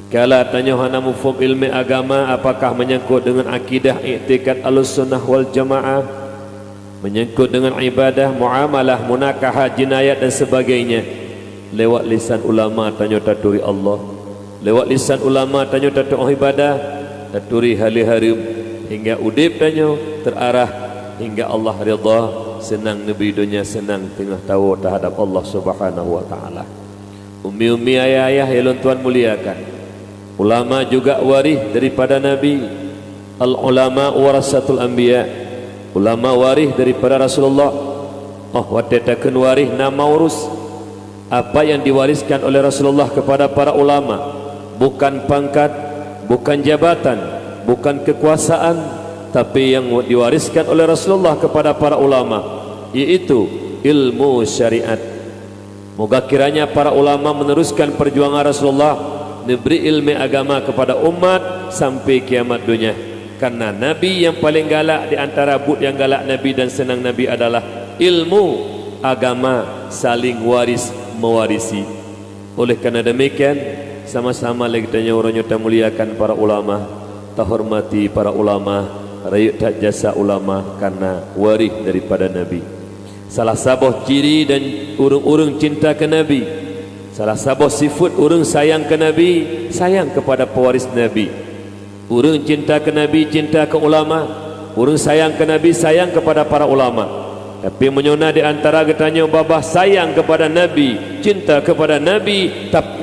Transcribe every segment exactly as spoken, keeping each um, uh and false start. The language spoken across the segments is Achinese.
Kala tanyoe hana muphom ilmu agama, apakah menyangkut dengan akidah, iktikad Ahlussunnah wal Jamaah, menyangkut dengan ibadah, muamalah, munakahat, jinayat dan sebagainya, lewat lisan ulama tanyoe taturi Allah. Lewat lisan ulama tanyoe tatu'oh ibadah, taturi hale hareuem, hingga udeb tanyoe terarah hingga Allah ridha, seunang neubri donya, seunang teungoh tawoe teuhadap Allah Subhanahu wa Ta'ala. Ummi-ummi, ayah-ayah nyang lôn tuan muliakan, ulama juga waréh daripada Nabi. Al-ulama warasatul anbiya. Ulama waréh daripada Rasulullah. Oh, watée takheun waréh na maurus. Apa yang diwariskan oleh Rasulullah kepada para ulama, bukan pangkat, bukan jabatan, bukan kekuasaan, tapi yang diwariskan oleh Rasulullah kepada para ulama, yaitu ilmu syariat. Moga kiranya para ulama meneruskan perjuangan Rasulullah, neubri ilmu agama kepada umat sampai kiamat donya. Karena Nabi yang paling galak di antara buet nyang galak Nabi dan seunang Nabi adalah ilmu agama, saling waris mewarisi. Oleh karena demikian, sama-sama lé geutanyoe uroe nyoe tamuliakan para ulama, tahormati para ulama, rayeuk that jasa ulama karena waréh daripada Nabi. Salah saboh ciri dan ureuëng-ureuëng cinta keu Nabi, salah saboh sifeuet ureuëng sayang keu Nabi, sayang kepada pewaris Nabi. Ureuëng cinta keu Nabi, cinta keu ulama. Ureuëng sayang keu Nabi, sayang kepada para ulama. Tapi meunyoe na di antara geutanyoe babah sayang kepada Nabi, cinta kepada Nabi, tapi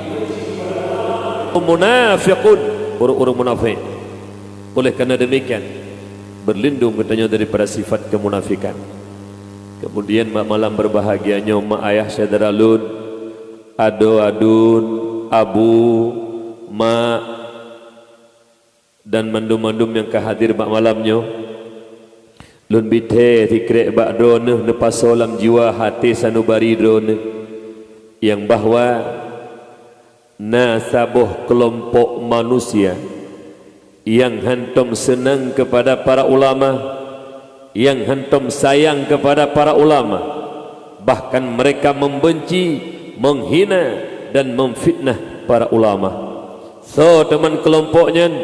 munafiqun, ureuëng-ureuëng munafik. Oleh karena demikian, berlindung geutanyoe daripada sifat kemunafikan. Kemudian, mak, malam berbahagia nyoe, mak ayah syedara lôn, adoe aduen, abu, mak, dan mandum-mandum nyang ka hadir bak malam nyoe. Lôn bi thée sikrek bak droeneueh neupasoe lam jiwa até sanubari droeneueh, nyang bahwa na saboh keulompok manusia nyang hántom seunang keupada para ulama, nyang hántom sayang keupada para ulama, bahkan mereka membenci, menghina, dan memfitnah para ulama. Soe teuma keulompok nyan?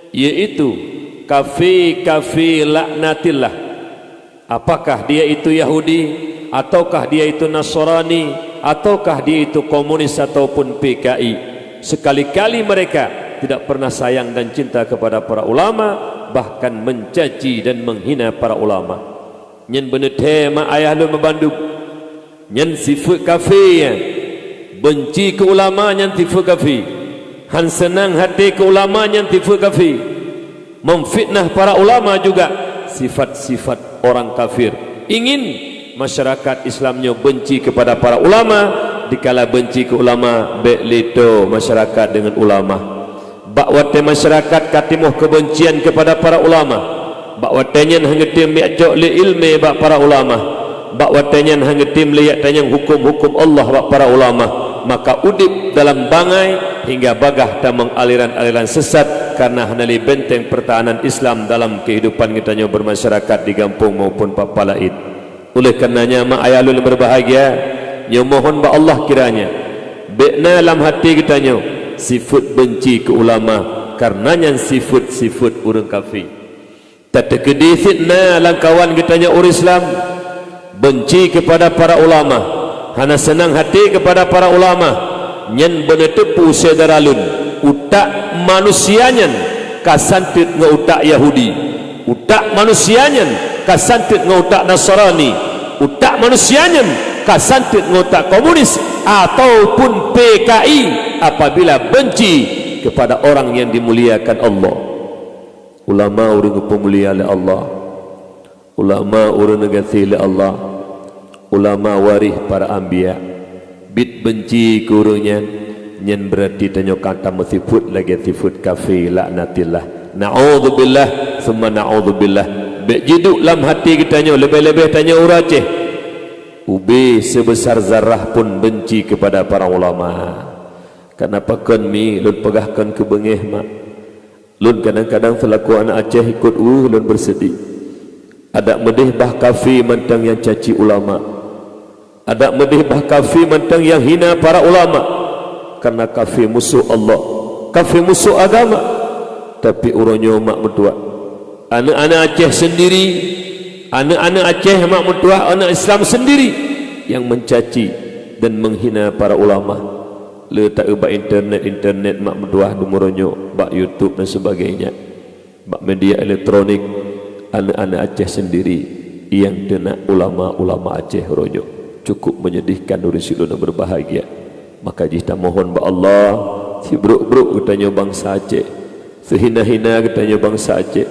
Yaitu kafé-kafé laknatillah. Apakah dia itu Yahudi, ataukah dia itu Nasrani, ataukah dia itu komunis ataupun P K I, sekali-kali mereka tidak pernah sayang dan cinta kepada para ulama, bahkan mencaci dan menghina para ulama. Nyan beuneuthée mak ayah lôn meubandum. Nyan sifeuet kafé nyan. Benci keu ulama nyan sifeuet kafé. Hán seunang até keu ulama nyan sifeuet kafé. Memfitnah para ulama juga sifat-sifat orang kafir. Ingin masyarakat Islam nyoe benci kepada para ulama, dikala benci keu ulama, bék lé toe masyarakat deungon ulama. Bak watée masyarakat ka timoh keubencian keupada para ulama, bak watée nyan hana geutem jak cok lé iéleumé bak para ulama, bak watée nyan hana geutem lé jak tanyong huköm-huköm Allah bak para ulama, maka udeb dalam bangai hingga bagaih tamong aliran-aliran sesat, karena hana lé benteng pertahanan Islam dalam keuhidupan geutanyoe bermasyarakat di gampông maupun bak palaén. Oleh karenanya, mak ayah lôn berbahagia, nyoe mohon bak Allah kiranya bék na lam até geutanyoe sifeuet benci keu ulama, kareuna nyan sifeuet-sifeuet ureuëng kafé. Tateukeudi cit na lam kawan geutanyoe ureuëng Islam benci keupada para ulama, hana seunang até keupada para ulama, nyan beuneuteupeu syedara lôn, utak manusia nyan ka santeuet ngon utak Yahudi. Utak manusia nyan ka santeuet ngon utak Nasrani. Utak manusia nyan ka santeuet ngon utak komunis ataupun P K I apabila benci kepada orang yang dimuliakan Allah. Ulama ureuëng geupeumulia lé Allah. Ulama ureuëng neugaséh lé Allah. Ulama waréh para anbiya. Bit benci keu ureuëng nyan, nyan beurati tanyoe ka tameuseufeuet lagée seufeuet kafé laknatillah. Na'udzubillah, summa na'udzubillah. Bék jiduek lam até geutanyoe, leubeh-leubeh tanyoe ureuëng Aceh. Ubé seubeusa zarah pun benci keupada para ulama. Kana pakon mi lôn peugah kon keu beungéh, mak. Lôn kadang-kadang seulaku aneuëk Aceh ikot weueh lôn beuseudeuk. Adak meudeh bah kafé mantong nyang caci ulama. Adak meudeh bah kafé mantong nyang hina para ulama. Kareuna kafé musoh Allah. Afe musoh agama, tapi uroe nyoe mak meutuah. Aneuk-aneuk Aceh sendiri, aneuk-aneuk Aceh mak meutuah, aneuk Islam sendiri yang mencaci dan menghina para ulama. Le taeu bak internet-internet mak meutuah dumeuroe nyoe, bak YouTube dan sebagainya. Bak media elektronik, aneuk-aneuk Aceh sendiri yang teunak ulama-ulama Aceh uroe nyoe. Cukup menyedihkan ureueng syedara berbahagia. Maka jih tamohon bak Allah, sibrok-brok geutanyoe bansa Aceh, sehina-hina geutanyoe bansa Aceh,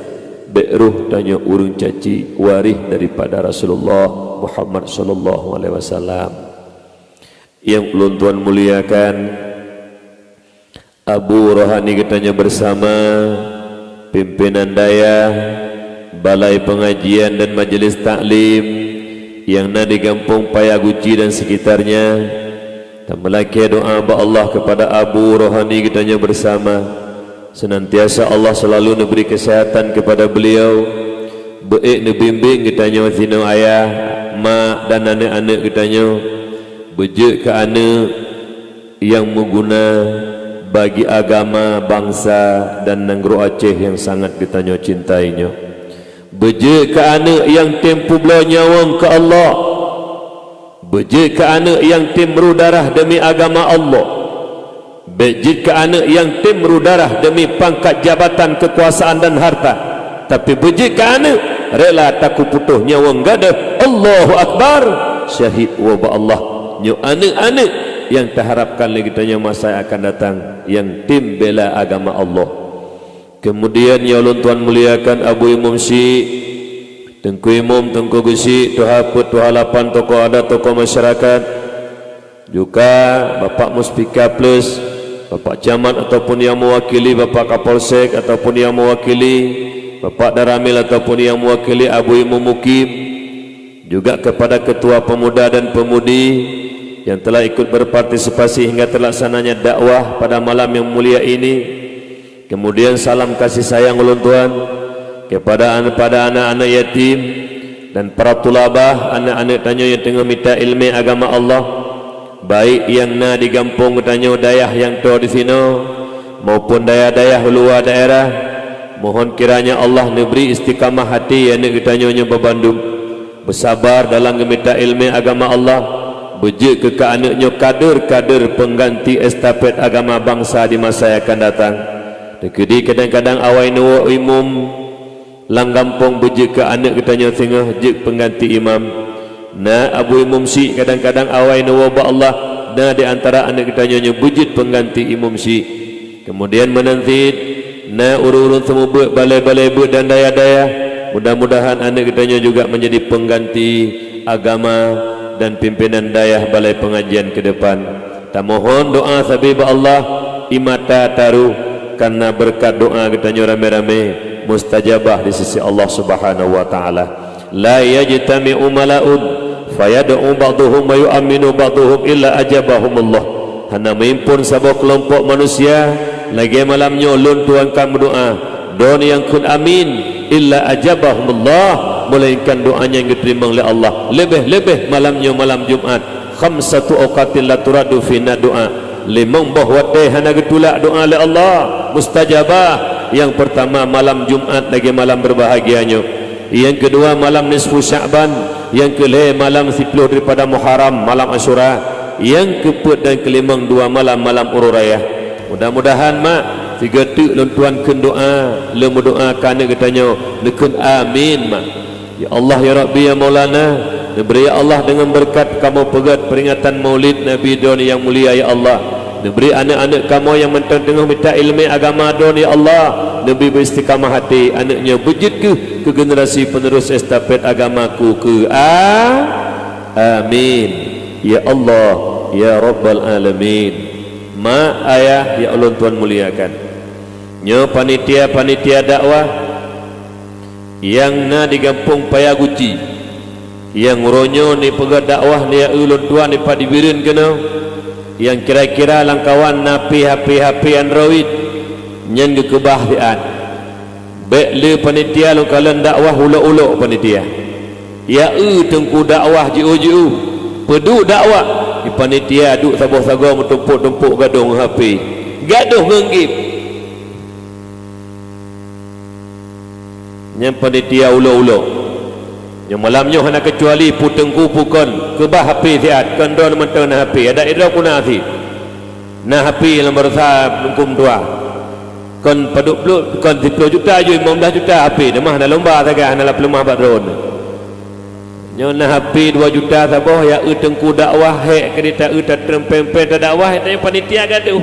bèk roh tanyoe ureueng caci waréh daripada Rasulullah Muhammad sallallahu alaihi wasallam. Yang ulôn tuan muliakan, Abu Rohani geutanyoe bersama, pimpinan dayah, balai pengajian dan majelis taklim yang na di Gampông Paya Guci dan sekitarnya, tameulakèe doa bak Allah kepada Abu Rohani geutanyoe bersama, senantiasa Allah selalu neubri kesehatan kepada beliau, beuék neubimbing geutanyoe sinoe ayah, mak dan aneuk-aneuk geutanyoe, beujeuet keu aneuk nyang meuguna bagi agama, bansa, dan nanggroe Aceh nyang sangat geutanyoe cintai nyoe. Beujeuet keu aneuk nyang tem peubloe nyawöng keu Allah. Beujeuet keu aneuk nyang tem meuruh darah demi agama Allah. Bèk jeuet keu aneuk nyang tem meuruh darah demi pangkat, jabatan, kekuasaan, dan harta. Tapi beujeuet keu aneuk rela takuputôh nyawöng gadoh. Allahu Akbar! Syahid woe bak Allah. Nyoe aneuk-aneuk nyang taharapkan lé geutanyoe masa nyang akan datang, nyang tem bela agama Allah. Kemudian nyang ulôn tuan muliakan Abu Imum Syik, Teungku Imum, Teungku Geuchik, Tuha Peuet, Tuha Lapan, tokoh adat, tokoh masyarakat, juga Bapak Muspika Plus, Bapak Camat ataupun yang mewakili, Bapak Kapolsek ataupun yang mewakili, Bapak Danramil ataupun yang mewakili Abu Imum Mukim, juga kepada Ketua Pemuda dan Pemudi yang telah ikut berpartisipasi hingga terlaksananya dakwah pada malam yang mulia ini. Kemudian salam kasih sayang ulôn tuan kepada an-, pada anak-anak yatim dan para tulabah, aneuk-aneuk tanyoe nyang teungoh mita ileumèe agama Allah, baik nyang na di gampông geutanyoe, dayah nyang toe disinoe, maupun dayah-dayah luwa daerah. Mohon kiranya Allah neubri istiqamah até aneuk geutanyoe nyoe bandum. Beusabar dalam geumita ileumèe agama Allah, beujeuet keu aneuk nyoe kader-kader peungganti estafet agama bansa di masa nyang akan datang. Teukeudi kadang-kadang awai neuwoe imum lam gampông, beujeuet keu aneuk geutanyoe singoh jeuet peungganti imam. Na Abu Imum Syik, kadang-kadang awai neuwoe bak Allah, na di antara aneuk geutanyoe nyoe beujeuet peungganti Imum Syik. Kemudian meunan cit na ureueng-ureueng seumeubeuet balai-balai beuet dan dayah-dayah. Mudah-mudahan aneuk geutanyoe juga menjadi pengganti agama dan pimpinan dayah balai pengajian ke depan. Tamohon doa sabe bak Allah, i mata taroh, karena berkat doa geutanyoe ramé-ramé mustajabah di sisi Allah Subhanahu wa Ta'ala. La yajtami'u mala'un fayad'u ba'duhum wa yu'amminu ba'duhum illa ajabahumullah. Hana meuimpon saboh keulompok manusia lagèe malam nyoe lôn tuan ka meudoa, droeneuh nyang kheun amin, illa ajabahumullah, melainkan doa nyan geuteurimong lé Allah. Leubeh-leubeh malam nyoe malam Jumat, khamsatu awqatin la turaddu fihinna du'a. Limong boh watèe hana geutulak doa lé Allah, mustajabah. Nyang peurtama malam Jumat lagèe malam berbahagia nyoe. Nyang keudua malam nisfu Sya'ban, nyang keulhèe malam siplôh daripada Muharram, malam Asyura, nyang keupeuet dan keulimong dua malam, malam Uroe Raya. Mudah-mudahan, mak, sigoe teuk lôn tuan kheun doa, lôn meudoa keu aneuk geutanyoe, neukheun amin, mak. Ya Allah, ya Rabbi, ya Maulana, neubri ya Allah deungon beureukat kamoe peugöt peuringatan Maulid Nabi droeneuh nyang mulia, ya Allah. Neubri aneuk-aneuk kamoe nyang mantong teungoh mita ileumèe agama droeneuh, ya Allah, neubri beuistiqamah até, aneuk nyoe beujeuet kheueh keu generasi penerus estafet agama ku keu a-, amin. Ya Allah, ya Rabbal Alamin. Mak, ayah, nyang ulôn tuan muliakan. Nyoe panitia-panitia dakwah nyang na di gampông Paya Guci, nyang uroe nyoe neupeugöt dakwah nibak ulôn tuan nibak di Bireuen keunoe, nyang kira-kira lamkawan na pih H P-H P Android, nyan geukeubah siat. Bèk le panitia lôn kalon dakwah ulok-ulok panitia. Ya eu teungku dakwah jiôh-jiôh, peuduek dakwah, di panitia duek saboh sagoe meutumpôk-tumpôk gadôh ngon H P, gadôh ngon game. Nyan panitia ulo-ulo. Nyoe malam nyoe hana keucuali pu teungku pu kon, keubah H P siat, kon droe mantong na H P, adak idroe kuna sit. Na H P lam baroesa huköm tuha. Kon padub ploh, kon siploh juta ju, limong blaih juta H P, teuma hana lomba sagai, hana lapeuleumah bak droe. Nyoe na H P dua juta saboh, ya eu teungku dakwah, hék keudeh ta eu tatreumpeng-peng tadakwah, tanyoe panitia gadoh.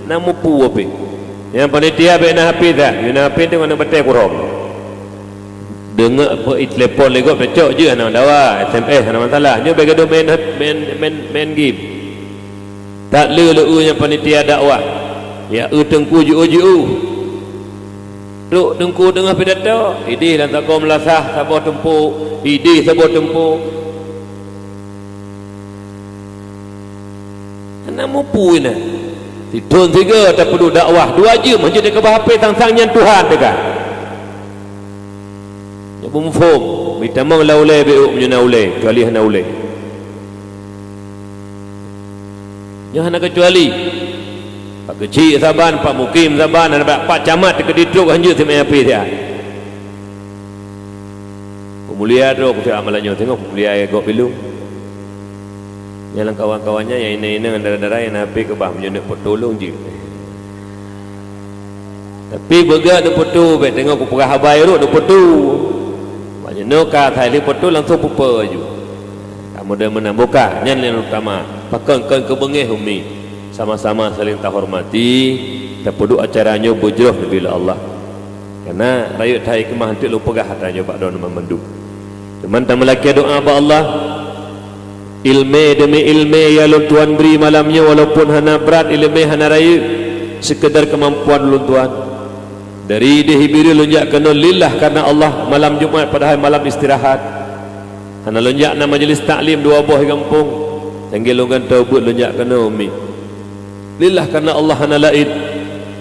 Na mupu H P. Nyang panitia bèk na H P that, na H P teungoh na batèe kurong. Deungoe beu telepon lé gob, tacok jeuet hana dawa, S M S hana masalah. Nyoe bèk gadoh main, main, main, main game. That le leu nyang panitia dakwah. Ya eu teungku jiôh-jiôh. Trok teungku teungoh pidato, ideh lam sagoe meulasah saboh teumpo, ideh saboh teumpo. Hana mupu inan. Sithon sigoe tapeuduek dakwah, dua jeuem hana jeuet keubah H P, sang-sang nyan Tuhan teuka. Nyoe beumuphom, meutamong lam ulèe beu meunyoe na ulèe, kecuali hana ulèe. Nyoe hana keucuali. Pak keuchik saban, pak mukim saban, hana bak pak camat teukeudi trok hanjeuet simé H P siat. Peumulia droe kupiah malam nyoe teungoh peumulia gob bilung. Nyang lam kawan-kawan nyan nyang inong-inong dara-dara nyang na H P keubah meunyoe neuk foto lôn jeuet. Tapi beugöt neuk foto bèk teungoh kupeugah haba rot neuk foto. Meunyoe ka asai lé foto langsung pupe aju. Kamoe dah meunang bukak nyan nyang utama. Pakon kon keubeungéh umi. Sama-sama saling tahormati, tapeuduek acara nyoe beujroh neubi lé Allah. Karena rayeuk that hikmah eunteuk lôn peugah ata nyoe bak droeneuh mandum. Teuma tameulakèe doa bak Allah. Ileumèe deumi ileumèe nyang lôn tuan bri malam nyoe, walaupun hana brat ileumèe hana rayeuk, seukeudar keumampuan lôn tuan. Dari ideh Jibril lôn jak keunoe lillah karena Allah malam Jumat padahai malam istirahat. Hana lôn jak na majlis taklim dua boh di gampông. Tanggé lôn gantoe beuet lôn jak keunoe umi. Lillah karena Allah hana laén.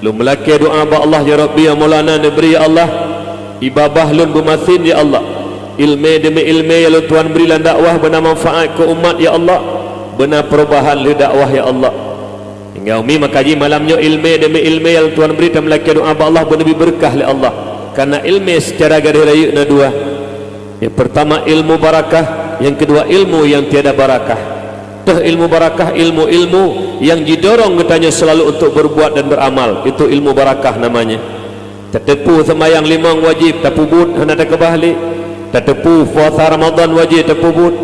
Lôn meulakèe doa bak Allah, ya Rabbi, ya Maulana, neubri, ya Allah, ibabah lôn beumasen, ya Allah. Ileumèe deumi ileumèe nyang lôn tuan bri lam dakwah beuna manfaat keu umat, ya Allah. Beuna peurubahan lé dakwah, ya Allah. Hingga umi maka jih malam nyoe ileumèe deumi ileumèe nyang lôn tuan bri tameulakèe doa bak Allah beuneubri beureukat lé Allah. Karena ileumèe seucara garéh rayeuk na dua. Yang pertama ilmu barakah, yang kedua ilmu yang tiada barakah. Teuh ilmu barakah, ilmu-ilmu yang jidorong geutanyoe selalu untuk berbuat dan beramal, itu ilmu barakah namanya. Tateupeue seumayang limong wajéb tapeubuet hana takeubah lé. Tateupeue puasa Ramadan wajéb tapeubuet.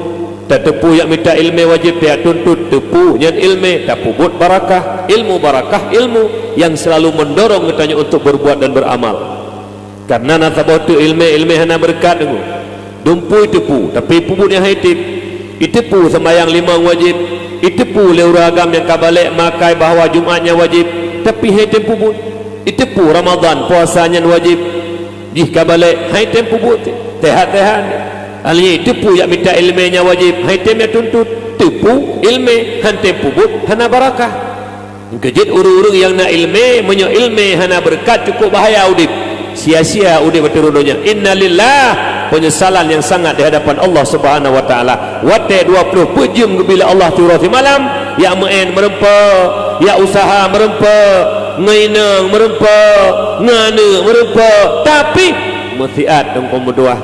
Tateupeue jak mita ileumèe wajéb tajak tuntut, teupeue nyan ileumèe tapeubuet barakah, ilmu barakah, ilmu yang selalu mendorong geutanyoe untuk berbuat dan beramal. Karena na saboh teuk ileumèe, ileumèe hana beureukat deungoe. Dumpue iteupeue, tapi peubuet nyang han itém. Iteupeue seumayang limong wajéb, iteupeue lé ureueng agam nyang ka balek makai bahwa Jumat nyan wajéb, tapi han itém peubuet. Iteupeue Ramadan, puasa nyan wajéb, jih ka balek, han itém peubuet, teuhat-teuhat. Alheuh iteupeue jak mita ileumèe nyan wajéb, han itém jak tuntut, teupeue ileumèe, han tém peubuet, hana barakah. Keujeuet ureueng-ureueng nyang na ileumèe, meunyoe ileumèe hana beureukat, cukup bahaya udép. Sia-sia udép ateueh donya. Innalillah, penyesalan yang sangat di hadapan Allah Subhanahu wa Taala. Watèe dua ploh peuet jeuem geubri lé Allah siuroe simalam, jak meu'èn meureumpok, jak useuha meureumpok, ngon inong meureumpok, ngon aneuk meureumpok, tapi meusiat teungku meutuah.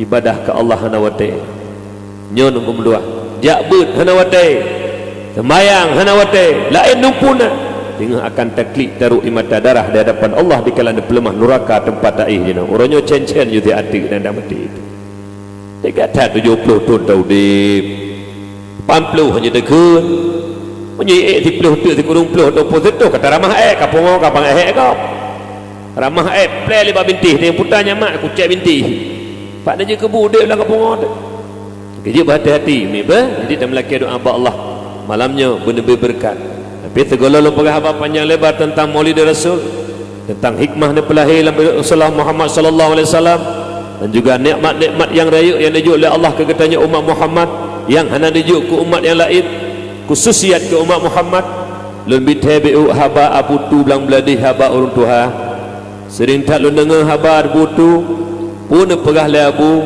Ibadah keu Allah hana watèe. Nyoe nunggu meudoa. Jak beuet hana watèe. Seumayang hana watèe. Laén numpuna. Teungoh akan taklik taruek ie mata darah di hadapan Allah dikala neupeuleumah nuraka teumpat taéh jinoe. Uroe nyoe cen-cen jih ateueh dan dak maté. Teuka that tujoh ploh thon taudép. Lapan ploh hana teukheun. Meunyoe ék siploh teuk sikureueng ploh, dua ploh seutoh ka taramah ék, ka pungo, ka bangai ék gob. Ramah ék plè lé bak bintéh, teuputa nyan mak kucék bintéh. Pat neujeuet keubu udép lam kapungo teuh. Keujeuet beuhati-hati, mi beuh. Jadi tameulakèe doa bak Allah. Malam nyoe beuneubri beureukat. Tapi sigohlom lôn peugah haba panjang lebar teuntang Maulid Rasul, teuntang hikmah neupeulahé lam Rasulullah Muhammad sallallahu alaihi wasallam, dan juga nikmat-nikmat nyang rayeuk nyang neujok lé Allah keu geutanyoe umat Muhammad nyang hana neujok keu umat nyang laén, khususiat keu umat Muhammad. Lôn bi thèe beuet haba Abu Tu Blang Bladih, haba ureueng tuha. Seuring that lôn deungö haba Abu Tu, peue neupeugah lé Abu,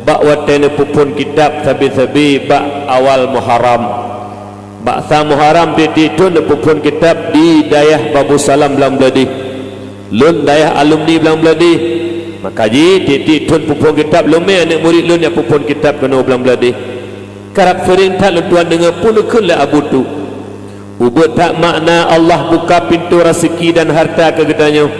bak watèe neupeuphon kitab sabe-sabe bak awal Muharram. Bak sa Muharram tieb-tieb thon neupeuphon kitab di dayah Babu Salam Blang Bladih. Lôn dayah alumni Blang Bladih. Maka jih, tieb-tieb thon peuphon kitab, lôn mè aneuk murit lôn nyang peuphon kitab keunoe Blang Bladeh. Karab seuring that lôn tuan deungoe peue neukheun lé Abu Tu. Ubeuet that makna Allah buka pintoe raseuki dan harta keu geutanyoe.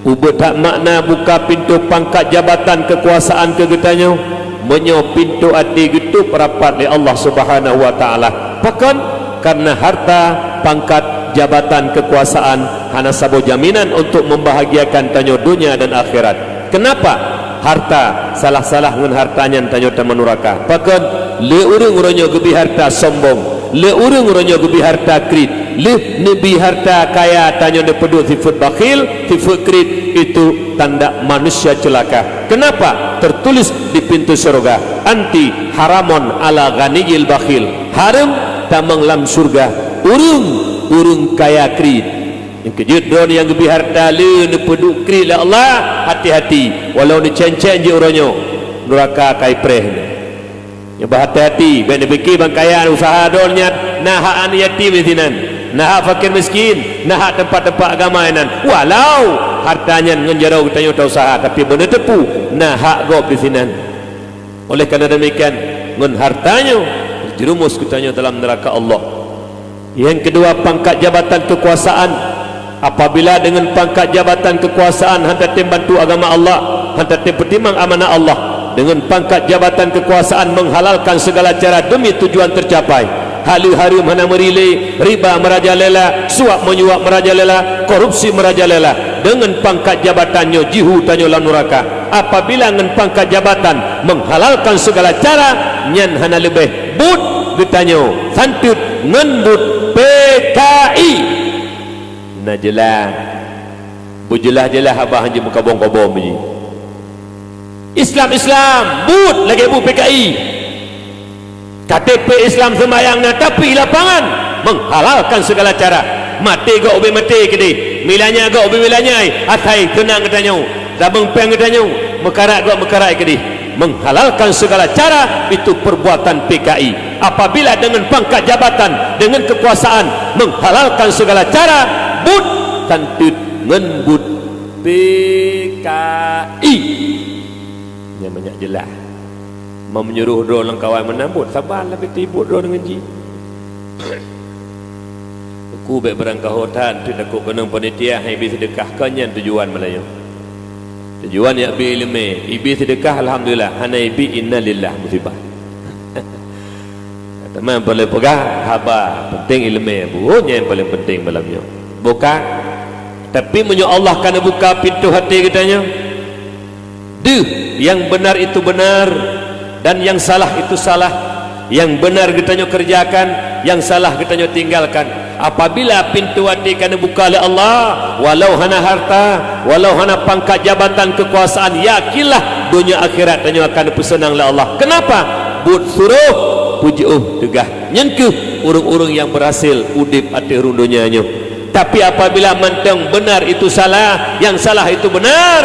Ubeuet that makna buka pintoe pangkat jabatan keukuasaan keu geutanyoe, meunyoe pintoe até geutôb rapat lé Allah Subhanahu wa Taala. Pakon? Kareuna harta, pangkat, jabatan, keukuasaan hana saboh jaminan untuk membahagiakan tanyoe donya dan akhirat. Keunapa? Harta, salah-salah ngon harta nyan tanyoe tamong nuraka. Pakon? Le ureuëng uroe nyoe geubri harta sombong, le ureuëng uroe nyoe geubri harta kriet, lheueh neubri harta kaya tanyoe neupeuduek sifeuet bakhil, sifeuet kriet, itu tanda manusia ceulaka. Keunapa? Teutuléh di pintoe syeuruga, "Anti haramun ala ghaniyil bakhil." Hareuem tamong lam syeuruga ureuëng, ureuëng kaya kriet. Nyang keujeuet droeneuh nyang geubri harta le neupeuduek kriet lé Allah, hati-hati, walau neucén-cén jih uroe nyoe, nuraka ka ipreh neuh. Nyoe bah hati-hati, bék neupike ban kaya useuha droeneuh nyan na hak aneuk yatim disinan, na hak fakir miskin, na hak teumpat-teumpat agama inan. Walau harta nyan ngon jaroe geutanyoe tauseuha, tapi beuneuteupeu na hak gob disinan. Oleh karena demikian, ngon harta nyoe teujeureumus geutanyoe dalam neuraka Allah. Nyang keudua, pangkat jabatan keukuasaan. Apabila deungon pangkat jabatan keukuasaan hana tem bantu agama Allah, hana tem peutimang amanah Allah, deungon pangkat jabatan keukuasaan menghalalkan segala cara demi tujuan tercapai. Hal hareuem hana meurilée, riba meurajalela, suap menyuap meurajalela, korupsi meurajalela. Deungon pangkat jabatan nyoe jihu tanyoe lam nuraka. Apabila ngon pangkat jabatan menghalalkan segala cara, nyan hana leubeh buet geutanyoe santeut ngon buet P K I. Na jeulaih. Beujeulaih-jeulaih haba hanjeuet meukabong-kabong biji. Islam-Islam, buet lagée buet P K I. K T P Islam seumbahyang na, tapi lapangan menghalalkan segala cara. Maté gob ubé maté keudeh, meulanya gob ubé meulanya, asai seunang geutanyoe, tabeueng péng geutanyoe, meukarat gob meukarat keudeh. Menghalalkan segala cara itu perbuatan P K I. Apabila dengan pangkat jabatan, dengan kekuasaan menghalalkan segala cara, buet santeut ngon buet P K I. Nyang banyak jeulaih. Meunyoe meunyoe droe lam kawan meunan buet saban, tapi tibuk droe deungon jih. Teungku bék beurangkaho that, takot keunong panitia han ibi seudeukah, kon nyan tujuan malam nyoe. Tujuan jak bi iéleumé, ibi seudeukah alhamdulillah, hana ibi innalillah musibah. Teuma paléng peugah haba, penting iéleumé, buet nyan paléng penting malam nyoe. Buka, tapi meunyoe Allah ka neubuka pintoe até geutanyoe, deuh, yang benar itu benar dan yang salah itu salah. Yang benar geutanyoe kerjakan, yang salah geutanyoe tinggalkan. Apabila pintoe até ka neubuka lé Allah, walau hana harta, walau hana pangkat jabatan keukuasaan, yakinlah donya akhirat tanyoe akan neupeuseunang lé Allah. Keunapa? Buet suroh, peujiôh teugah. Nyan kheueh ureuëng-ureuëng nyang beurhasil udeb ateueh rhueng donya nyoe. Tapi apabila mantong benar itu salah, yang salah itu benar,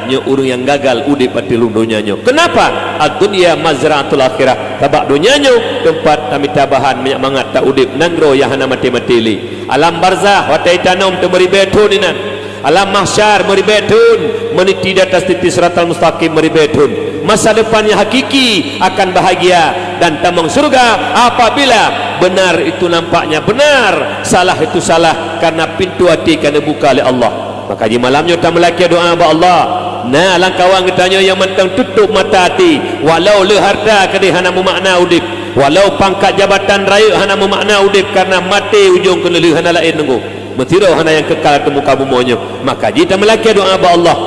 nyoe ureuëng nyang gagal udeb ateueh rhueng donya nyoe. Keunapa? Ad-dunya mazra'atul akhirah. Sabab donya nyoe teumpat tamita bahan mangat-mangat ta udeb, nanggroe nyang hana maté-maté lé. Alam barzakh watée tanom teumeuribée thon inan. Alam mahsyar meuribée thon, meuniti di atas titi siratal mustaqim meuribée thon. Masa depan nyang hakiki akan bahagia dan tamong syeuruga apabila benar itu nampaknya benar, salah itu salah, karena pintoe até ka neubuka lé Allah. Maka jimalam nyoe tameulakée doá bak Allah. Na lam kawan geutanyoe nyang mantong tutôp mata até, walau le harta keudeh hana meumakna udeb, walau pangkat jabatan rayeuk hana meumakna udeb, karena maté ujong keuneulheueh hana laén nunggu. Meusidroe hana nyang kekal ateueh muka bumoe nyoe. Maka jih tameulakée doá bak Allah,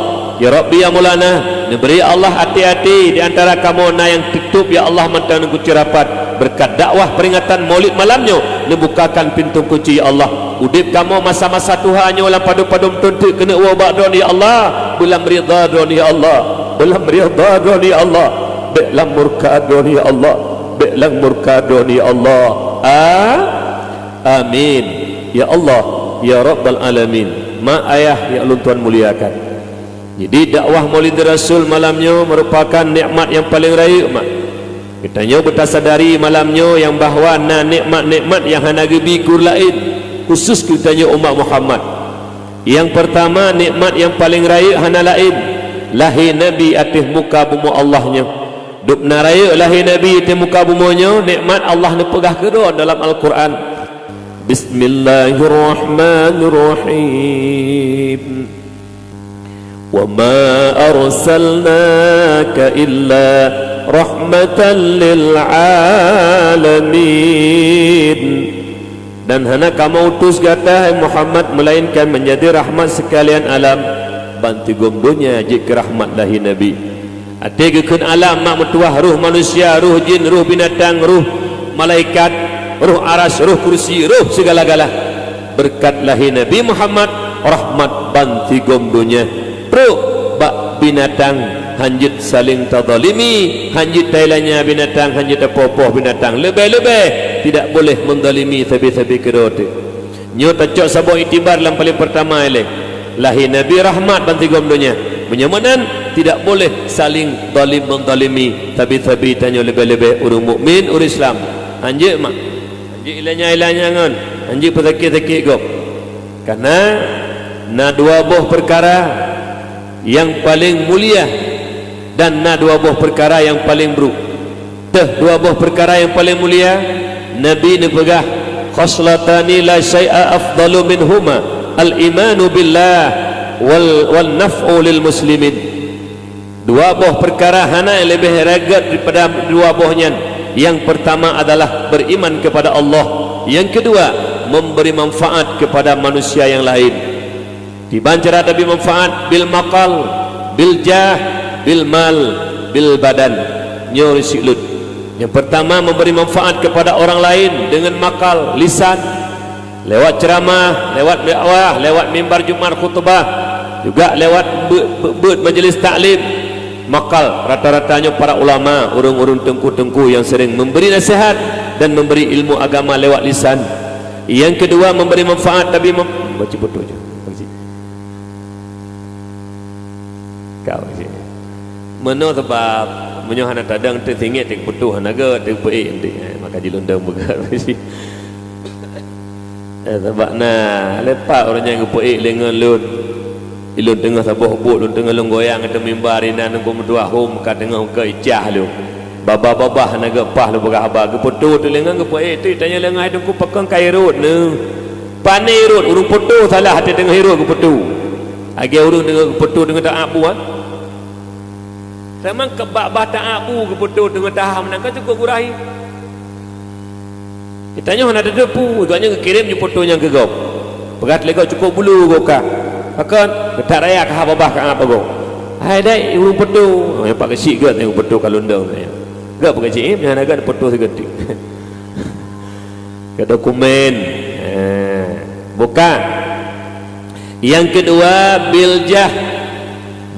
"Ya Rabbi, ya Maulana, neubri Allah até-até di antara kamoe na nyang tutôp, ya Allah, mantong neukucue rapat. Beureukat dakwah peuringatan Maulid malam nyoe, neubukakan pintoe kunci, ya Allah. Udeb kamoe masa-masa tuha nyoe lam padub-padub meutunteuk keuneuk woe bak Droeneuh, ya Allah. Beulam ridha Droeneuh, ya Allah. Beulam ridha Droeneuh, ya Allah. Bék lam murka Droeneuh, ya Allah. Bék lam murka Droeneuh, ya Allah." A- Amin. Ya Allah, ya Rabbal Alamin. Mak ayah nyang lôn tuan muliakan. Jadi, dakwah Maulid Rasul malam nyoe merupakan nikmat nyang paleng rayeuk, mak. Geutanyoe beutasadari malam nyoe nyang bahwa na nikmat-nikmat nyang hana geubi keu ureuëng laén, khusus geutanyoe umat Muhammad. Nyang peurtama, nikmat nyang paleng rayeuk hana laén, Lahé Nabi ateueh muka bumoe Allah nyoe. Dub na rayeuk lahé Nabi ateueh muka bumoe nyoe, nikmat Allah neupeugah keudroe dalam Al-Quran. Bismillahirrahmanirrahim. Wa ma arsalnaka illa rahmatan lil alamin. Dan hana kamoe utus gata, hai Muhammad, melainkan menjadi rahmat sekalian alam, bansigom donya jeuet keu rahmat lahé Nabi. Até geukheun alam mak meutuwah, roh manusia, roh jin, roh binatang, roh malaikat, roh aras, roh kursi, roh segala-gala. Beureukat lahé Nabi Muhammad, rahmat bansigom donya. Trok bak binatang, hanjeuet saléng tazalimi, hanjeuet tailanya binatang, hanjeuet tapoh-poh binatang. Leubeh-leubeh tidak boleh menzalimi sabe-sabe keudroe teuh. Nyoe tacok saboh iktibar lam paléng peurtama ilée. Lahé Nabi rahmat bansigom donya. Meunyoe meunan, tidak boleh saling zalim menzalimi sabe-sabe tanyoe, leubeh-leubeh ureuëng mukmin, ureuëng Islam. Hanjeuet mak. Hanjeuet ilanya-ilanya ngon. Hanjeuet peusakét-sakét gob. Karena na dua boh peukara nyang paleng mulia dan na dua boh peukara nyang paleng brok. Teuh dua boh peukara nyang paleng mulia, Nabi neupeugah, "Khaslatani la syai'a afdalu minhuma, al-imanu billah wal, wan naf'u lil muslimin." Dua boh peukara hana leubeh rayeuk daripada dua boh nyan. Nyang peurtama adalah beriman kepada Allah, nyang keudua memberi manfaat kepada manusia nyang laén. Kiban cara tabri manfaat, bil maqal, bil jah, bil mal, bil badan. Nyoe risik lôn. Nyang peurtama, memberi manfaat kepada orang laén deungon maqal, lisan, lewat ceramah, lewat dakwah, lewat mimbar Jumat khutbah, juga lewat beuet, beuet, beuet majlis taklim. Maqal, rata-rata nyoe para ulama, ureuëng-ureuëng teungku-teungku nyang sering memberi nasihat dan memberi ilmu agama lewat lisan. Nyang keudua, memberi manfaat, tapi mem-, baca betul je. Kau sini. Meunoe sabab, meunyoe hana tadong teuh singét, teuh putôh hana gét, teuh peuék nanti. Eh, maka jilundong beugét. Eh, sabab na lepak ureuëng nyang geupeuék lé ngon lôn. Ilôn teungoh saboh buet, lôn teungoh lôn goyang ateueh mimbar inan, lôn meutuah hom ka teungoh keu icah lôn. Babah-babah hana gét paih lôn peugah haba, geuputôh teuh lé ngon geupeuék teuh, tanyoe lé ngon hai teungku pakon ka irot neuh. Pane irot, ureuëng putôh salah até teungoh irot geuputôh. Lagée ureuëng teungoh geuputôh teungoh ta-ap bu, ah. Seumang keu bak bah ta-ap bu geuputôh teungoh taham nan ka cukôp gurah. Geutanyoe hana tateupeue, gobnyan geukirém jiputôh nyang keu gob. Peugah lé gob cukôp bulu gob ka. Pakon? Geutak raya ka haba bah ka ap gob. Hai dai, ureuëng putôh. Oh, nyang pak keuchik gét nyang putôh ka lundong. Gét peugah cit, eh, hana gét putôh sigoe teuk. Keu dokumen. Eh, buka. Nyang keudua, bil jah,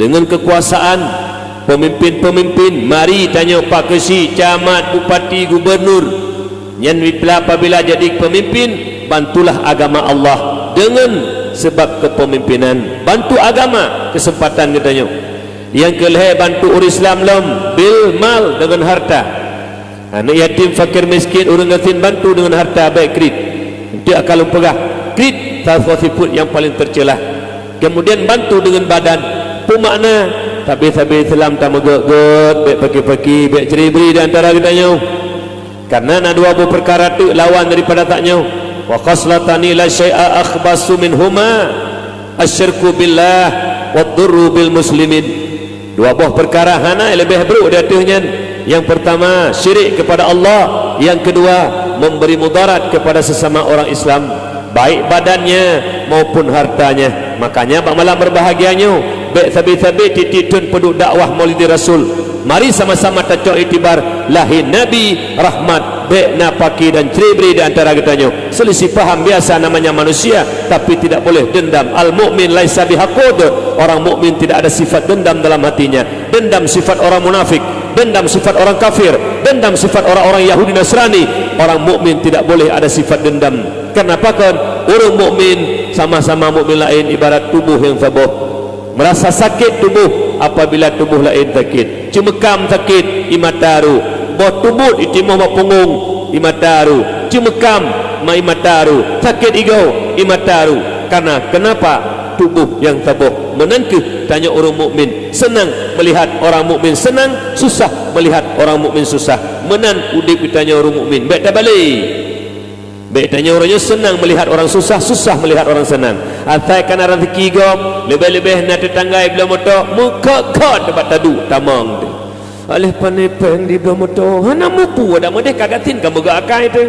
deungon keukuasaan, peumimpin-peumimpin, mari tanyoe pak keuchik, camat, bupati, gubunur, nyan bila apabila jadi peumimpin, bantulah agama Allah deungon sabab keupeumimpénan, bantu agama, keuseumpatan geutanyoe. Nyang keulhée, bantu ureuëng Islam lom, bil mal, deungon harta. Aneuëk yatim, fakir, miskin, ureuëng gasien bantu deungon harta, bék kriet. Eunteuk akan lôn peugah, kriet salah sifeuet nyang paleng teuceulah. Keumudian bantu deungon badan. Peue makna? Sabe-sabe Islam tameugét-gét, bék paki-paki, bék ceuri-beuri di antara geutanyoe. Karena na dua boh peukara teuk lawan daripada tanyoe. Wa khaslatani la syai'a akhbasu minhuma, asyirku billah, wa dhurru bil muslimin. Dua boh peukara hana leubeh brok di ateueh nyan. Nyang peurtama, syirik kepada Allah. Nyang keudua, memberi mudarat kepada sesama orang Islam, baik badannya maupun hartanya. Makanya, bak malam berbahagia nyoe, bék sabe-sabe tieb-tieb thon peuduek dakwah Maulidi Rasul. Mari sama-sama tacok iktibar, lahé Nabi rahmat, bék na paki dan ceuri-beuri di antara geutanyoe. Selisih paham biasa namanya manusia, tapi tidak boleh dendam. Al-mu'min laisa bihaqud. Orang mukmin tidak ada sifat dendam dalam hatinya. Dendam sifat orang munafik, dendam sifat orang kafir, dendam sifat orang-orang Yahudi Nasrani. Orang mukmin tidak boleh ada sifat dendam. Kenapa kan? Ureuëng mukmin sama-sama mukmin laén ibarat tuboh nyang saboh. Meurasa sakét tuboh apabila tuboh laén sakét. Ceumeukam sakét, ie mata rhot. Boh teubuet itimoh bak punggong, ie mata rhot. Ceumeukam, ma ie mata rhot. Sakét igoe, ie mata rhot. Karena kenapa? tuboh nyang saboh. Meunan kheueh tanyoe ureuëng mukmin, seunang meulihat orang mukmin seunang, susah meulihat orang mukmin susah. Meunan udeb geutanyoe ureuëng mukmin. Bék tabalek. Bék tanyoe uroe nyoe seunang meulihat orang susah, susah meulihat orang seunang. Asai ka na raseuki gob, leubeh-leubeh na teutanggai bloe moto, meukhot-khot bak taduek tamong teuh. Aléh pané péng di bloe moto, hana mupu adak meudeh ka gasien ka meugah akai teuh.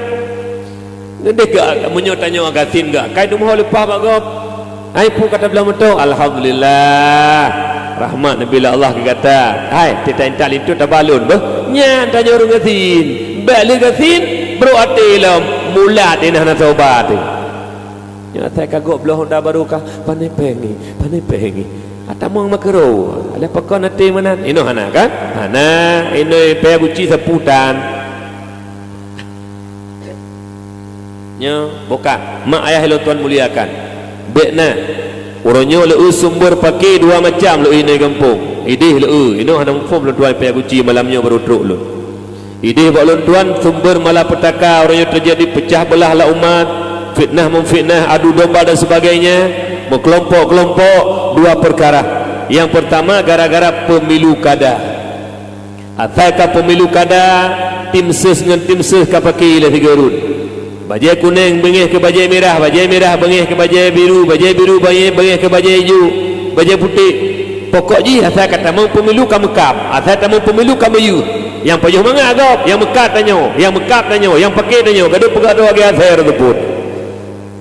Meudeh ka meunyoe tanyoe gasien gah akai teuma ho leupah bak gob. Hai peue ka tabloe moto, alhamdulillah. Rahmat neubi lé Allah keu gata. Hai, teuintat linto tabalon beuh. Nyan tanyoe ureuëng gasien. Bék lheueh gasien, brok até lom, mulat inah na tobat. Nyoe asai ka gob bloe honda barô ka, pané péng ngi, pané péng ngi. Atamong makro, aléh pakon até meunan. Inoe hana kan? Hana, inoe paya guci saputan. Nyoe, bukon, mak ayah lôn tuan muliakan. Bék na. Uroe nyoe lé sumber paké dua macam lé inoe gampông. Ideh lé, inoe hana muphom lôn tuan paya guci malam nyoe barô trok lôn. Ideh bak lôn tuan sumber malapetaka uroe nyoe teujadi pecah beulah lam umat, fitnah memfitnah, adu domba dan sebagainya, meukelompok-kelompok, dua perkara. Nyang pertama gara-gara pemilu kada. Asai ka pemilu kada, tim ses ngon tim ses ka paké lé sigeurun. Bajée kuneng beungéh keu bajée mirah, bajée mirah beungéh keu bajée biru, bajée biru beungéh, beungéh keu bajée ijo, bajée putéh. Pokok jih asai ka tamong pemilu ka meukab, asai tamong pemilu ka meuyeuh. Nyang pajoh mangat gob, nyang meukab tanyoe, nyang meukab tanyoe, nyang paké tanyoe, gadôh peugah droe lagée asai rot teupot.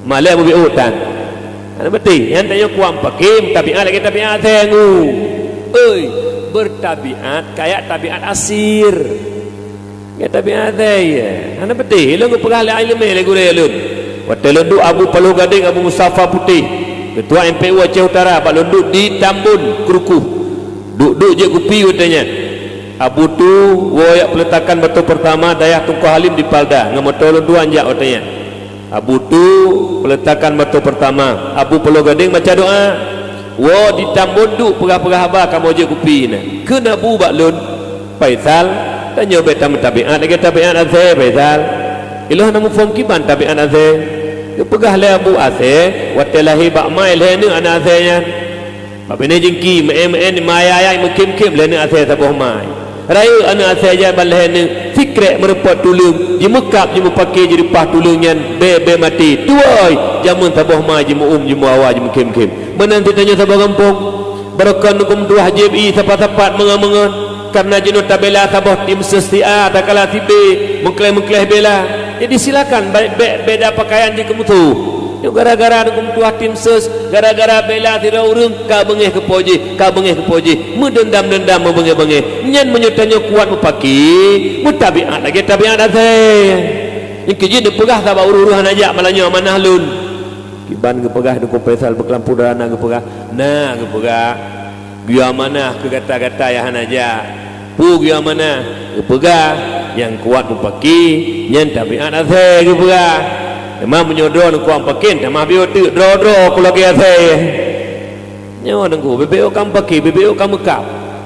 Malée mubiet utang. Hana beutôi, nyan tanyoe kuat paké, tabiat lagée tabiat asai ngu. Oi, bertabiat kayak tabiat asir. Gata biasa ya. Hana beutôi, lôn geupeugah lé iéleumé lé gurée lôn. Watée lôn duek Abu Paloh Gadeng, Abu Mustafa Putéh, Ketua M P U Aceh Utara, bak lôn duek di Tambon, Krukuh. Duek-duek jép kupi watée nyan. Abu tu woe jak peuletakan batu pertama dayah Teungku Halim di Palda, ngon moto lôn dua jak watée nyan. Abu tu peuletakan batu pertama, Abu Paloh Gadeng baca doa. Woe di Tambon duek peugah-peugah haba kamoe jép kupi na. Kheun Abu bak lôn, Faisal, tanyoe bék tameutabiat lagée tabiat asai, Faisal. Ilôn hana muphom kiban tabiat asai. Geupeugah lé Abu asai, watée lahé bak ma lhée neuk aneuëk asai nyan. Bak binéh jeungki, meuén-meuén, meuayai-ayai, meukhém-khém lhée neuk asai saboh ma. Rayeuk aneuëk asai jai ban lhée neuk, sikrék meurumpok tuleueng, jimeukab, jimeupaké, jireupah tuleueng nyan, bée-bée maté. Tuwoe, jameun saboh ma jimeuuem, jimeuawa, jimeukhém-khém. Meunan cit tanyoe saboh gampông. Barokon nukum tuah jieb ié sapat-sapat meungon-meungon. Kareuna jinoe tabela saboh tim ses si A, takala si B, meukleh-meukleh bela. Jadi silakan, bék, bék beda pakaian jih keu musoh. Nyoe gara-gara nukum tuah tim ses, gara-gara bela sidroe ureuëng, ka beungéh keu po jih, ka beungéh keu po jih, meudeundam-deundam, meubeungéh-beungéh. Nyan meunyoe tanyoe kuat meupaké, meutabiat lagée tabiat asai. Nyang keujeuet neupeugah sabab ureuëng-ureuëng hana jak malam nyoe amanah lôn. Kiban geupeugah Teungku Faisal beukeulampui dara na geupeugah, na geupeugah, geuyue amanah keu gata-gata nyang hana jak. Peue geuyue amanah? Geupeugah, nyang kuat meupaké, nyan tabiat asai geupeugah. Teuma meunyoe droeneuh kuat meupaké, tamah biôh teuk droe-droe ku lagée asai. Nyoe Teungku, bibéh ka meupaké, bibéh ka meukab.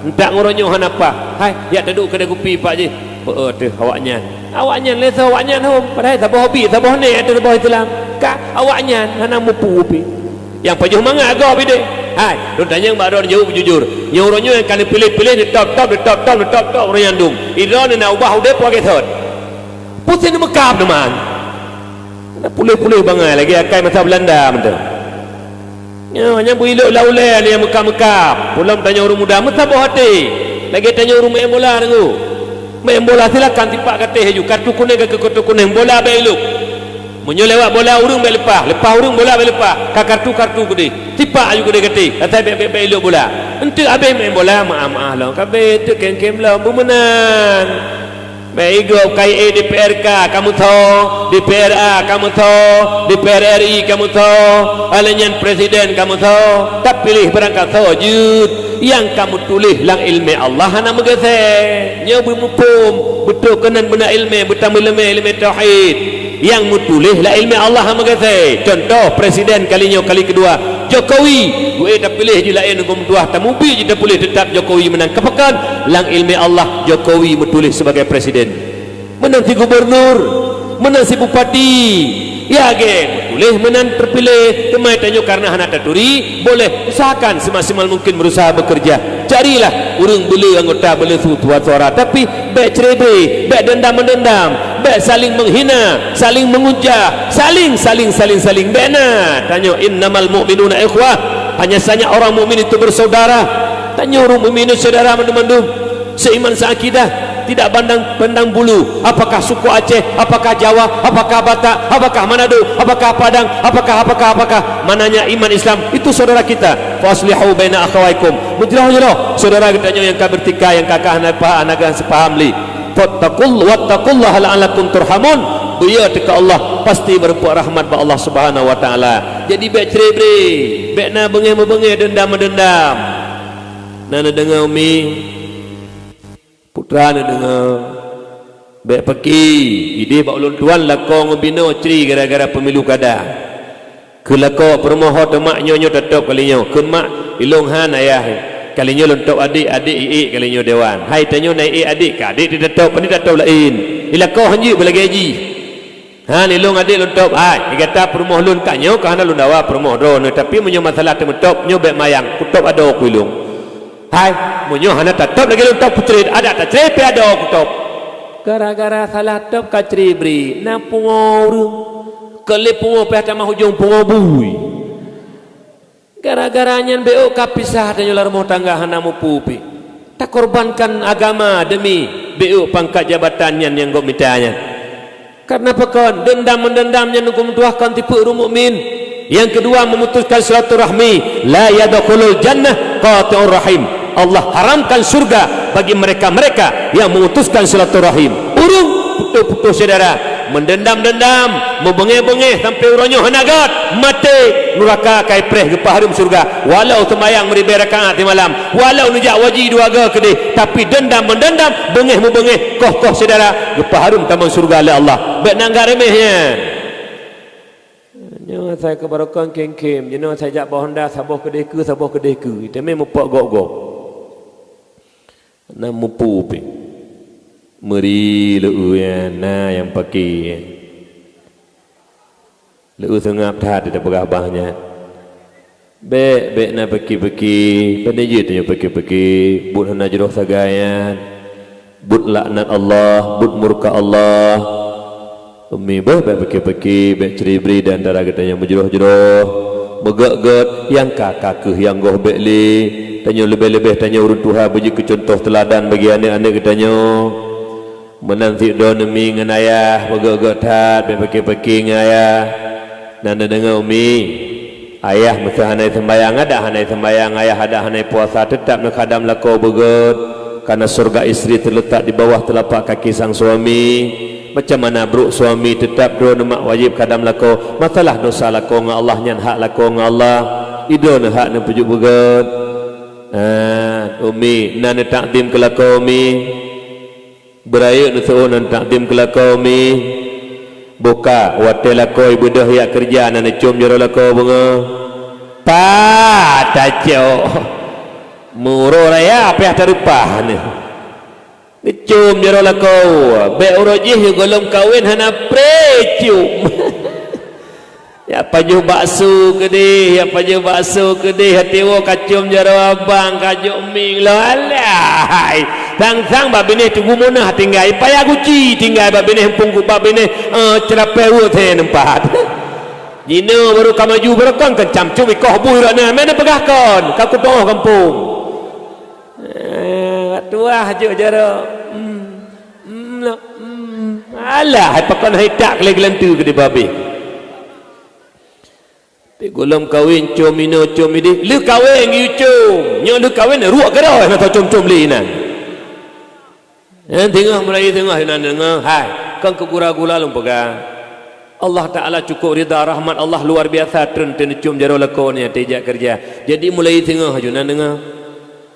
Entak ngon uroe nyoe hana paih. Hai, jak taduek keudeh kupi pak jih. Peu teuh awaknyan. Awaknyan lé soe awaknyan hom, padahai saboh biet, saboh nèk ateueh saboh Islam. Ka awaknyan hana mupu pih. Nyang pajoh mangat gob ideh. Hai, lôn tanyong bak droeneuh jaweueb jujur. Nyoe uroe nyoe nyang ka neupiléh-piléh, neutop-top, neutop-top, neutop-top uroe nyan dum. Idroeneuh na ubah udeb lagée thot. Pusing neumeukab teuma. Na puléh-puléh bangai lagée akai masa Beulanda mantong. Nyoe, nyang beuilok lam ulée nyang meukab-meukab. Peulom tanyoe ureuëng muda meusaboh até. Lagée tanyoe ureuëng maén bola Teungku. Maén bola silakan tipak gatéh laju. Kartu kunéng ka keu kartu kunéng, bola bék ilok. Meunyoe lewat bola ureuëng bék leupah, leupah ureuëng bola bék leupah. Ka kartu-kartu keudeh. Tipak laju keudeh gatéh. Asai bék, bék, bék ilok bola. Eunteuk habéh maén bola, meuáh-meuáh lom. Ka bék eunteuk khém-khém lom, beumeunan. Bék igob kayée D P R K kamoe tho, D P R A kamoe tho, D P R R I kamoe tho, alèh nyan presiden kamoe tho, tapiléh barangkasoe jeuet nyang ka meutuléh lam iéleumé Allah hana meugeusé. Nyoe beumuphom, beutôi keunan beuna iéleumé, beutameuleume iéleumé tauhid. Nyang meutuléh lam iéleumé Allah hana meugeusé. Cuntoh presiden kali nyoe kali keudua, Jokowi, geuék tapiléh jih laén geumeudua, tamubi jih tapiléh teutap Jokowi meunang. Kapakan? Lam iéleumé Allah, Jokowi meutuléh sibagai presiden. Meunan si gubernur, meunan si bupati. Ya, geng. Boleh meunan teupiléh, teuma tanyoe kareuna hana taturi, boleh usahakan semaksimal mungkin berusaha bekerja. Carilah ureuëng beuleu anggota beuleu su-, suara, tapi bék cerebre, bék dendam-mendendam, bék saling menghina, saling menghujah, saling, saling, saling, saling. Bék na. Tanyoe, "Innamal mu'minuna ikhwah." Hanya saja orang mukmin itu bersaudara. Tanyoe ureuëng mukmin itu saudara mandum-mandum. Seiman seakidah, tidak pandang, pandang bulu, apakah suku Aceh, apakah Jawa, apakah Batak, apakah Manado, apakah Padang, apakah, apakah, apakah. Maknanya iman Islam itu saudara kita. "Fa aslihu baina akhawaikum." Meujroh-jroh saudara geutanyoe nyang ka bertikai, nyang ka, ka hana paham, hana ka seupaham lé. "Fattaqul-, wattaqullaha la'allakum turhamun." Beuyo teuka Allah, pasti beureumpok rahmat bak Allah Subhanahu wa Taala. Jadi bék cerebre, bék na beungéh-meubeungéh, dendam-mendendam. Na neudeungoe, Umi? Putra neudeungoe, bék peuki, idéh bak ulôn tuan lakoe ngon binoe cri gara-gara pemilu kada. Keu lakoe peurumoh ho teumak nyoe-nyoe tatôb kali nyoe, kheun mak, ilôn han ayah, kali nyoe lôn tôb adék, adék iék kali nyoe dewan. Hai tanyoe na iék adék, ka adék tatôb, pane tatôb laén. Ilakoe han jeuet beulagée jih. Han ilôn adék lôn tôb, hai, gata peurumoh lôn ka nyoe ka hana lôn dawa peurumoh droeneuh, tapi meunyoe masalah teumeutôb nyoe bék mayang, kutôb adoe ku ilôn. Hai, meunyoe hana tatôb lagée lôn tôb kucrét, adak tacrét pih adoe kutôb. Gara-gara salah tôb ka cerebre, na pungoe ureuëng. Keu lé pungoe pih tamah ujong pungoe bui. Gara-gara nyan bék ka pisah tanyoe lam rumoh tangga hana mupu pih. Takorbankan agama demi bék pangkat jabatan nyan nyang gob mita nyan. Karena pakon? Dendam-mendendam nyan meutuahkan tipeue ureuëng mukmin. Yang kedua, memutuskan silaturahmi. "La yadkhulul jannah qati'ur rahim." Allah haramkan surga bagi mereka-mereka yang memutuskan silaturahim. Ureuëng putus-putus syedara, meudendam-dendam, meubeungéh-beungéh sampoe uroe nyoe hana gét, maté, nuraka ka ipreh geupeuhareuem surga. Walau seumayang meuribée rakaat simalam, walau neujak waji dua goe keudeh, tapi dendam-meudendam, beungéh-meubeungéh, koh-koh syedara, geupeuhareuem tamong surga lé Allah. Bék na gét reumeh nyan. Nyoe asai keu barokon khém-khém, jinoe asai jak bak honda saboh keudeh keue, saboh keudeh keue. Teumé mupok gok-gok. Na mupu pih. Meuri leu-eu nyan, na nyang pake. Leu-eu seungab that teupeugah bah nyan. Bék, bék na pike-pike, pane jeuet tanyoe pike-pike, buet hana jroh sagai nyan. Buet laknat Allah, buet murka Allah. Umi beuh bék pike-pike, bék ceuri-bri di antara geutanyoe meujroh-jroh, meugét-gét, nyang ka-ka kheueh nyang goh bék lé. Tanyoe leubeh-leubeh tanyoe ureuëng tuha beujeuet keu cuntoh teuladan bagi aneuëk-aneuëk geutanyoe. Meunan cit droeneuh mi ngon ayah, meugét-gét that, bék pike-pike ngon ayah. Na neudeungoe umi. Ayah meusé hana seumbayang, adak hana seumbayang, ayah adak hana puasa, teutap neukhadam lakoe beugét, karena surga istri terletak di bawah telapak kaki sang suami. Macam mana brok suami, teutap droeneuh mak wajéb khadam lakoe. Masalah dosa lakoe ngon Allah nyan hak lakoe ngon Allah. Idroeneuh hak neupeujeuet beugét. Ah, umi, na neutakzim keu lakoe umi. Beurayeuk neuseuôt nan takzim keu lakoe mi. Boh ka watée lakoe beudôh jak keureuja na neucôm jaroe lakoe beungoh. Pat tacok. Meuuroe raya pih tareupah neuh. Neucôm jaroe lakoe, bék uroe jih gohlom kawen hana pré côm. Jak pajoh bakso keudeh, jak pajoh bakso keudeh, até woe kacôm jaroe abang, kajok mieng lom. Alah hai. Sang-sang bak binéh Teungku Munah tinggai, payah guci tinggai bak binéh, muphom bak binéh, eh, ceurapée weueh thée neumpat. Jinoe baru ka maju, baru kon keuncam côm ikoh bui rot na, meunan peugah kon, ka kutoh gampông. Eh, tuah jok jaroe. Hmm. Hmm, hmm. Alah hai pakon hai tak lé geulanteue keudeh babeh. Pih gohlom kawen côm inoe côm ideh, lheueh kawen geuyue côm. Nyoe lheueh kawen ruek keudroe mantong côm-côm lé inan. Nyan teungoh mulai teungoh inan teungoh, hai, kon keu gura-gura lôn peugah. Allah Taala cukup ridha, rahmat Allah luar biasa treun teuh neucôm jaroe lakoe nyan teuh jak keureuja. Jadi mulai teungoh aju nan teungoh.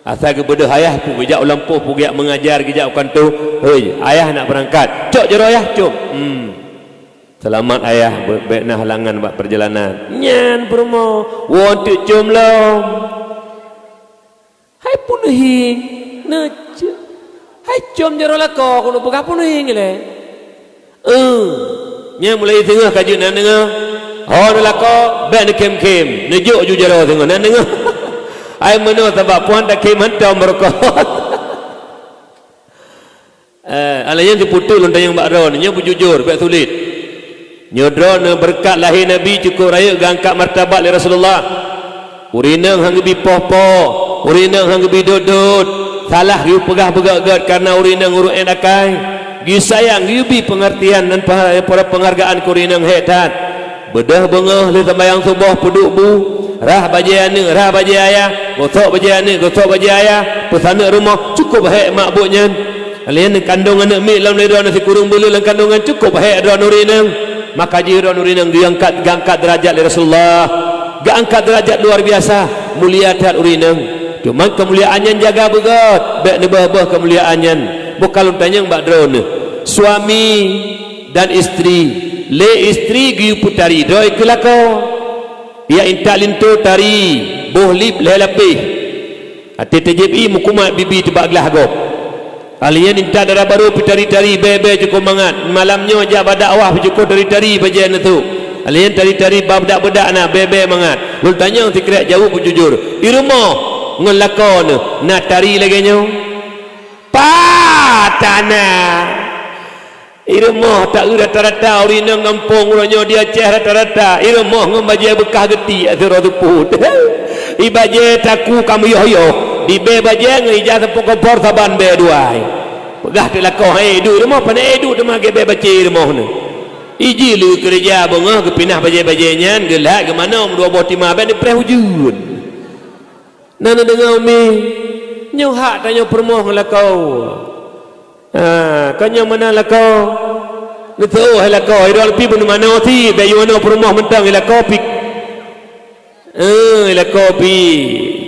Asai geubeudôh ayah pih geujak u lampôh, pih geujak meungajar, geujak u kantô. Hei, ayah nak beurangkat. Cok jaroe ayah, côm. Hmm. Seulamat ayah, be-, bék na halangan bak peurjalanan. Nyan peurumoh, woe teuk côm lom. Hai peunuhi, neucôm. Hai côm jaroe lakoe, keuneuk peugah peunuhi ngilék. Eh, nyan mulai teungoh ka jeuet nan teungoh. Ho neulakoe, bèk neukhém-khém, neujok ju jaroe singoh, na deungoe. Ai meunoe sabab puan takhém hantom beureukoh. Eh, alah nyan sipeutuh lôn tanyong bak droeneuh, nyoe beujujur, bèk sulet. Nyoe droeneuh beureukat lahé Nabi cukôp rayeuk geuangkat martabat lé Rasulullah. Ureueng inong han geubi poh-poh, ureueng inong han geubi dot-dot. Salah geupeugah beugèt-gèt kareuna ureueng inong ureueng èt akai. Geusayang, geubi peungeurtian dan pengha-, penghargaan keu ureueng inong hék that. Beudôh beungoh lheueh seumayang suboh peuduek bu, rhah bajèe aneuk, rhah bajèe ayah, gosok bajèe aneuk, gosok bajèe ayah, peusaneuk rumoh, cukôp hék mak buet nyan. Laén kandông aneuk miet lom lé droeneuh sikureueng buleuen lam kandông nyan cukôp hék droeneuh ureueng inong. Maka jih droeneuh ureueng inong geuangkat, geuangkat deurajat lé Rasulullah. Geuangkat deurajat luar biasa, mulia that ureueng inong. Teuma keumuliaan nyan jaga beugèt, bèk neubôh-bôh keumuliaan nyan. Boh ka lôn tanyong bak droeneuh. Suami dan istri, lé istri geuyue peutari, droe keu lakoe. Yak intat linto tari, boh lip lhèe lapéh. Até teujieb ié meukumat bibi teubak glah gob. Alah nyan intat dara barô pih tari-tari, bèe-bèe cukôp mangat. Malam nyoe jak bak dakwah pih cukôp tari-tari bajèe neusok. Alah nyan tari-tari bak beudak-beudak na, bèe-bèe mangat. Lôn tanyong sikrek jaweueb beujujur. I rumoh ngon lakoe neuh na tari lagèe nyoe? Pat hana! I rumoh taeu rata-rata ureueng inong gampông uroe nyoe di Aceh rata-rata. I rumoh ngon bajèe beukah geuti ateueh droe seupôt. I bajèe taku ka meuyoh-yoh. Dibèe bajèe ngon ija sampôh kompor saban bèe dua. Peugah teuk lakoe, "Hai, duek i rumoh, pane duek teuma gèt bèe bacé i rumoh nyoe." Iji lé keureuja beungoh geupinah bajèe-bajèe nyan, geulat geumanom dua boh tima bèe neupreh ujeuen. Na neudeungoe, Umi? Nyoe hak tanyoe peurumoh ngon lakoe. Ha, kon nyoe meunan lakoe. Neuteuôh hai lakoe, droe pih beuneuh manoe sit, bèk yue manoe peurumoh mantong, hai lakoe pih. Eh, hai lakoe pih.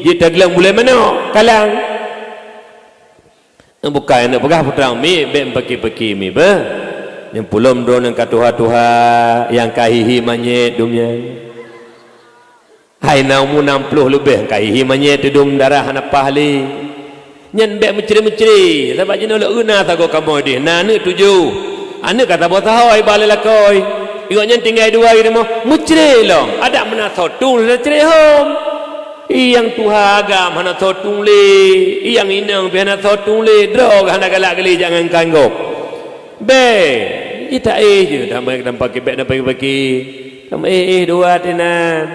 Jeuet tagleng bulèe manok, kalang. Bukai aneuk peugah putra umi, bèk meupaki-paki umi beuh. Nyang pulom droeneuh ka tuha-tuha, nyang ka hi-hi manyét dum nyan. Hai na umu nam ploh leubeh ka hi-hi manyét teudum darah hana paih lé. Nyan bèk meucre-meucre, sabab jinoe lôn eu na sagoe kamoe deh, na aneuk tujoh. Aneuk ka saboh sahoe ba lé lakoe. Gobnyan tinggai dua i rumoh, meucre lom. Adak meunan soe tueng lé cre hom. I nyang tuha agam hana soe tueng lé, i nyang inong pih hana soe tueng lé, droe hana galak geulé jak ngon kan gob. Bèk, ita éh jeuet, dam, dam paki bèk, dam paki-paki. Dam éh, éh dua teunan.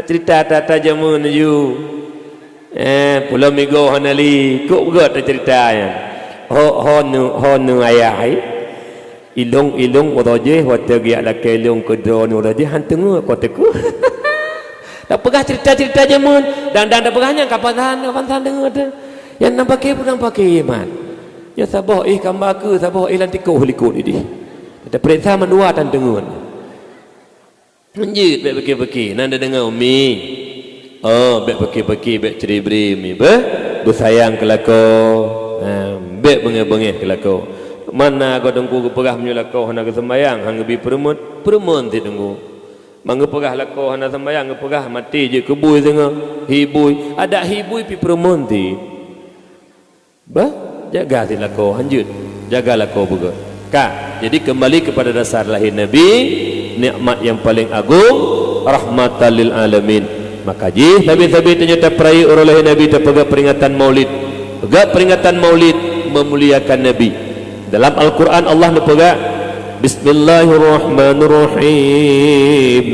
Cerita ata-ata jameun laju. Eh, pulo migoe hana lé, kok beugöt teucerita nyan. Ho, ho nu, ho nu ayah, eh. Ilong, ilong uroe jih, watèe geujak lakèe ilong keu droeneuh uroe jih, han teungeut po teungku. Tapeugah cerita-cerita jameun, dan, dan tapeugah nyan kapan san, kapan san teungeut teuh. Nyan nam paké, peudong paké iman. Nyoe saboh éh kamba keu, saboh éh lam tikoh likot idéh. Tapeuriksa mandua tan teungeut. Hanjeuet bèk peuké-peuké, na neudeungoe, Umi? Oh, bèk peuké-peuké, bèk cre-bre, Umi. Beuh, beusayang keu lakoe. Ha, bèk beungéh-beungéh keu lakoe. Mana goe teungku geupeugah meunyoe lakoe hana geuseumbayang, han geubi peureumeun, peureumeun sit teungku. Man geupeugah lakoe hana seumbayang, geupeugah maté jeuet keu bui singoh, hi bui. Adak hi bui pih peureumeun sit. Bah, jaga sit lakoe, hanjeuet. Jaga lakoe beugöt. Ka, jadi kembali kepada dasar lahé Nabi, nikmat yang paling agung, rahmatan lil alamin. Maka jih, sabe-sabe tanyoe tapeurayeuk uroe lahé Nabi, tapeugöt peringatan Maulid. Peugöt peringatan Maulid memuliakan Nabi. Dalam Al-Quran, Allah neupeugah, Bismillahirrahmanirrahim.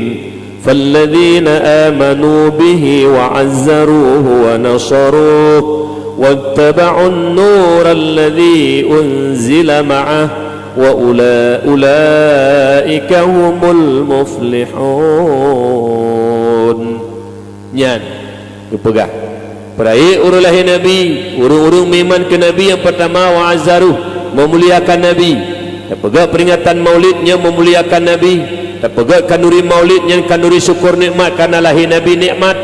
فالذين آمنوا به وعزروه ونصروه واتبعوا النور الذي أنزل معه وأولا-، أولئك هم المفلحون. Nyan geupeugah. Peurayeuk uroe lahé Nabi, ureueng-ureueng meuiman keu Nabi nyang peurtama wa azzaruh, meumuliakan Nabi. Tapeugöt peuringatan Maulid nyan meumuliakan Nabi. Tapeugöt khanduri Maulid nyan khanduri syukur nikmat kareuna lahé Nabi nikmat.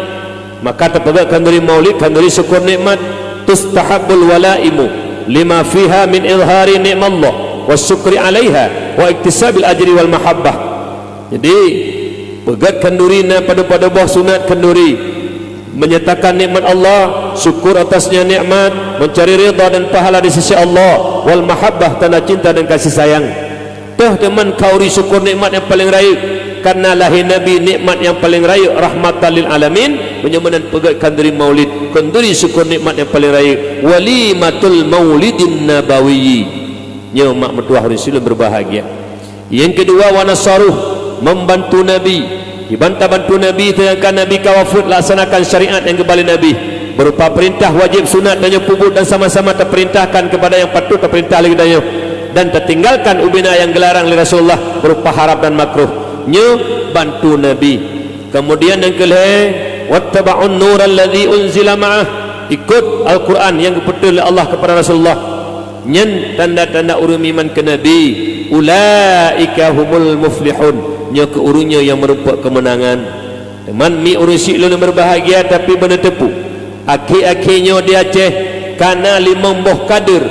Maka tapeugöt khanduri Maulid khanduri syukur nikmat. Tustahabbul walaimu lima fiha min izhari ni'mallah wa syukri 'alaiha wa iktisabil ajri wal mahabbah. Jadi, peugöt khanduri na padub-padub boh sunat khanduri. Menyatakan nikmat Allah, syukur atasnya nikmat, mencari ridha dan pahala di sisi Allah, wal mahabbah, tanda cinta dan kasih sayang. Toh teuma khanduri syukur nikmat nyang paleng rayeuk. Karena lahé Nabi nikmat nyang paleng rayeuk, rahmatan lil alamin, meunyoe meunan peugét khanduri maulid, khanduri syukur nikmat nyang paleng rayeuk, walimatul maulidin nabawi. Nyoe mak meutuwah ureuëng silon berbahagia. Nyang keudua, wa nasaruh, membantu Nabi. Kiban tabantu Nabi, teungku Nabi ka wafeuet, laksanakan syariat nyang geuba lé Nabi. Berupa perintah wajib sunat tanyoe peubuet dan sama-sama taperintahkan kepada nyang patut taperintah lé geutanyoe, dan tatinggalkan ubena nyang geularang lé Rasulullah berupa haram dan makruh. Nyoe bantu Nabi. Kemudian nyang keulhée, wattaba'un nural ladzi unzila ma'ah, ikut Al-Quran nyang geupeutreun lé Allah kepada Rasulullah. Nyan tanda-tanda ureuëng meuiman keu Nabi, ulaika humul muflihun, nyoe keuh ureuëng nyoe nyang meurumpok keumeunangan. Teuma mi ureuëng syiek lôn berbahagia, tapi beuneuteupeu, akhé-akhé nyoe di Aceh kana limong boh kader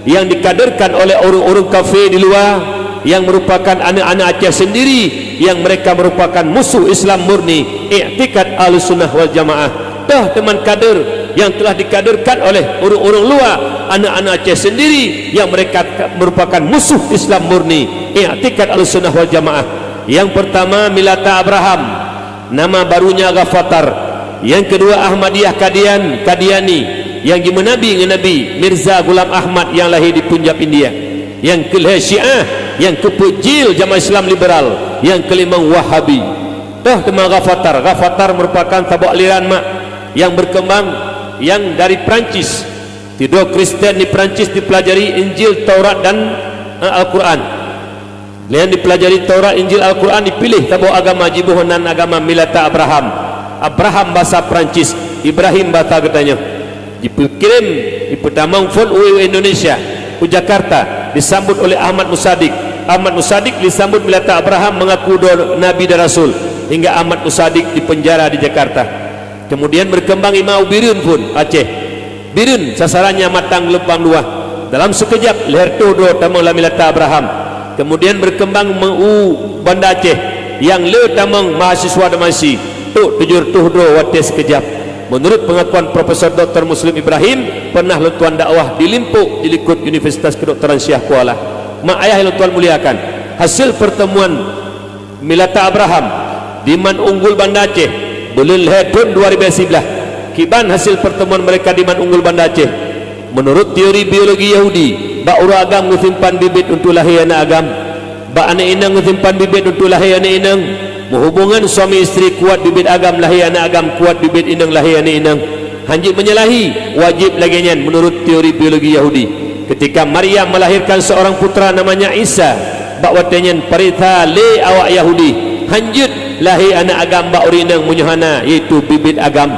nyang dikaderkan oleh ureuëng-ureuëng kafé di luwa, nyang meurupakan aneuëk-aneuëk Aceh sendiri, nyang mereka meurupakan musuh Islam murni, iktikad Ahlussunnah wal Jamaah. Toh teuma kader nyang telah dikaderkan oleh ureuëng-ureuëng luwa, aneuëk-aneuëk Aceh sendiri, nyang mereka ka-, merupakan musuh Islam murni, iktikad Ahlussunnah wal Jamaah. Nyang pertama, Milata Abraham, nama barunya Ghafatar. Nyang keudua, Ahmadiyah Kadian, Kadiani, nyang jimeunabi ngon Nabi, Mirza Ghulam Ahmad nyang lahé di Punjab, India. Nyang keulhée, Syiah, nyang keupeuet jil jamaah Islam liberal. Nyang keulimong, Wahabi. Toh teuma Ghafatar. Ghafatar merupakan saboh aliran mak nyang berkembang, nyang dari Perancis. Sidroe Kristen di Perancis dipeulajari Injil, Taurat, dan, eh, Al-Quran. Lheueh dipeulajari Taurat, Injil, Al-Quran, dipiléh saboh agama, jiboh nan agama Milata Abraham. Abraham basa Perancis, Ibrahim basa geutanyoe. Jipeukirim, jipeutamong phon u Indonesia, u Jakarta, disambot oleh Ahmad Musadik. Ahmad Musadik disambot Milata Abraham, mengaku droe nabi dan rasul, hingga Ahmad Musadik dipenjara di Jakarta. Kemudian berkembang ima u Bireuen phon, Aceh. Bireuen sasarannya Matang Geulumpang Dua. Dalam sekejap, lhée reutôh droe tamong lam Milata Abraham. Kemudian berkembang me-, u Banda Aceh, nyang le tamong mahasiswa dan mahasiswi, trok tujoh reutôh droe watée sekejap. Menurut pengakuan Profesor Doktor Muslim Ibrahim, pernah lôn tuan dakwah di Limpok, di likot Universitas Kedokteran Syiah Kuala. Mak ayah nyang lôn tuan muliakan, hasil pertemuan Milata Abraham di Man Unggul, Banda Aceh, buleuen lhée thon dua ribée siblaih. Kiban hasil pertemuan mereka di Man Unggul, Banda Aceh? Menurut teori biologi Yahudi, bak uroe agam geusimpan bibit untuk lahé aneuëk agam. Bak aneuëk inong geusimpan bibit untuk lahé aneuëk inong. Meuhubongan suami istri kuat bibit agam lahé aneuëk agam, kuat bibit inong lahé aneuëk inong. Hanjeuet menyalahi, wajéb lagée nyan menurut teori biologi Yahudi. Ketika Maryam melahirkan seorang putra namanya Isa, bak watée nyan pareksa lé awak Yahudi, hanjeuet lahé aneuëk agam bak ureuëng inong meunyoe hana, yaitu bibit agam.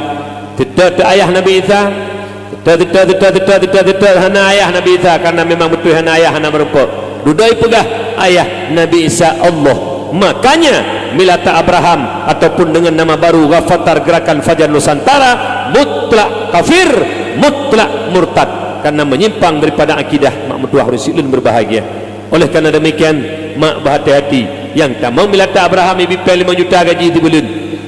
Teuta teu ayah Nabi Isa? Teuta, teuta, teuta, teuta, teuta, teuta, hana ayah Nabi Isa, karena memang beutôi hana ayah, hana meurumpok. Dudoe peugah ayah Nabi Isa Allah. Makanya, Milata Abraham ataupun dengan nama baru Ghafatar Gerakan Fajar Nusantara mutlak kafir, mutlak murtad, karena menyimpang daripada akidah. Mak meutuah ureuëng syiek lôn berbahagia. Oleh karena demikian, mak beuhati-hati, nyang tamong Milata Abraham ibi péng limong juta gaji sibuleuen.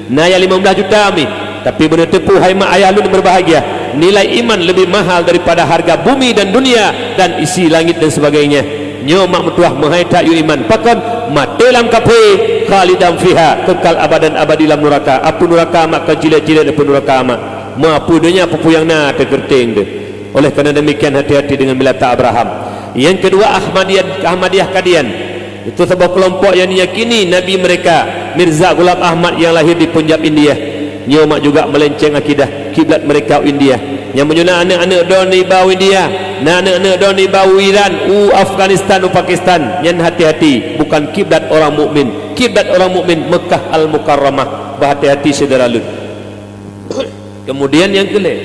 Na nyang limong blaih juta mi, tapi beuneuteupeu hai mak ayah lôn berbahagia, nilai iman lebih mahal daripada harga bumi dan dunia dan isi langit dan sebagainya. Nyoe mak meutuah meuhai that yue iman. Pakon? Maté lam kafé, khalidan fiha, kekal abadan abadi lam nuraka. Apui nuraka mak, kon cilet-cilet apui nuraka mak. Meu apui donya, peue-peue nyang na teukeurteng teuh. Oleh karena demikian, hati-hati dengan Milata Abraham. Nyang keudua, Ahmadiyah, Ahmadiyah Kadian. Itu saboh keulompok nyang meyakini nabi mereka, Mirza Ghulam Ahmad nyang lahé di Punjab, India. Nyoe mak juga melenceng akidah, kiblat mereka u India. Nyang meunyoe na aneuëk-aneuëk droeneuh iba u India, na aneuëk-aneuëk droeneuh iba u Iran, u Afghanistan, u Pakistan, nyan hati-hati, bukan kiblat orang mukmin. Kiblat orang mukmin Mekah Al-Mukarramah. Beuhati-hati syedara lôn. Kemudian nyang keulhée,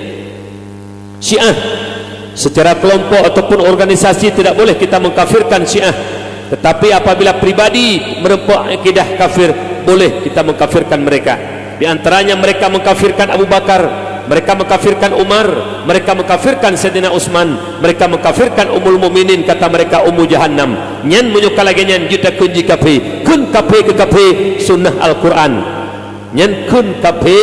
Syiah. Secara kelompok ataupun organisasi tidak boleh kita mengkafirkan Syiah. Tetapi apabila pribadi meureumpok akidah kafir, boleh kita mengkafirkan mereka. Di antaranya mereka mengkafirkan Abu Bakar, mereka mengkafirkan Umar, mereka mengkafirkan Saidina Utsman, mereka mengkafirkan Ummul Mukminin, kata mereka Ummu Jahannam. Nyan meunyoe ka lagée nyan jeuet takheun jih kafé. Kheun kafé keu kafé, sunnah Al-Quran. Nyan kheun kafé,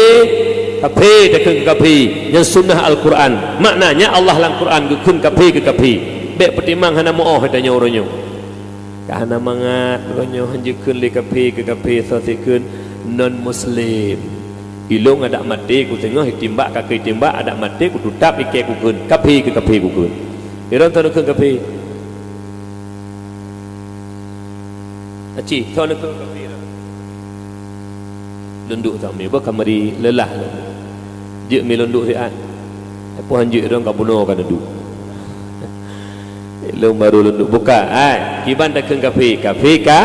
kafé takheun keu kafé, nyan sunnah Al-Quran. Maknanya Allah lam Quran geukheun kafé keu kafé. Bék peutimang hana meu-óh tanyoe uroe nyoe. Ka hana mangat, uroe nyoe hanjeuet kheun lé kafé keu kafé, soe sit kheun non muslim. Ilôn adak maté kuteungoh, itimbak ka keu itimbak, adak maté kututap ikée kukheun, kafé keu kafé kukheun. Iron soe neukheun kafé? Aci, soe neukheun kafé? Lôn duek samé, boh ka meuri leulah lôn. Jeuet mi lôn duek siat. Apa hanjeuet dong ka bunoe ka neuduek. Lôn barô lôn duek buka. Hai, kiban takheun kafé, kafé ka.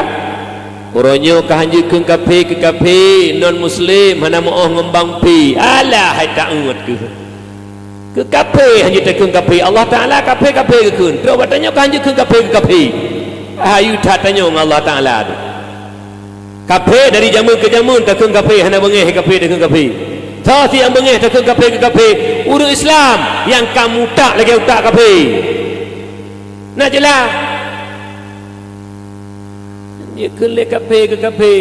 Uroe nyoe ka hanjeuet kheun kafé keu kafé, non muslim, hana meu'oh ngon bang pi. Alah, hai taeuet keu. Keu kafé hanjeuet takheun kafé. Allah Taala kafé, kafé geukheun. Trok bak tanyoe ka hanjeuet kheun kafé keu kafé. Hayu that tanyoe ngon Allah Taala tu. Kafé dari jameun keu jameun takheun kafé, hana beungéh kafé takheun kafé. Soe sit nyang beungéh takheun kafé keu kafé? Ureuëng Islam nyang ka meuutak lagée utak kafé. Na jeulaih. Hanjeuet kheun lé kafé keu kafé.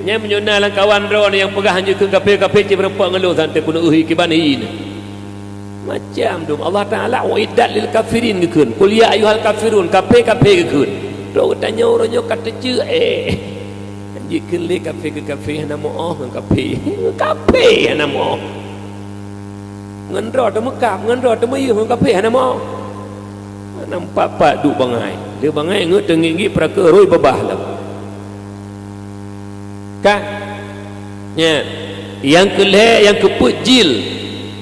Nyan meunyoe na lam kawan droeneuh nyang peugah hanjeuet kheun kafé, kafé cit meurumpok ngon lôn, santé keuneuk uhi kiban hi nyan. Macam dum Allah Taala uiddat lil kafirin geukheun. Qul ya ayyuhal kafirun, kafé-kafé geukheun. Trok geutanyoe uroe nyoe ka teucue, eh. Hanjeuet kheun lé kafé keu kafé, hana meu'oh ngon kafé. Kafé hana meu'oh. Ngon droe teumeukab, ngon droe teumeuyeuh, ngon kafé hana meu'oh. Nampak pat duek bangai. Lé bangai ngeut teungiek-ngiek peuraka roi babah lom. Ka? Nyan. Nyang keu lhée, nyang keupeuet jil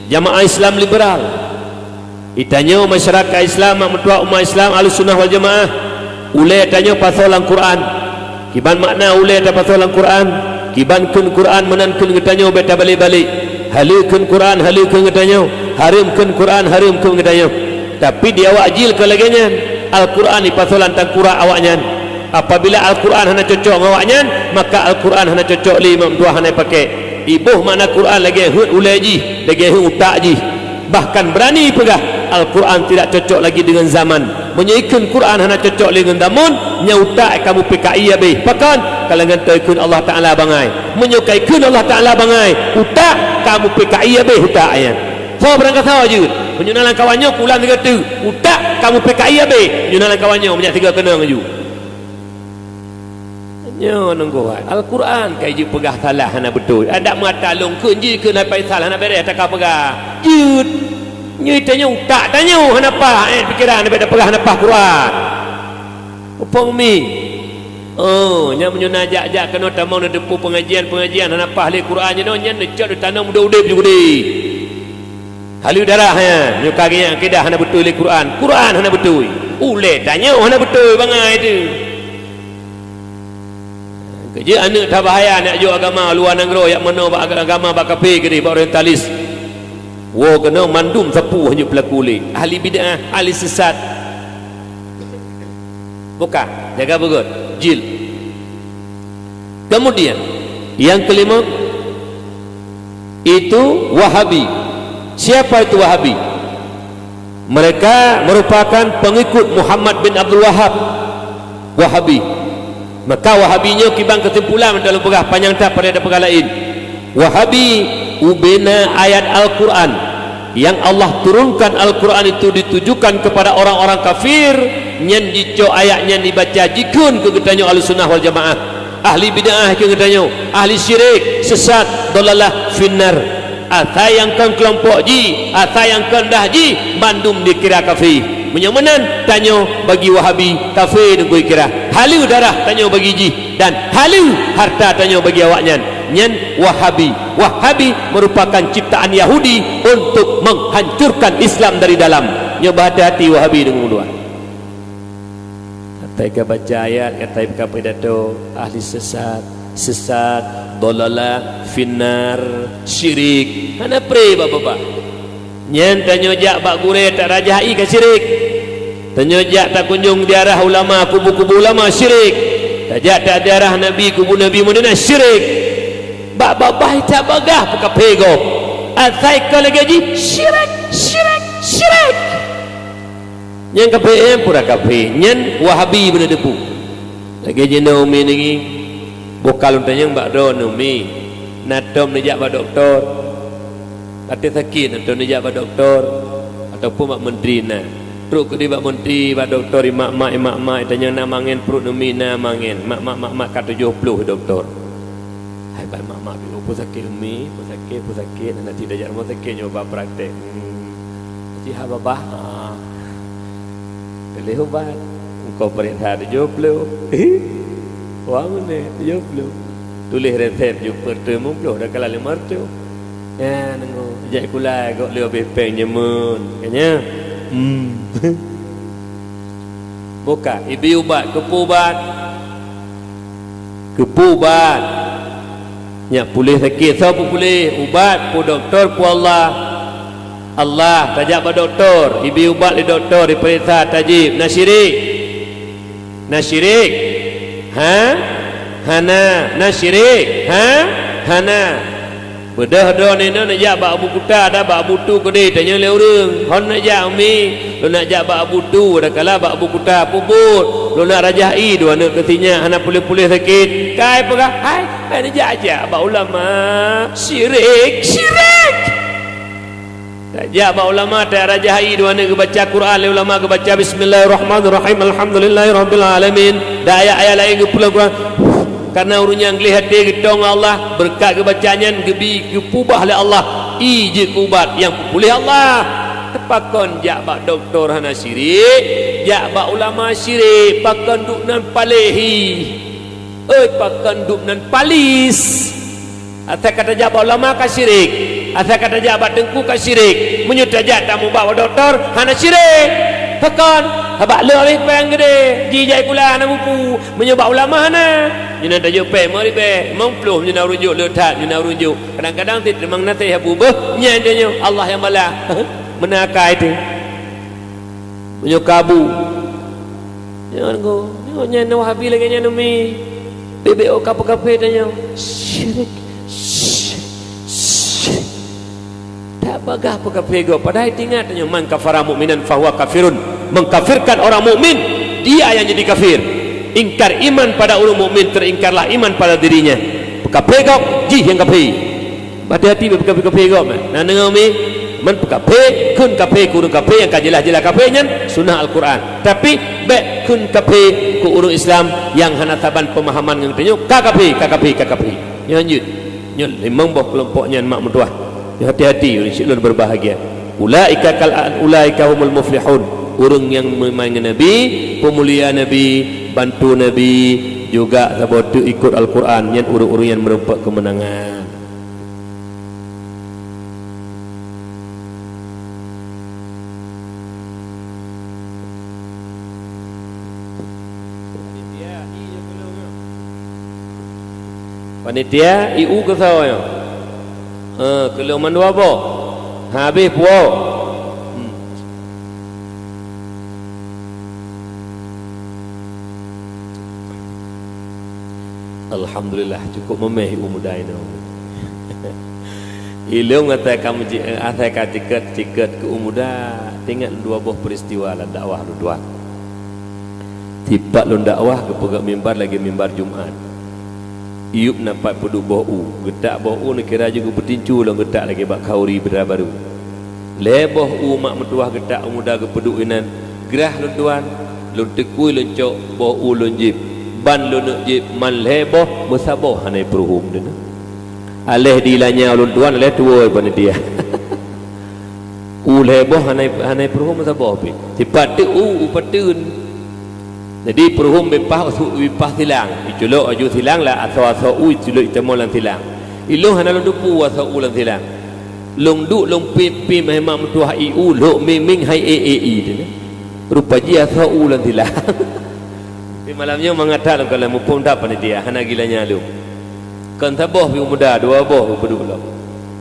jamaah Islam liberal. Geutanyoe masyarakat Islam, mak meutuah umat Islam Ahlussunnah wal Jamaah, ulée tanyoe pasoe lam Quran. Kiban makna ulée tapasoe lam Quran? Kiban kheun Quran meunan kheun geutanyoe bék tabalek-balek. Haleue kheun Quran, haleue kheun geutanyoe. Hareuem kheun Quran, hareuem kheun geutanyoe. Tapi di awak jil kon lagée nyan. Al-Quran jipasoe lam tangkurak awaknyan. Apabila Al-Quran hana cocok ngon awaknyan, maka Al-Quran hana cocok lé, mak meutuah hana jipakék. Iboh makna Quran lagée heuet ulée jih, lagée heuet utak jih. Bahkan beurani peugah, Al-Quran tidak cocok lagi dengan zaman. Meunyoe ikheun Quran hana cocok lé ngon zaman, nyan utak ka mupeuka'i habéh. Pakon? Ka lagée nyan ikheun Allah Taala bangai. Meunyoe ka ikheun Allah Taala bangai, utak ka mupeuka'i habéh utak nyan. Soe beurangkasoe jeuet? Meunyoe na lam kawan nyoe, kulam sigoe teuk. Utak ka mupeuka'i habéh. Meunyoe na lam kawan nyoe, meunyak sigoe keunong laju. Nyoe nunggu hai. Al-Quran kai jeuet peugah salah hana beutôi. Adak meuata lôn kheun jih keu Nabi Faisal hana beres, teuka peugah. Jeuet. Nyoe tanyoe utak tanyoe hana paih, eh, pikeran, bék tapeugah hana paih Quran. Upong mi. Oh, nyan meunyoe na jak-jak keunoe tamong neuteupeue pengajian-pengajian hana paih lé Quran jinoe, nyan neucok neutanom udeb-udeb ju keudeh. Haleue darah nyan, nyoe ka geuingat akidah hana beutôi lé Quran. Quran hana beutôi. Ulée tanyoe hana beutôi bangai teuh. Keujeuet aneuëk tabahaya, nak jok agama luwa nanggroe, jak meunoe bak agama bak kafé keudeh, bak orientalis. Woe keunoe mandum sapeue hanjeuet peulaku lé. Ahli bid'ah, ahli sesat. Buka, jaga beugét, jil. Kemudian, yang kelima, itu Wahabi. Siapa itu Wahabi? Mereka merupakan pengikut Muhammad bin Abdul Wahhab. Wahabi. Maka Wahabi nyoe kiban keusimpulan dalam peugah panyang that pada peugah laén. Wahabi ubena ayat Al-Quran yang Allah turunkan Al-Quran itu ditujukan kepada orang-orang kafir, nyan jicok ayat nyan dibaca jikheun keu geutanyoe Ahlussunnah wal Jamaah. Ahli bid'ah keu geutanyoe, ahli syirik, sesat, dolalah, finnar. Asai nyang kon keulompok jih, asai nyang kon dah jih, bandum dikira kafé. Meunyoe meunan, tanyoe bagi Wahabi kafé nunggu ikira. Haleue darah tanyoe bagi jih, dan haleue harta tanyoe bagi awaknyan. Nyan Wahabi. Wahabi merupakan ciptaan Yahudi untuk menghancurkan Islam dari dalam. Nyoe beuhati-hati Wahabi deungon ulôn. Katai ka baca ayat, katai ka pidato, ahli sesat, sesat, dolalah, finnar, syirik. Hana pré bak babah. Nyan tanyoe jak bak gurée tak rajah i ka syirik. Tanyoe jak takunjong ziarah ulama, kubu-kubu ulama, syirik. Tajak taziarah Nabi, kubu Nabi Madinah, syirik. Bak babah i tabagah peukafé gob. Asai ka lagée jih, syirik, syirik, syirik. Nyang kafé, eh, pura kafé. Nyan Wahabi beuneuteupeu. Lagée jinoe umi ninggi, boh ka lôn tanyong bak droeneuh umi, na tom neujak bak dokto, até sakét na tom neujak bak dokto, ataupun bak menteri na. Trok keudeh bak meunti, bak dokto, imak-mak, imak-mak, itanyong na mangen pruet umi, na mangen. Mak-mak, mak-mak ka tujoh ploh dokto. Hai bak mak-mak, peue sakét umi, peue sakét, peue sakét, na cit tajak rumoh sakét nyoe bak praktek. Hmm. Cit haba bah. Ah. Tuléh ubat. Engkau peuriksa tujoh ploh. Wah, meunan tujoh ploh. Tuléh resep jeuet peuet reutôh limong ploh, dah kalah limong reutôh. Nyan, nunggu. Jak sikula, gok lheueh habéh péng nyeumeuet. Ka nyan. Hmm. Buka, ibi ubat, keupeue ubat? Keupeue ubat? Nyak puléh sakét, soe peupuléh? Ubat, peue dokto, peue Allah? Allah, tajak bak dokto, ibi ubat lé dokto, ipeuriksa, tajieb, na syirik? Na syirik? Ha? Hana. Na syirik? Ha? Hana. Beudôh droeneuh neujak bak Abu Kuta dan bak Abu Tu keudeh, tanyong lé ureuëng, "Hon neujak, Umi?" "Lôn neujak bak Abu Tu, adakala bak Abu Kuta." "Peue buet?" "Lôn neujak rajah ie dua aneuk keu si nyak, hana puléh-puléh sakét." Ka ipeugah, "Hai, hai neujak-jak bak ulama." Syirik, syirik! Jak bak ulama, tajak rajah ie dua aneuk, geubaca Quran lé ulama, geubaca, "Bismillahirrahmanirrahim, alhamdulillahirabbil alamin." Dan ayat-ayat laén geupulang Quran. Karena ureuëng nyang gleh até geutong Allah, beureukat geubaca nyan geubi, geupeubah lé Allah, ie jeuet keu ubat nyang peupuléh Allah. Pakon jak bak dokto hana syirik, jak bak ulama syirik, pakon duek nan paléh hi. Oi, pakon duek nan palis. Asai ka tajak bak ulama ka syirik. Asai ka tajak bak teungku ka syirik. Meunyoe tajak tamubat bak dokto, hana syirik. Pakon? Sabab le abéh péng geude, jijak sikula hana buku. Meunyoe bak ulama hana. Nyoe na tajok péng lima ribèe, limong ploh meunyoe na ureuëng jok, le that meunyoe na ureuëng jok. Kadang-kadang cit teumang na teuh bubeh, nyan tanyoe Allah nyang balah. Meunan akai teuh. Meunyoe kabu. Nyan go, nyoe nyan Wahabi lagèe nyan umi. Bibit oh kapé-kapé tanyoe. Syirik. Syirik. Syirik. Tak bagah peukafé gob, padahai teuingat tanyoe, "Man kafara mu'minan fahuwa kafirun." Mengkafirkan orang mukmin, dia yang jadi kafir. Ingkar iman pada ureuëng mukmin, teringkarlah iman pada dirinya. Peukafé gob, jih nyang kafé. Hati-hati bèk peukafé-kafé gob, eh. Na deungö mi? Man peukafé, kheun kafé keu ureuëng kafé nyang ka jeulaih-jeulaih kafé nyan sunnah Al-Quran. Tapi bèk kheun kafé keu ureuëng Islam nyang hana saban peumahaman ngon tanyoe, ka kafé, ka kafé, ka kafé. Nyan jeuet. Nyoe limong boh keulompok nyan mak meutuah. Nyoe hati-hati, ureuëng syiek lôn berbahagia. Ulaika kal, ulaika humul muflihun. Ureuëng nyang meuiman ngon Nabi, peumulia Nabi, bantu Nabi, juga saboh teuk ikot Al-Quran, nyan ureuëng-ureuëng nyang meurumpok keumeunangan. Panitia, I U keu soe nyoe? Eh, keu lôn mandua boh. Habéh puwoe. Hmm. Alhamdulillah, cukup meumeh u muda inoe. Ilôn asai ka meuji-, asai ka cikot-cikot keu u muda, teuingat dua boh peuristiwa lam dakwah lôn tuan. Tipak lôn dakwah geupeugöt mimbar lagèe mimbar Jumat. Iyup na pat peuduek boh u, geutak boh u neukira jih geupeutincu lom geutak lagèe bak khauri beudara barô. Lhèe boh u mak meutuah geutak u muda geupeuduek inan, grah lôn tuan, lôn teukui lôn cok boh u lôn jieb, ban lôn neuk jieb man lhèe boh meusaboh hana peuruhom deungon. Aléh di lanya lôn tuan, aléh tuwoe panitia. U lhèe boh hana, hana peuruhom meusaboh pih. Sipat teuk u, u pateuen. Jadi peuruhom beupaih, u beupaih silang. Iculok aju silang lam asoe-asoe u, iculok itamong lam silang. Ilôn hana lôn teupeu asoe u lam silang. Lôn duek lôn pim-pim hai mak meutuah I U, lhok ming-ming hai e e i tu. Rupa jih asoe u lam silang. Tapi malam nyoe mangat that lôn kalon muphom that panitia, hana gila nyang lôn. Kon saboh pih u muda, dua boh pih peuduek lom.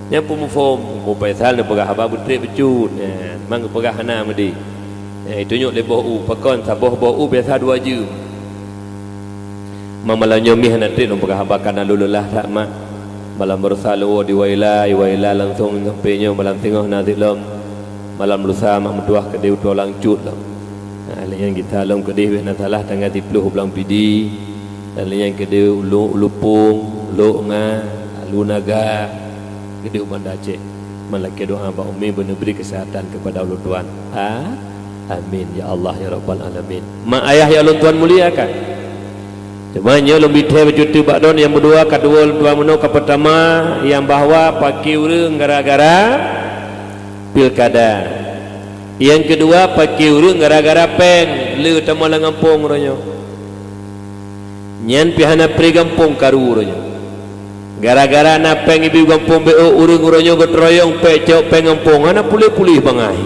Nyang peumuphom, Teungku Faisal neupeugah haba beutrép bacut. Nyan, mang geupeugah hana meudi. Nyan, itunyok lé boh u, pakon saboh boh u biasa dua jeuem. Mang malam nyoe mi hana trép lôn peugah haba, kana lôn leulah that mak. Malam baroesa lôn woe di Waila, di Waila langsong sampai nyoe malam singoh na sit lom. Malam lusa mak meutuah keudeh u Tualang Cut lom. Ha, lheueh nyan gisa lom keudeh bèk na salah tanggai siplôh u Blang Pidie. Dan lheueh nyan keudeh u Lu-, u Lupông, Lhok Nga, Lu Naga, keudeh u Banda Aceh. Man lakèe doa bak umi beuneubri keuseuhatan keupada ulôn tuan. Ha? Amin ya Allah ya Rabbal Alamin. Mak ayah nyang lôn tuan muliakan. Cuma nyoe lôn bithée bacut bak droeneuh nyang meudua, ka dua lôn tuan meunoe, ka peutama nyang bahwa paké ureuëng gara-gara pilkada. Nyang keudua paké ureuëng gara-gara péng le tamong lam gampông uroe nyoe. Nyan pih hana pri gampông karu uroe nyoe. Gara-gara na péng ibi gampông B O ureuëng uroe nyoe geuteurayong péng cok péng gampông hana puléh-puléh bangai.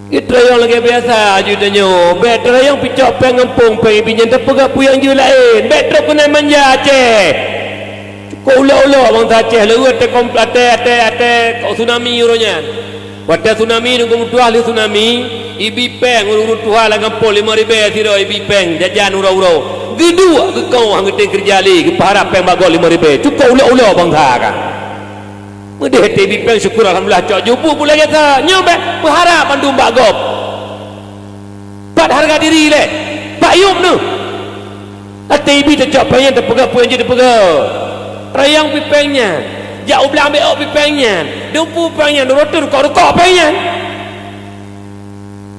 Geuteurayong lagée biasa aju tanyoe, bék teurayong picok péng gampông péng ibi nyan tapeugah peue nyang jeuet laén, bék trok keunan manja Aceh. Cukôp ulok-ulok bansa Aceh leuweuet até kom-, até, até, até tsunami uroe nyan. Watée tsunami nunggu meutuah lé tsunami, ibi péng ureuëng-ureuëng tuha lam gampông limong ribée sidroe ibi péng jajan uroe-uroe. Geuduek geukoh han geutem keureuja lé geupeuharab péng bak gob limong ribée. Cukôp ulok-ulok bansa ka. Meudeh até ibi péng syukur alhamdulillah cok jeuet buet lagée sa. Nyoe bék peuharab mandum bak gob. Pat hareuga diri lé. Bak yuem neuh. Até ibi tacok péng nyan tapeugah peue nyang jeuet tapeugah. Rayong pih péng nyan. Jak u blang B O pih péng nyan. Dumpu péng nyan, rukok-rukok péng nyan.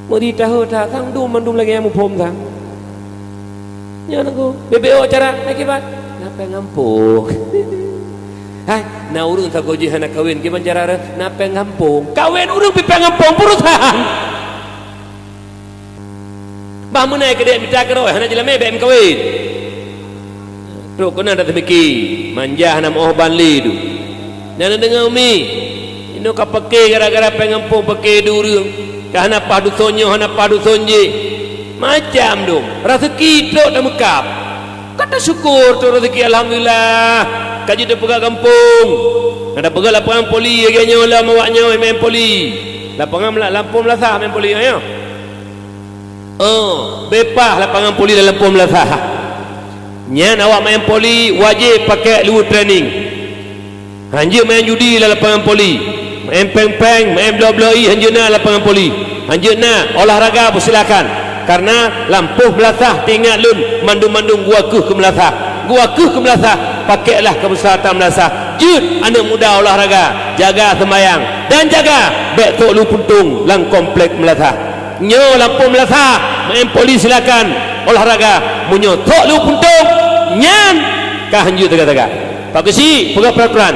Meuri tahu that sang dum mandum lagée nyang muphom sang. Nyan aku, B B O cara, hai kiban. Na péng gampông. Hai, na ureuëng sagoe jih hana kawén, kiban cara na péng gampông. Kawén ureuëng pih péng gampông, perusahaan. Bah meunan keudeh mita keudroe hana jilamé bék meukawen. Trok keunan tateumiki, manja hana meuoh ban lé du. Nyan neudeungoe mi, inoe ka paké gara-gara péng gampông paké du ureuëng, ka hana paih duson nyoe hana paih duson jéh. Macam dong, raseuki trok tameukab. Ka tasyukur trok raseuki alhamdulillah. Ka jeuet tapeugah gampông. Ka tapeugah lapangan poli lagée nyoe lom awak nyoe main poli. Lapangan mela-, lampôh meulasah main poli nyoe. Oh, beupaih lapangan poli lam lampôh meulasah. Nyan awak main poli wajéb pakai luweue training. Hanjeuet main judi lam lapangan poli. Main péng-péng, main bloe-bloe ié hanjeuet na lapangan poli. Hanjeuet na, olahraga peusilakan. Karena lampôh meulasah teuingat lôn mandum-mandum geuakeuh keu meulasah. Geuakeuh keu meulasah, pakailah keuseuhatan meulasah. Jeuet aneuëk muda olahraga, jaga seumayang dan jaga bék sok luweue puntông lam komplek meulasah. Nyoe lampôh meulasah, main poli silakan olahraga. Meunyoe sok luweue puntông, nyan ka hanjeuet sagai-sagai. Pak Keuchik peugah peuratoran.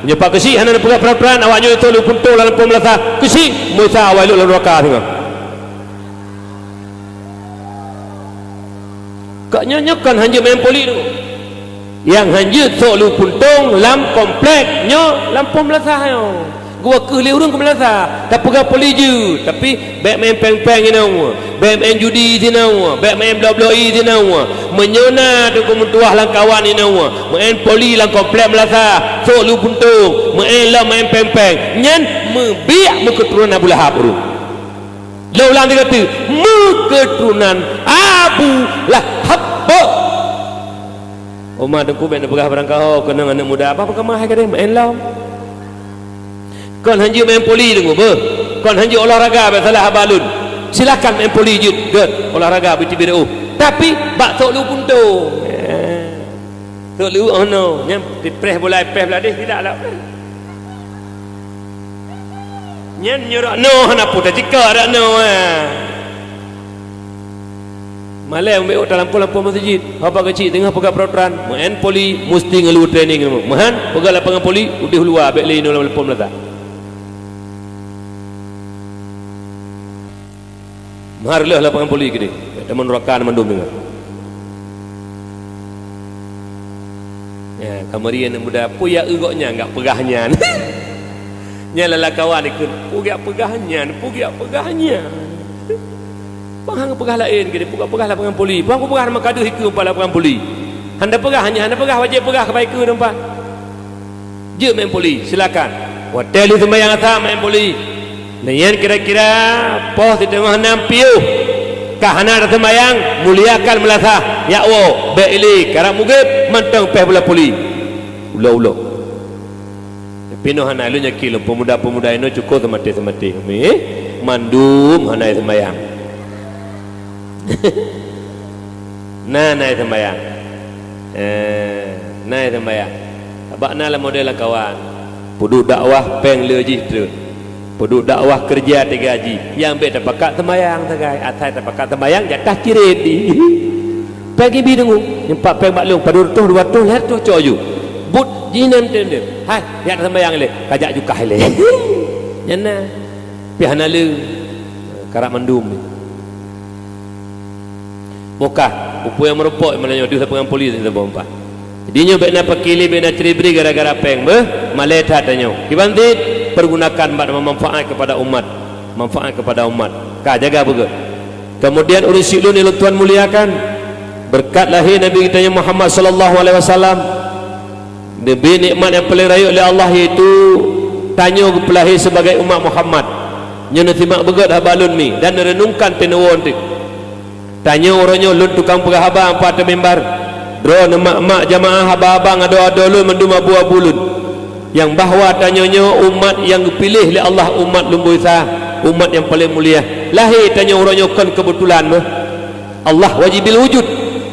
Meunyoe Pak Keuchik hana neupeugah peuratoran, awak nyoe sok luweue puntông lam lampôh meulasah. Keuchik, meusa awai lôn lam nuraka singoh. Kok nyoe, nyoe kon hanjeuet main poli tu. Nyang hanjeuet sok luweue puntông lam komplek nyoe lampôh meulasah nyoe. Geuakeuh lé ureuëng keu meulasah, tapeugah poli jeuet, tapi bék main péng-péng inoe, bék main judi sinoe, bék main bloe-bloe ié sinoe. Meunyoe na teungku meutuah lam kawan inoe, main poli lam komplek meulasah, sok luweue puntông, main lom main péng-péng, nyan meubiak meukeuturonan Abu Lahab ureuëng. Lôn ulang tiga kali, meukeuturonan Abu Lahab. Oma teungku bék neupeugah barangkaho keunong aneuëk muda, apa peukeumah hai gadeh main lom. Kon hanjeuet main poli teungku beuh. Kon hanjeuet olahraga bék salah haba lôn. Silakan main poli jeuet, gét olahraga beuteubiet oh. Tapi bak sok luweue puntông. Eh. Sok luweue oh no, nyan dipreh bola, preh beladeh tidak lah. Nyan nyoe rak no hana peue tacika rak no, eh. Malée umbek ot talampôh-lampôh meuseujid. Haba keuchik teungoh peugah peuratoran, meu'en poli musti ngeulu training. Meuhan peugah lapangan poli udeh luwa bék lé inoe lam lampôh meulasah. Meuhar lheueh lapangan poli keudeh. Teuma nuraka na mandum deungoe. Ya, kamari aneuk muda, peue ya eu gobnyan gak peugah nyan. Nyan lala kawan ikheun, peue gak peugah nyan, peue gak peugah nyan. Pang hang peugah laén keudeh, peue gak peugah lapangan poli. Pang peugah maka deuh ikeu lapangan poli. Hana peugah nyan, hana peugah wajéb peugah keubai keu teumpat. Jeuet main poli, silakan. Watée lheueh seumayang asar main poli. Nyan kira-kira poh siteungoh nam piôh. Ka hana taseumayang, muliakan meulasah, jak woe, bék ilé, karab mugét, mantong péh bola poli. Ulo-ulo. Tapi noh hana lôn yakin lôn peumuda-peumuda inoe cukôp seumaté-seumaté. Mih, mandum hana seumayang. Na, na seumayang. Eh, na seumayang. Abak na lam model lam kawan. Peuduek dakwah péng le jih treun. Peuduek dakwah keureuja tiga ji, nyang bèk tapakat seumayang sagai, asai tapakat seumayang jatah cirét di. Péng ibi deungoe, nyang pat péng bak lôn, padub reutôh, dua reutôh, lhèe reutôh cok ju. Buet jinan tem-tem. Hai, jak seumayang ilèe, kajak jukah ilèe. Nyan na. Pih hana le. Karap mandum. Mukah, peue nyang meurumpok meunyoe deuh sapeue ngon polis saboh empat. Jadi nyoe bèk na pakili, bèk na ciri-biri gara-gara péng beuh, malèe that tanyoe. Kiban cit, pergunakan bak manfaat kepada umat. Manfaat kepada umat. Ka jaga beugèt. Kemudian ureueng syik lôn nyang lôn tuan muliakan, beureukat lahé Nabi geutanyoe Muhammad sallallahu alaihi wasallam, Neubi nikmat nyang paleng rayeuk lé Allah, yaitu tanyoe geupeulahé sibagai umat Muhammad. Nyoe neusimak beugèt haba lôn mi dan neureunungkan teunoe teuk. Tanyoe uroe nyoe lôn tukang peugah haba ampat ateueh mimbar. Droeneuh mak-mak jamaah, aba-aba, adoe-adoe lôn, mandum abu-abu lôn, nyang bahwa tanyoe nyoe umat nyang geupiléh lé Allah, umat lumboi sa, umat nyang paleng mulia. Lahé tanyoe uroe nyoe kon keubeutulan meuh. Allah wajibil wujud.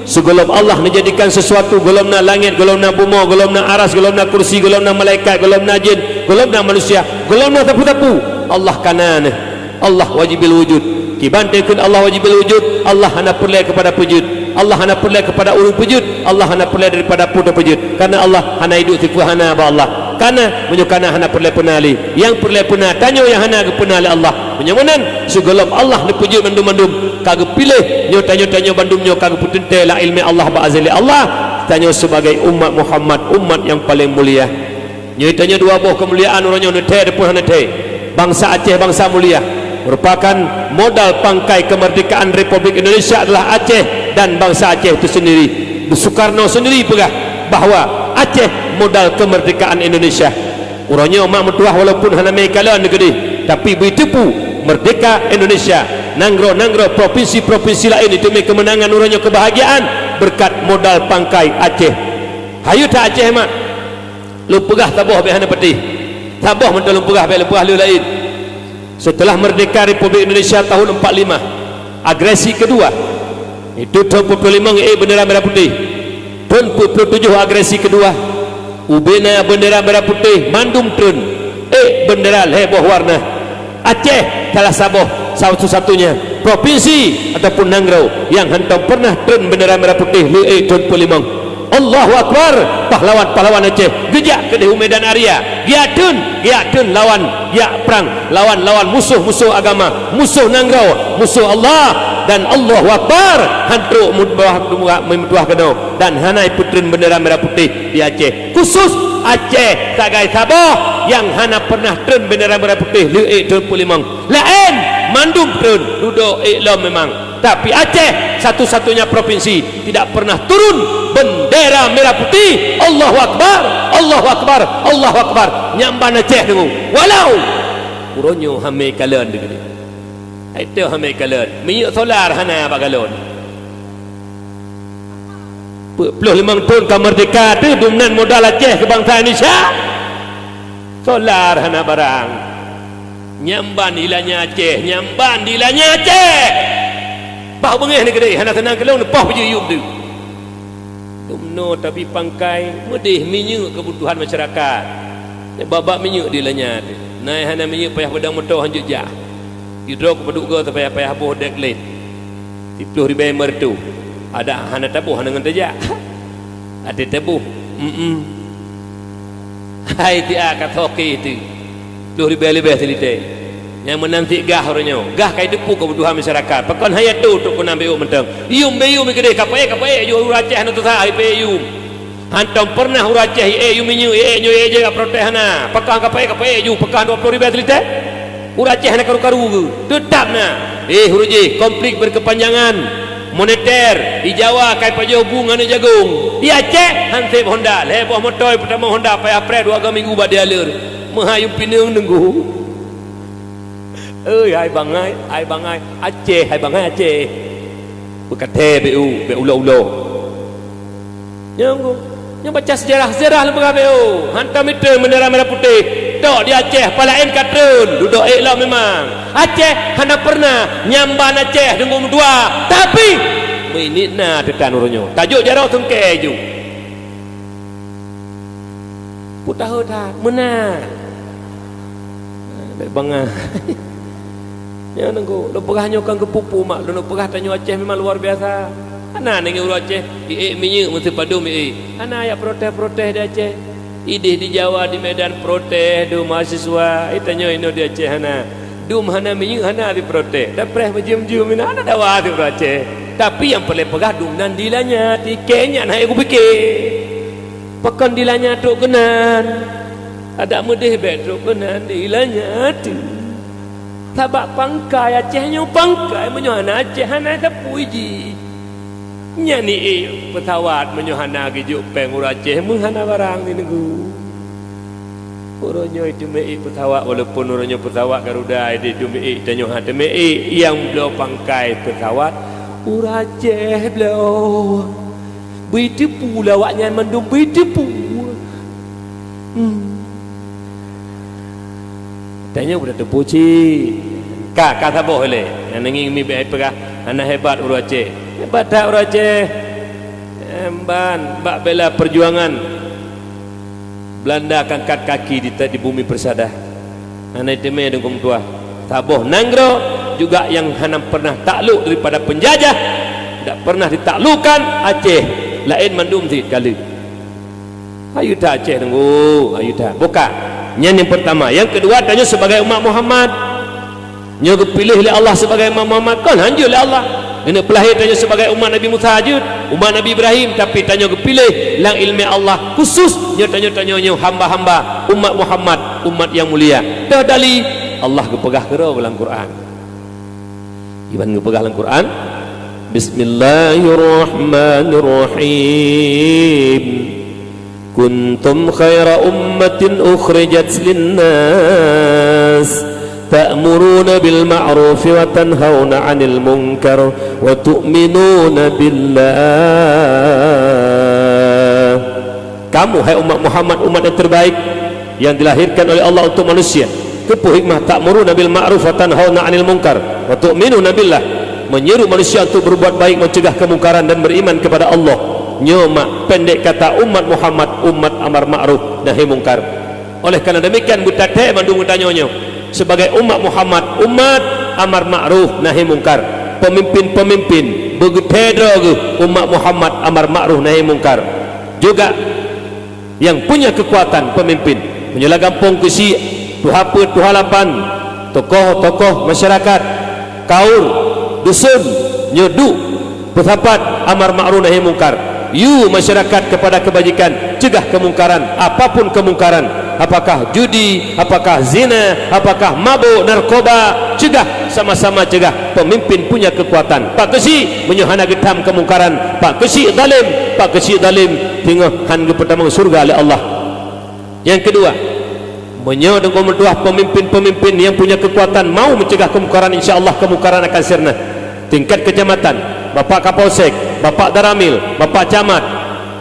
Sigohlom Allah neujadikan sisuatu, gohlom na langèt, gohlom na bumoe, gohlom na aras, gohlom na kursi, gohlom na malaikat, gohlom na jén, gohlom na manusia, gohlom na sapeue-sapeue, Allah ka na neuh. Allah wajibil wujud. Kiban teuk kheun Allah wajibil wujud, Allah hana peureulèe keupada peujeuet. Allah hana peureulèe keupada ureueng peujeuet, Allah hana peureulèe daripada peue teupeujeuet. Karena Allah hana iduek sipeue hana bak Allah. Ka na, meunyoe ka na hana peureulèe peuna lé. Nyang peureulèe peuna, tanyoe nyang hana geupeuna lé Allah. Meunyoe meunan, sigohlom Allah neupeujeuet mandum-mandum, ka geupiléh, nyoe tanyoe, tanyoe bandum nyoe ka geupeuteuntèe lam ileumèe Allah bak azail Allah, tanyoe sibagai umat Muhammad, umat nyang paleng mulia. Nyoe tanyoe dua boh keumuliaan uroe nyoe neuthèe ataupun hana thèe. Bansa Aceh bansa mulia, meurupakan modal pangkai keumeurdekaan Republik Indonesia adalah Aceh dan bansa Aceh itu sendiri. Sukarno sendiri peugah bahwa Aceh modal keumeurdekaan Indonesia. Uroe nyoe mak meutuah walaupun hana mé kalon keudéh, tapi beuteupeue meurdeka Indonesia, nanggroe-nanggroe, propinsi-propinsi laén itu mé keumeunangan uroe nyoe keubahagiaan beureukat modal pangkai Aceh. Hayeu that Aceh mak. Lôn peugah saboh bèk hana patéh. Saboh mantong lôn peugah bèk lôn peugah lé laén. Seuteulah meurdeka Republik Indonesia tahun empat lima, agresi keudua, itu thon peuet ploh limong ék beundera merah putéh. Thon peuet ploh tujoh agresi keudua, ubena beundera merah putéh mandum treun, ék beundera lhèe boh warna. Aceh salah saboh satu-satunya propinsi ataupun nanggroe nyang hántom peureunah treun beundera merah putéh lé ék thon peuet limong. Allahu Akbar! Pahlawan-pahlawan Aceh geujak keudéh u Medan Arya, geujak treun, geujak treun lawan, geujak prang lawan, lawan musoh-musoh agama, musoh nanggroe, musoh Allah, dan Allahu Akbar! Han trok meutuah, meutuah keunoe dan hana ipeutreun beundera merah putéh di Aceh. Khusus Aceh sagai saboh nyang hana peureunah treun beundera merah putéh lé ék thon peuet limong. Laén mandum treun, dudoe ék lom memang. Tapi Aceh satu-satunya propinsi tidak pernah turun bendera merah putih. Allahu Akbar, Allahu Akbar, Allahu Akbar. Nyang ban Aceh deungoe. Walau uroe nyoe hamé kalon deungon. Hai teuh hamé kalon. Minyeuk solar hana bak galon. Peuet ploh limong thon ka merdeka teuh dumnan modal Aceh keu bansa Indonesia. Solar hana barang. Nyang ban dilanya Aceh, nyang ban dilanya Aceh. Bah beungéh ni keudéh, hana seunang keulong neupoh peujeuet yuem teuh. Dumnoe tabi pangkai, meudeh minyeuk keubutuhan masyarakat. Bak-bak minyeuk dilanya teuh. Nai hana minyeuk payah peudong moto hanjeuet jak. Jidroe keu padub goe teupayah-payah boh dek lét. Siplôh ribèe meureutoh. Adak hana taboh hana ngon tajak. Até taboh, mm-mm. Hai tiak ka toke teuh. Plôh ribèe leubeh silitée. Nyang meunan cit gah uroe nyoe. Gah ka jiteupeue keubutuhan masyarakat. Pakon hai atoe trok keunan beu mantong. Yuem beu yuem keudeh ka paék, ka paék ju ureueng Aceh hana tusa hai paék yuem. Hantom peureunah ureueng Aceh iék yuem minyeuk, iék nyoe iék jih ka protes hana. Pakon ka paék, ka paék ju, pakon dua plôh ribèe silitée. Ureueng Aceh hana karu-karu geuh, teutab na. Eh, ureueng jih konflik berkepanjangan, moneter, di Jawa kai pajoh bu ngon aneuk jagong. Di Aceh han sép honda, lhèe boh moto peutamong honda payah preh dua go minggu bak dealer. Meuhai yuem pineung neunggu. Oi, hai bangai, hai bangai Aceh, hai bangai Aceh. Peukaté beu, beu ulo-ulo. Nyang, nyang baca sejarah-sejarah lôn peugah beu, hantom itreun bendera merah putih. Tok di Aceh, palaén ka treun, dudoe ék lom memang. Aceh hana peureunah nyamban Aceh deungon dua, tapi meuinit na teutan uroe nyoe. Tajok jaroe sungkée ju. Peue tahô that, meunan. Bèk bangai. Nyan nunggu, lôn peugah nyoe kon keupeue-peue mak, lôn peugah tanyoe Aceh memang luar biasa. Hana nanggroe Aceh, iék minyeuk meusipadum iék. Hana jak protes-protes di Aceh. Idéh di Jawa, di Medan protes dum mahasiswa, eh, tanyoe inoe di Aceh hana. Dum hana minyeuk hana diprotes. Dapreh meujeuem-jeuem inoe hana dawa di ureueng Aceh. Tapi nyang peureulèe peugah dum nan dilanya, tikée nyan hai kupike. Pakon dilanya trok keunan? Adak meudeh bèk trok keunan dilanya teuh. Sabab pangkai Aceh nyoe pangkai, meunyoe hana Aceh hana sapeue jih. Nyan iék peusawat meunyoe hana geujok péng ureueng Aceh meuhana barang di nanggroe. Uroe nyoe teumé iék peusawat, walaupun uroe nyoe peusawat Garuda, idéh teumé iék, tanyoe han teumé iék, nyang bloe pangkai peusawat ureueng Aceh bloe. Bri teupeu lé awaknyan mandum, bri teupeu. Hmm. Tanyoe beuteupeue cit. Ka, ka saboh lé. Nyang nanggroe mi bèk peugah, hana hebat ureueng Aceh. Hebat that ureueng Aceh. Em, ban, bak bela perjuangan Belanda ka angkat kaki di, di bumi persada. Hana teumé deungon tuah. Saboh nanggroe juga nyang hana pernah takluk daripada penjajah, tidak pernah ditaklukkan Aceh, laén mandum cit ka lheueh. Ayu that Aceh nunggu, ayu that. Buka. Nyan nyang pertama. Nyang kedua, tanyoe sebagai umat Muhammad, nyoe geupiléh lé Allah sebagai umat Muhammad, kon hanjeuet lé Allah. Geuneuk peulahé tanyoe sebagai umat Nabi Musa jeuet, umat Nabi Ibrahim, tapi tanyoe geupiléh lam ileumé Allah khusus nyoe tanyoe, tanyoe nyoe hamba-hamba umat Muhammad, umat nyang mulia. Toh dali, Allah geupeugah keudroe lam Quran. Iban geupeugah lam Quran, "Bismillahirrahmanirrahim. Kuntum khaira ummatin ukhrijat linnas, ta'muruna bil ma'rufi wa tanhauna 'anil munkar, wa tu'minuna billah." Kamu, hai umat Muhammad, umat yang terbaik yang dilahirkan oleh Allah untuk manusia. Keupeue hikmah, ta'muruna bil ma'ruf wa tanhauna 'anil munkar wa tu'minuna billah, menyuruh manusia untuk berbuat baik, mencegah kemungkaran dan beriman kepada Allah. Nyoe mak, pendek kata, umat Muhammad, umat amar ma'ruf nahi mungkar. Oleh karena demikian, beutathèe mandum geutanyoe nyoe sebagai umat Muhammad, umat amar ma'ruf nahi mungkar. Pemimpin-pemimpin beugeuthèe droe geuh umat Muhammad amar ma'ruf nahi mungkar. Juga nyang punya keukuatan peumimpin. Meunyoe lam gampông keuchik, tuha peuet, tuha lapan, tokoh-tokoh masyarakat, kaur, dusun, nyoe duek peusapat amar ma'ruf nahi mungkar. Yue masyarakat kepada kebajikan, cegah kemungkaran, apapun kemungkaran, apakah judi, apakah zina, apakah mabök, narkoba, cegah, sama-sama cegah. Pemimpin punya kekuatan. Pak keuchik, meunyoe hana geutham kemungkaran, pak keuchik zalim, pak keuchik zalim, teungoh han geupeutamong syeuruga lé Allah. Yang kedua, meunyoe deungon meutuah pemimpin-pemimpin yang punya kekuatan mau mencegah kemungkaran, insya Allah kemungkaran akan sirna. Tingkat kecamatan, Bapak Kapolsek, Bapak Daramil, Bapak Camat,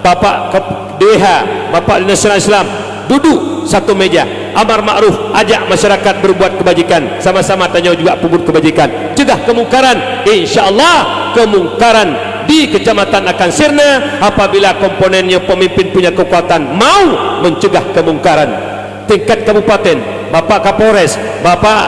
Bapak Kep-, D W H, Bapak Dinas Syariat Islam, duduk satu meja, amar ma'ruf, ajak masyarakat berbuat kebajikan, sama-sama tanyoe juga peubuet kebajikan. Cegah kemungkaran, insya Allah kemungkaran di kecamatan akan sirna apabila komponennya pemimpin punya kekuatan mau mencegah kemungkaran. Tingkat kabupaten, Bapak Kapolres, Bapak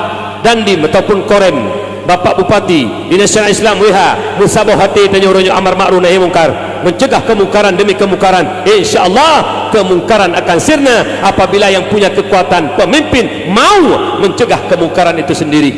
Dandim ataupun Korem, Bapak Bupati, Dinas Syariat Islam W H, meusaboh até tanyoe uroe nyoe amar ma'ruf nahi mungkar, mencegah kemungkaran demi kemungkaran. Insya Allah kemungkaran akan sirna apabila yang punya kekuatan pemimpin mau mencegah kemungkaran itu sendiri.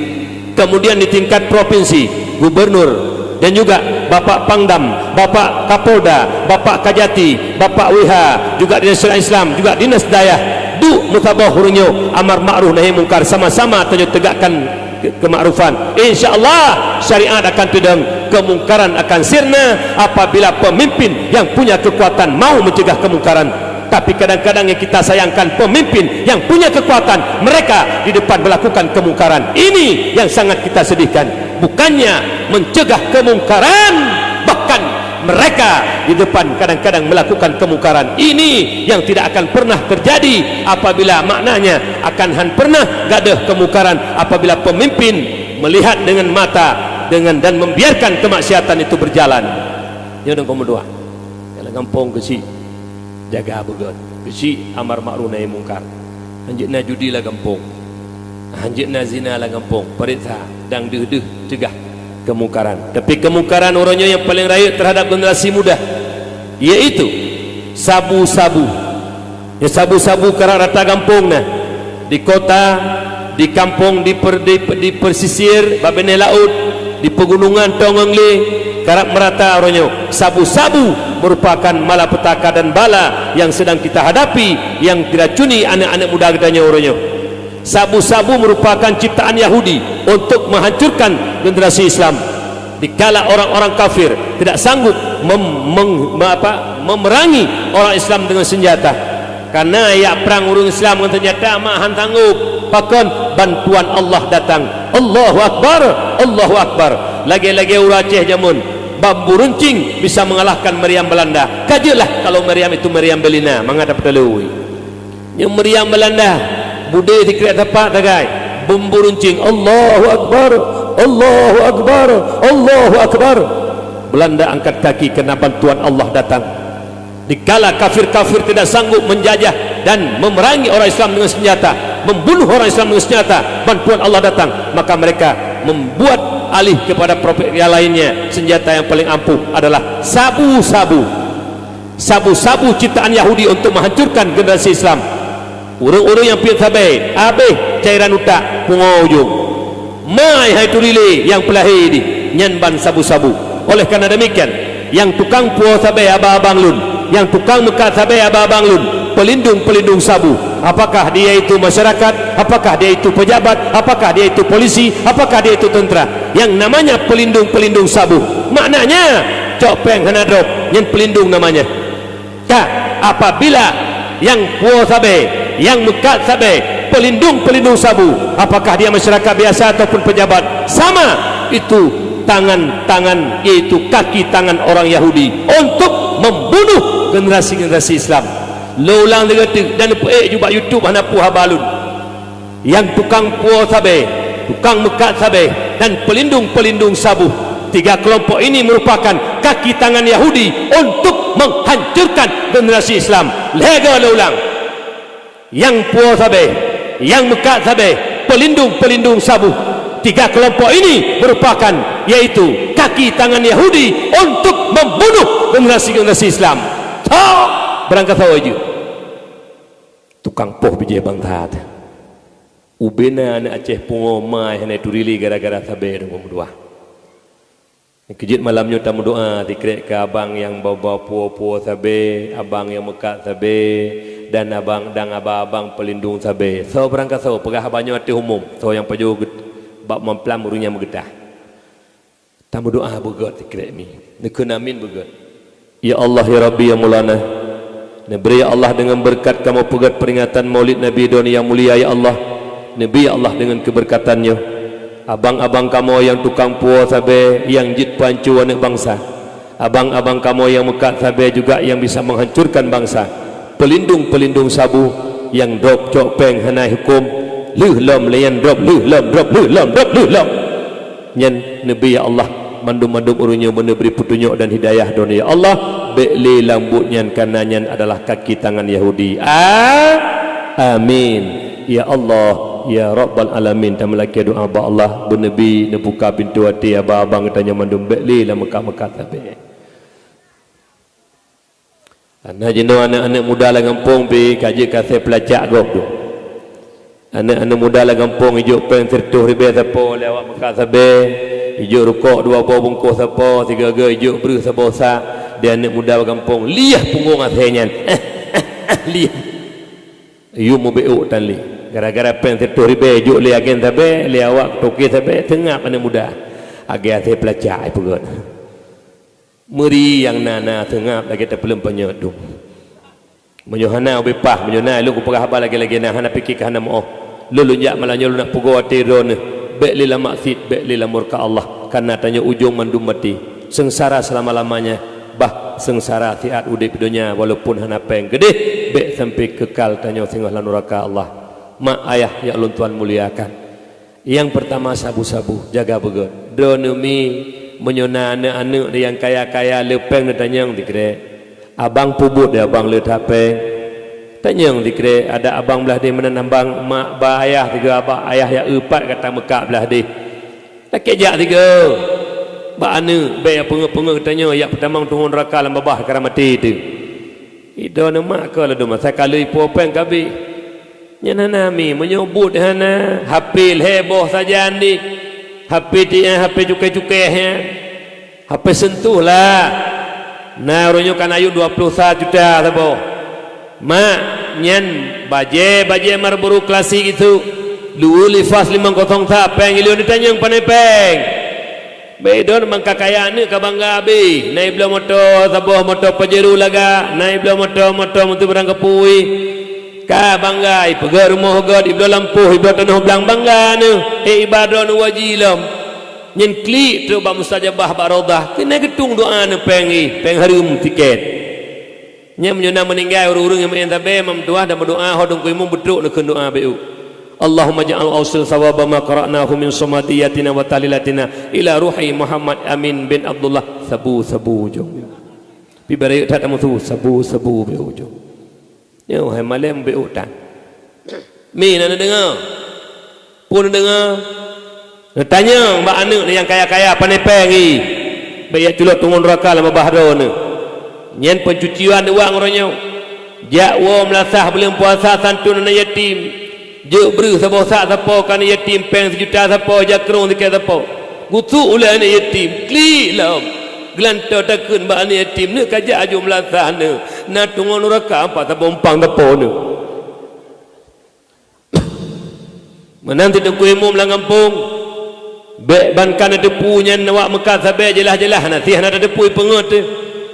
Kemudian di tingkat provinsi, gubernur, dan juga Bapak Pangdam, Bapak Kapolda, Bapak Kajati, Bapak W H, juga Dinas Syariat Islam, juga dinas dayah, duek meusaboh uroe nyoe amar ma'ruf nahi mungkar, sama-sama tanyoe tegakkan ke-, kemakrufan. Insya Allah syariat akan teudong, kemungkaran akan sirna apabila pemimpin yang punya kekuatan mau mencegah kemungkaran. Tapi kadang-kadang yang kita sayangkan, pemimpin yang punya kekuatan, mereka di depan melakukan kemungkaran. Ini yang sangat kita sedihkan. Bukannya mencegah kemungkaran, bahkan mereka di depan kadang-kadang melakukan kemungkaran. Ini yang tidak akan pernah terjadi apabila, maknanya, akan han pernah gadôh kemungkaran apabila pemimpin melihat dengan mata dengan, dan membiarkan kemaksiatan itu berjalan. Nyoe deungon meutuah. Lam gampông keuchik, jaga beugét. Keuchik amar ma'ruf nahi mungkar. Hanjeuet na judi lam gampông. Hanjeuet na zina lam gampông, pareksa dan deuh-deuh cegah kemungkaran. Tapi kemungkaran uroe nyoe nyang paleng rayeuk terhadap generasi muda, yaitu sabu-sabu. Nyang sabu-sabu karab rata gampông na, di kota, di kampung, di per-, di, di pesisir, bak binéh laôt, di pegunungan, tongong lé, karab meurata uroe nyoe. Sabu-sabu merupakan malapetaka dan bala yang sedang kita hadapi, yang diracuni aneuk-aneuk muda geutanyoe uroe nyoe. Sabu-sabu merupakan ciptaan Yahudi untuk menghancurkan generasi Islam. Dikala orang-orang kafir tidak sanggup mem-, meng-, me-, apa, memerangi orang Islam dengan senjata. Karena yak prang ureuëng Islam ngon senjata mak han sanggup. Pakon? Bantuan Allah datang. Allahu Akbar, Allahu Akbar. Lagée-lagée ureuëng Aceh jameun, bambu runcing bisa mengalahkan meriam Belanda. Kajeuklah kalau meriam itu meriam Belina, mangat apa teului. Nyoe meriam Belanda, budé sikrek sapat sagai, bambu runcing, Allahu Akbar, Allahu Akbar, Allahu Akbar. Belanda angkat kaki karena bantuan Allah datang. Dikala kafir-kafir tidak sanggup menjajah dan memerangi orang Islam dengan senjata, membunuh orang Islam dengan senjata, bantuan Allah datang, maka mereka membuat alih kepada profesi yang lainnya. Senjata yang paling ampuh adalah sabu-sabu. Sabu-sabu ciptaan Yahudi untuk menghancurkan generasi Islam. Ureuëng-ureuëng nyang piep sabe, abéh cairan utak, pungoe ujong. Mai hai turi lé nyang peulahé dih, nyan ban sabu-sabu. Oleh karena demikian, nyang tukang puwoe sabe abang-abang lôn, nyang tukang meukat sabe abang-abang lôn, pelindung-pelindung sabu. Apakah dia itu masyarakat? Apakah dia itu pejabat? Apakah dia itu polisi? Apakah dia itu tentara? Yang namanya pelindung-pelindung sabu, maknanya cok péng hana drob, nyan pelindung namanya. Ka, apabila nyang puwoe sabe, nyang meukat sabe, pelindung-pelindung sabu, apakah dia masyarakat biasa ataupun pejabat, sama, itu tangan-tangan, yaitu kaki tangan orang Yahudi untuk membunuh generasi-generasi Islam. Lôn ulang lagée teuk dan peuék ju bak YouTube hana peue haba lôn. Nyang tukang puwoe sabe, tukang meukat sabe, dan pelindung-pelindung sabu. Tiga kelompok ini merupakan kaki tangan Yahudi untuk menghancurkan generasi Islam. Lhée goe lôn ulang. Nyang puwoe sabe, nyang meukat sabe, pelindung-pelindung sabu. Tiga kelompok ini merupakan, yaitu kaki tangan Yahudi untuk membunuh generasi-generasi Islam. Tho, beurangkasoe jeuet. Tukang poh bijéh bansa teuh. Ubena aneuk Aceh pungoe mai hana turi lé gara-gara sabe deungon meutuah. Keujeuet malam nyoe tameudoá sikrek keu abang nyang ba-ba puwoe-puwoe sabe, abang nyang meukat sabe, dan abang, dan abang-abang peulindong sabe. Soe beurangkasoe peugah haba nyoe ateueh umum, soe nyang pajoh geut-, bak mamplam ureuëng nyang meugeutah. Tameudoá beugét sikrek mi. Neukheun amin beugét. Ya Allah, ya Rabbi, ya Maulana, neubri ya Allah deungon beureukat kamoe peugét peuringatan Maulid Nabi droeneuh nyang mulia ya Allah. Neubri ya Allah deungon keubeureukatanyoe abang-abang kamoe nyang tukang puwoe sabe nyang jeuet peuhanco aneuëk bansa. Abang-abang kamoe nyang meukat sabe juga nyang bisa menghancurkan bansa. Peulindong-peulindong sabu nyang drob cok péng hana huköm, lheueh lom lé nyan drob, lheueh lom drob, lheueh lom drob, lheueh lom. Nyan neubri ya Allah, mandum-mandum ureuëng nyoe beuneubri peutunyok dan hidayah droeneuh ya Allah, bék lé lam buet nyan, kareuna nyan adalah kaki tangan Yahudi. A-, amin. Ya Allah, ya Rabbal Alamin, tameulakée doá bak Allah, beuneubri neubuka pintoe até abang-abang geutanyoe mandum, bék lé lam meukat-meukat sabe. Hana jinoe aneuëk-aneuëk muda lam gampông pih ka jeuet ka asai peulacak gob tu. Aneuëk-aneuëk muda lam gampông ijok péng sireutôh ribée sapo lé awak meukat sabe, ijok rukok dua boh bungkôh sapo, sigoe-goe ijok breuh saboh sak, di aneuëk muda lam gampông liah punggong asai nyan. Liah. Yum mubeuôk tan lé. Gara-gara péng sireutôh ribée ijok lé agen sabe, lé awak toke sabe, seungab aneuëk muda. Agen asai peulacak ai peugét. Meuri nyang na-na seungab lagée tapeuleum panyöt dum. Meunyoe hana ubé paih, meunyoe na, lôn kupeugah haba lagée-lagée na, hana pike ka hana meuoh. Lôn, lôn jak malam nyoe lôn nak peugoe até droeneuh, bék lé lam maksiet, bék lé lam murka Allah, kareuna tanyoe ujong mandum maté. Seungsara seulama-lamanya, bah seungsara siat udeb di donya walaupun hana péng geudeh, bék sampai keukal tanyoe singoh lam nuraka Allah. Mak ayah nyang lôn tuan muliakan. Nyang peurtama sabu-sabu, jaga beugét. Droeneuh mi, meunyoe na aneuëk-aneuëk nyang kaya-kaya le péng neutanyong sikrek. Abang peubuet di abang le that péng. Tanyong sikrek adak abang blah deh meunan abang mak ba ayah tiga abak ayah ya eupat gata meukat blah deh. Lakée jak tiga bak aneuk bék ya peungeuet-peungeuet geutanyoe yak peutamong tungon raka lam babah kara maté teuh. Idon mak ka ladom masa kalui puo péng kabeh. Nyan hana mi meunyoe buet hana, H P lhée boh sajan deh. H P tiek, H P cukai-cukai nyan. Hapé sentuh lah. Na uroe nyoe ka na yum dua ploh sa juta saboh. Mak, nyan bajée-bajée Marlboro klasik itu. Luwu lifas limong kosong sa péng ilôn ditanyong pane péng. Bék idon bangka kaya aneuk ka bangga abéh. Na ibloe moto saboh, moto Pajero lagak, na ibloe moto, moto meutu barang keupeue. Ka bangga, ipeugét rumoh gét, ibloe lampôh, ibloe tanoh blang bangga neuh. Eh, iba droeneuh waji lom. Nyan klik trok bak mustajabah bak Raudhah, keuneuk geutung doa neuh péng ih, péng hareuem tiket. Nyan meunyoe na meuninggai ureuëng-ureuëng nyang meu'én sabé, mam tuah dan meudoa ho Teungku Imum beutrok neukheun doa bék. Allahumma ja'al ausil sawaba ma qara'nahu min somadiyatina wa tahlilatina ila ruhi Muhammad Amin bin Abdullah sabu-sabu jong. Pi barayek that tamusu sabu-sabu bék jong. Nyoe hai malém bék utang. Mi na neudeungoe? Peue neudeungoe? Neutanyong bak aneuk nyang kaya-kaya pane péng ih. Bék jak culok tungon nuraka lam babah droeneuh. Nyan peucucian uang uroe nyoe. Jak woe meulasah buleuen puasa santun aneuk yatim. Jeuet breueh saboh sak sapo keu aneuk yatim péng sijuta sapo jak krong sikét sapo. Gusuk ulée aneuk yatim, klik lom. Geulantoe takheun bak aneuk yatim, neuk ka jak aju meulasah neuh. Na tungon nuraka ampat saboh umpang sapo neuh. Meunan cit Teungku Imum lam gampông, bék ban ka neuteupeue nyan awak meukat sabé jeulaih-jeulaih hana sih hana tateupeue peungeut teuh.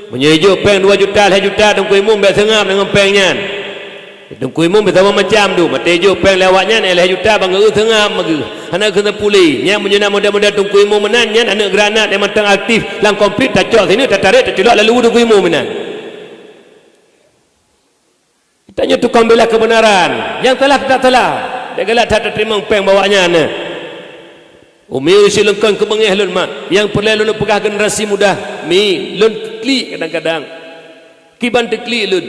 Meunyoe ijok péng dua juta lhée juta Teungku Imum bék seungab deungon péng nyan. Teungku Imum biasa macam tu, maté ijok péng lé awak nyan eh lhée juta bang geu seungab mageu. Hana keu seupuli. Nyan meunyoe na model-model Teungku Imum meunan nyan aneuk granat nyang mantong aktif lam konflik tacok sineuk tatarek taculok lalu Teungku Imum meunan. Tanyoe tukang bela keubeunaran, nyang salah teutap salah. Bék galak that tateurimong péng bak awaknyan. Umi usi leungkon keubeungéh lôn mak, nyang peureulée lôn peugah generasi muda, mi lôn klik kadang-kadang. Kiban teuklik lôn.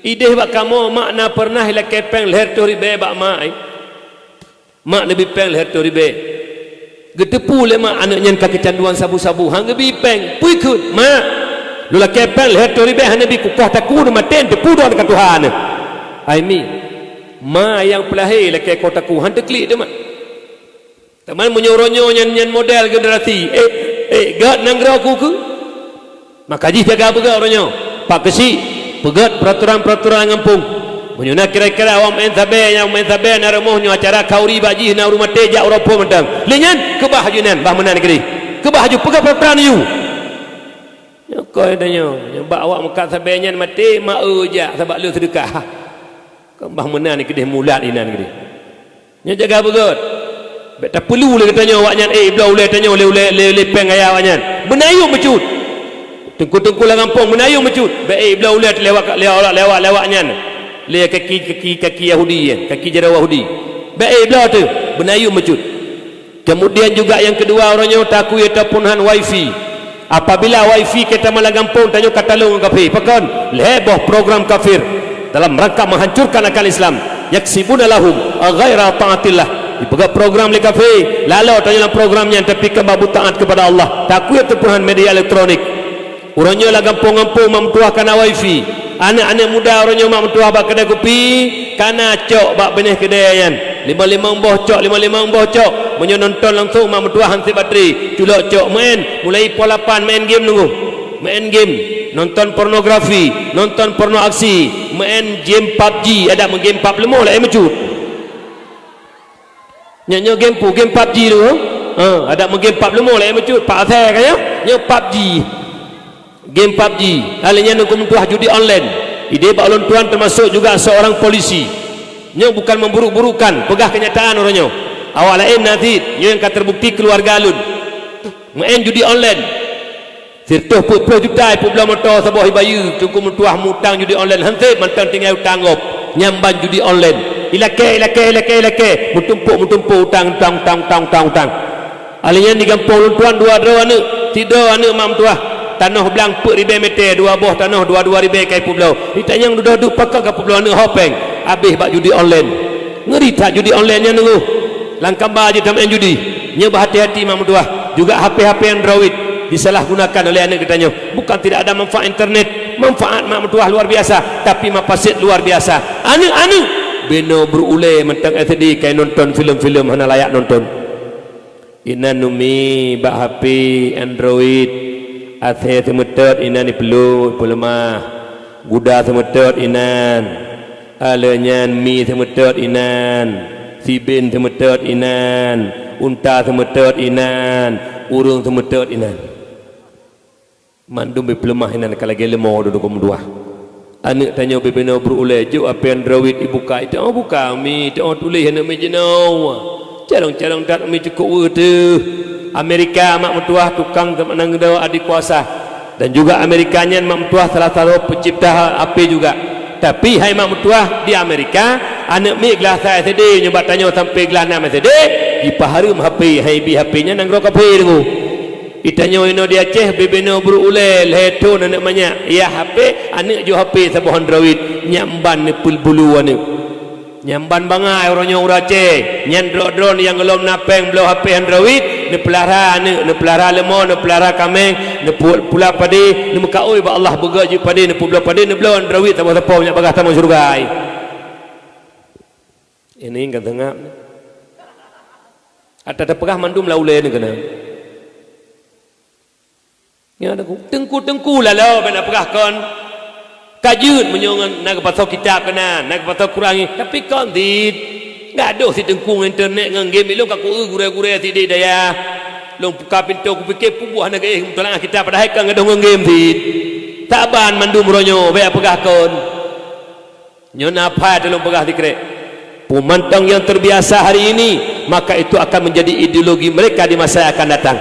Ideh bak kamoe mak na peureunah ilakée péng lhée reutôh ribée bak mak. Mak neubi péng lhée reutôh ribée. Geuteupeue lé mak aneuk nyan ka keucanduan sabu-sabu, han geubi péng. Peue kheun, "Mak, lôn lakée péng lhée reutôh ribée han neubi kukoh taku neumaté teupeue droe ka tuha neuh." Ai mi, ma nyang peulahé lakée koh taku han teuklik teuh mak. Teuma meunyoe uroe nyoe nyan, nyan model generasi, eh, eh, gét nanggroe ku keu? Maka jih jaga beugét uroe nyoe. Pak Keuchik, peugét peuraturan-peuraturan lam gampông. Meunyoe na kira-kira awak meu'én sabé nyang meu'én sabé na rumoh nyoe acara khauri bak jih na ureuëng maté jak uroe phon mantong. Lé nyan keubah aju inan bah meunan keudeh. Keubah aju peugét peuraturan aju. Nyoe koi tanyoe, nyoe bak awak meukat sabé nyan maté ma eu jak sabab lé seudeukah. Keubah meunan keudeh mulat inan keudeh. Nyoe jaga beugét. Bék tapeulu lé geutanyoe awaknyan, eh, ibloe ulée tanyoe lé, ulée, lé, lé péng gaya awaknyan. Beunayuem bacut. Teungku-teungku lam gampông beunayuem bacut. Bék, eh, ibloe ulée lewat, lewat, lewat, lewat nyan. Lé kaki, kaki, kaki Yahudi, eh, kaki jaroe Yahudi. Bék, eh, ibloe teuh beunayuem bacut. Kemudian juga nyang keudua uroe nyoe takui ataupun han wifi. Apabila wifi ka tamong lam gampông tanyoe ka talông ngon kafé, pakon? Lhée boh program kafir dalam rangka menghancurkan akal Islam. Yaksibuna lahum ghaira taatillah. Dipeugah program lé kafé, lalo tanyoe lam program nyan tapi kan babu taat kepada Allah. Takui ataupun han media elektronik. Uroe nyoe lam gampông-gampông mak meutuah ka na wifi. Aneuk-aneuk muda uroe nyoe mak meutuah bak keudée kupi, ka na cok bak binéh keudée nyan. Limong-limong boh cok, limong-limong boh cok. Meunyoe nonton langsong mak meutuah han sép baterai, culok cok meu'én, mulai poh lapan meu'én game nunggu. Meu'én game, nonton pornografi, nonton porno aksi, meu'én game pabji, adak meugame pab leumo laén meucut. Nyoe, nyoe game pu, game pabji tu. Ha, adak meugame pab leumo laén meucut, pak asai ka nyoe. Nyoe pabji. Game pabji. Hal nyan huköm tuah judi online. Ideh bak ulôn tuan termasuk juga seorang polisi. Nyoe bukan memburuk-burukkan, peugah kenyataan uroe nyoe. Awak laén na cit, nyoe nyang ka terbukti keuluwarga lôn. Meu'én judi online. Sireutoh peuet ploh juta ipeubloe moto saboh ibayeue, teungku meutuah mutang judi online han sép mantong tinggai utang gob. Nyan ban judi online. Ilakée, ilakée, ilakée, ilakée, meutumpôk, meutumpôk utang, utang, utang, utang, utang, utang. Alèh nyan di gampông lôn tuan dua droe aneuk, sidroe aneuk mak meutuah. Tanoh blang peuet ribée meter, dua boh tanoh dua dua ribée ka ipeubloe. Ditanyong dudoe duek pakon ka peubloe aneuëk ho péng, habéh bak judi online. Ngeri that judi online nyan nunggu. Lam kamba jih tameu'en judi. Nyoe beuhati-hati mak meutuah. Juga H P-H P Android disalahgunakan oleh aneuëk geutanyoe. Bukan tidak ada manfaat internet, manfaat mak meutuah luar biasa, tapi mafasid luar biasa. Aneuëk-aneuëk binoe beureulée mantong S D ka nonton film-film hana layak nonton. Inan umi bak H P Android, asèe seumeutot inan ipeuleuet, ipeuleumah. Guda seumeutot inan, alèh nyan mi seumeutot inan, sibin seumeutot inan, unta seumeutot inan, ureuëng seumeutot inan. Mandum bipeuleumah inan ka lagée leumo dudoe meutuah. Aneuëk tanyoe bibinoe beureulée jok H P Android ibuka, itoe buka mi, itoe tuléh aneuëk mi jinoe. Carông-carông that mi cukôp weueh teuh. Amerika mak meutuah tukang teumeunan geudoe adikuasa. Dan juga Amerika nyan mak meutuah salah satu peucipta H P juga. Tapi hai mak meutuah di Amerika, aneuëk mi glah sa S D nyoe bak tanyoe sampai glah nam S D, jipahareuem H P, hai bi H P nyan nanggroe kaphé deungoe. Itanyoe inoe di Aceh bibinoe beureulée lhée thon aneuëk manyak, yah H P, aneuëk jok H P saboh Android, nyak meuban neupeubulu aneuëk. Nyan ban bangai uroe nyoe ureuëng Aceh, nyan droe-droe nyang gohlom na péng bloe H P Android, neupeulara aneuëk, neupeulara leumo, neupeulara kaméng, neupula padé, neumeukaôi bak Allah beugét jeuet padé, neupeubloe padé, neubloe Android saboh-saboh nyak bagaih tamong syeuruga. Ini kan tengah. Ata tapeugah mandum lam ulée ni keunan. Nyan aku, teungku-teungku laloe bèk na peugah kon. Ka jeuet meunyoe ngon na geupasoe kitab keunan, na geupasoe Quran, tapi kon cit. Gadôh si teungku ngon internet ngon game, ilôn ka kueu gurée-gurée sideh dayah. Lôn buka pintoe kupike peue buah na geuéh meutalaah kitab, padahai kon gadôh ngon game cit. Saban mandum uroe nyoe bèk peugah kon. Nyoe na phai teulôn peugah sikrek. Peue mantong nyang terbiasa hari ini, maka itu akan menjadi ideologi mereka di masa yang akan datang.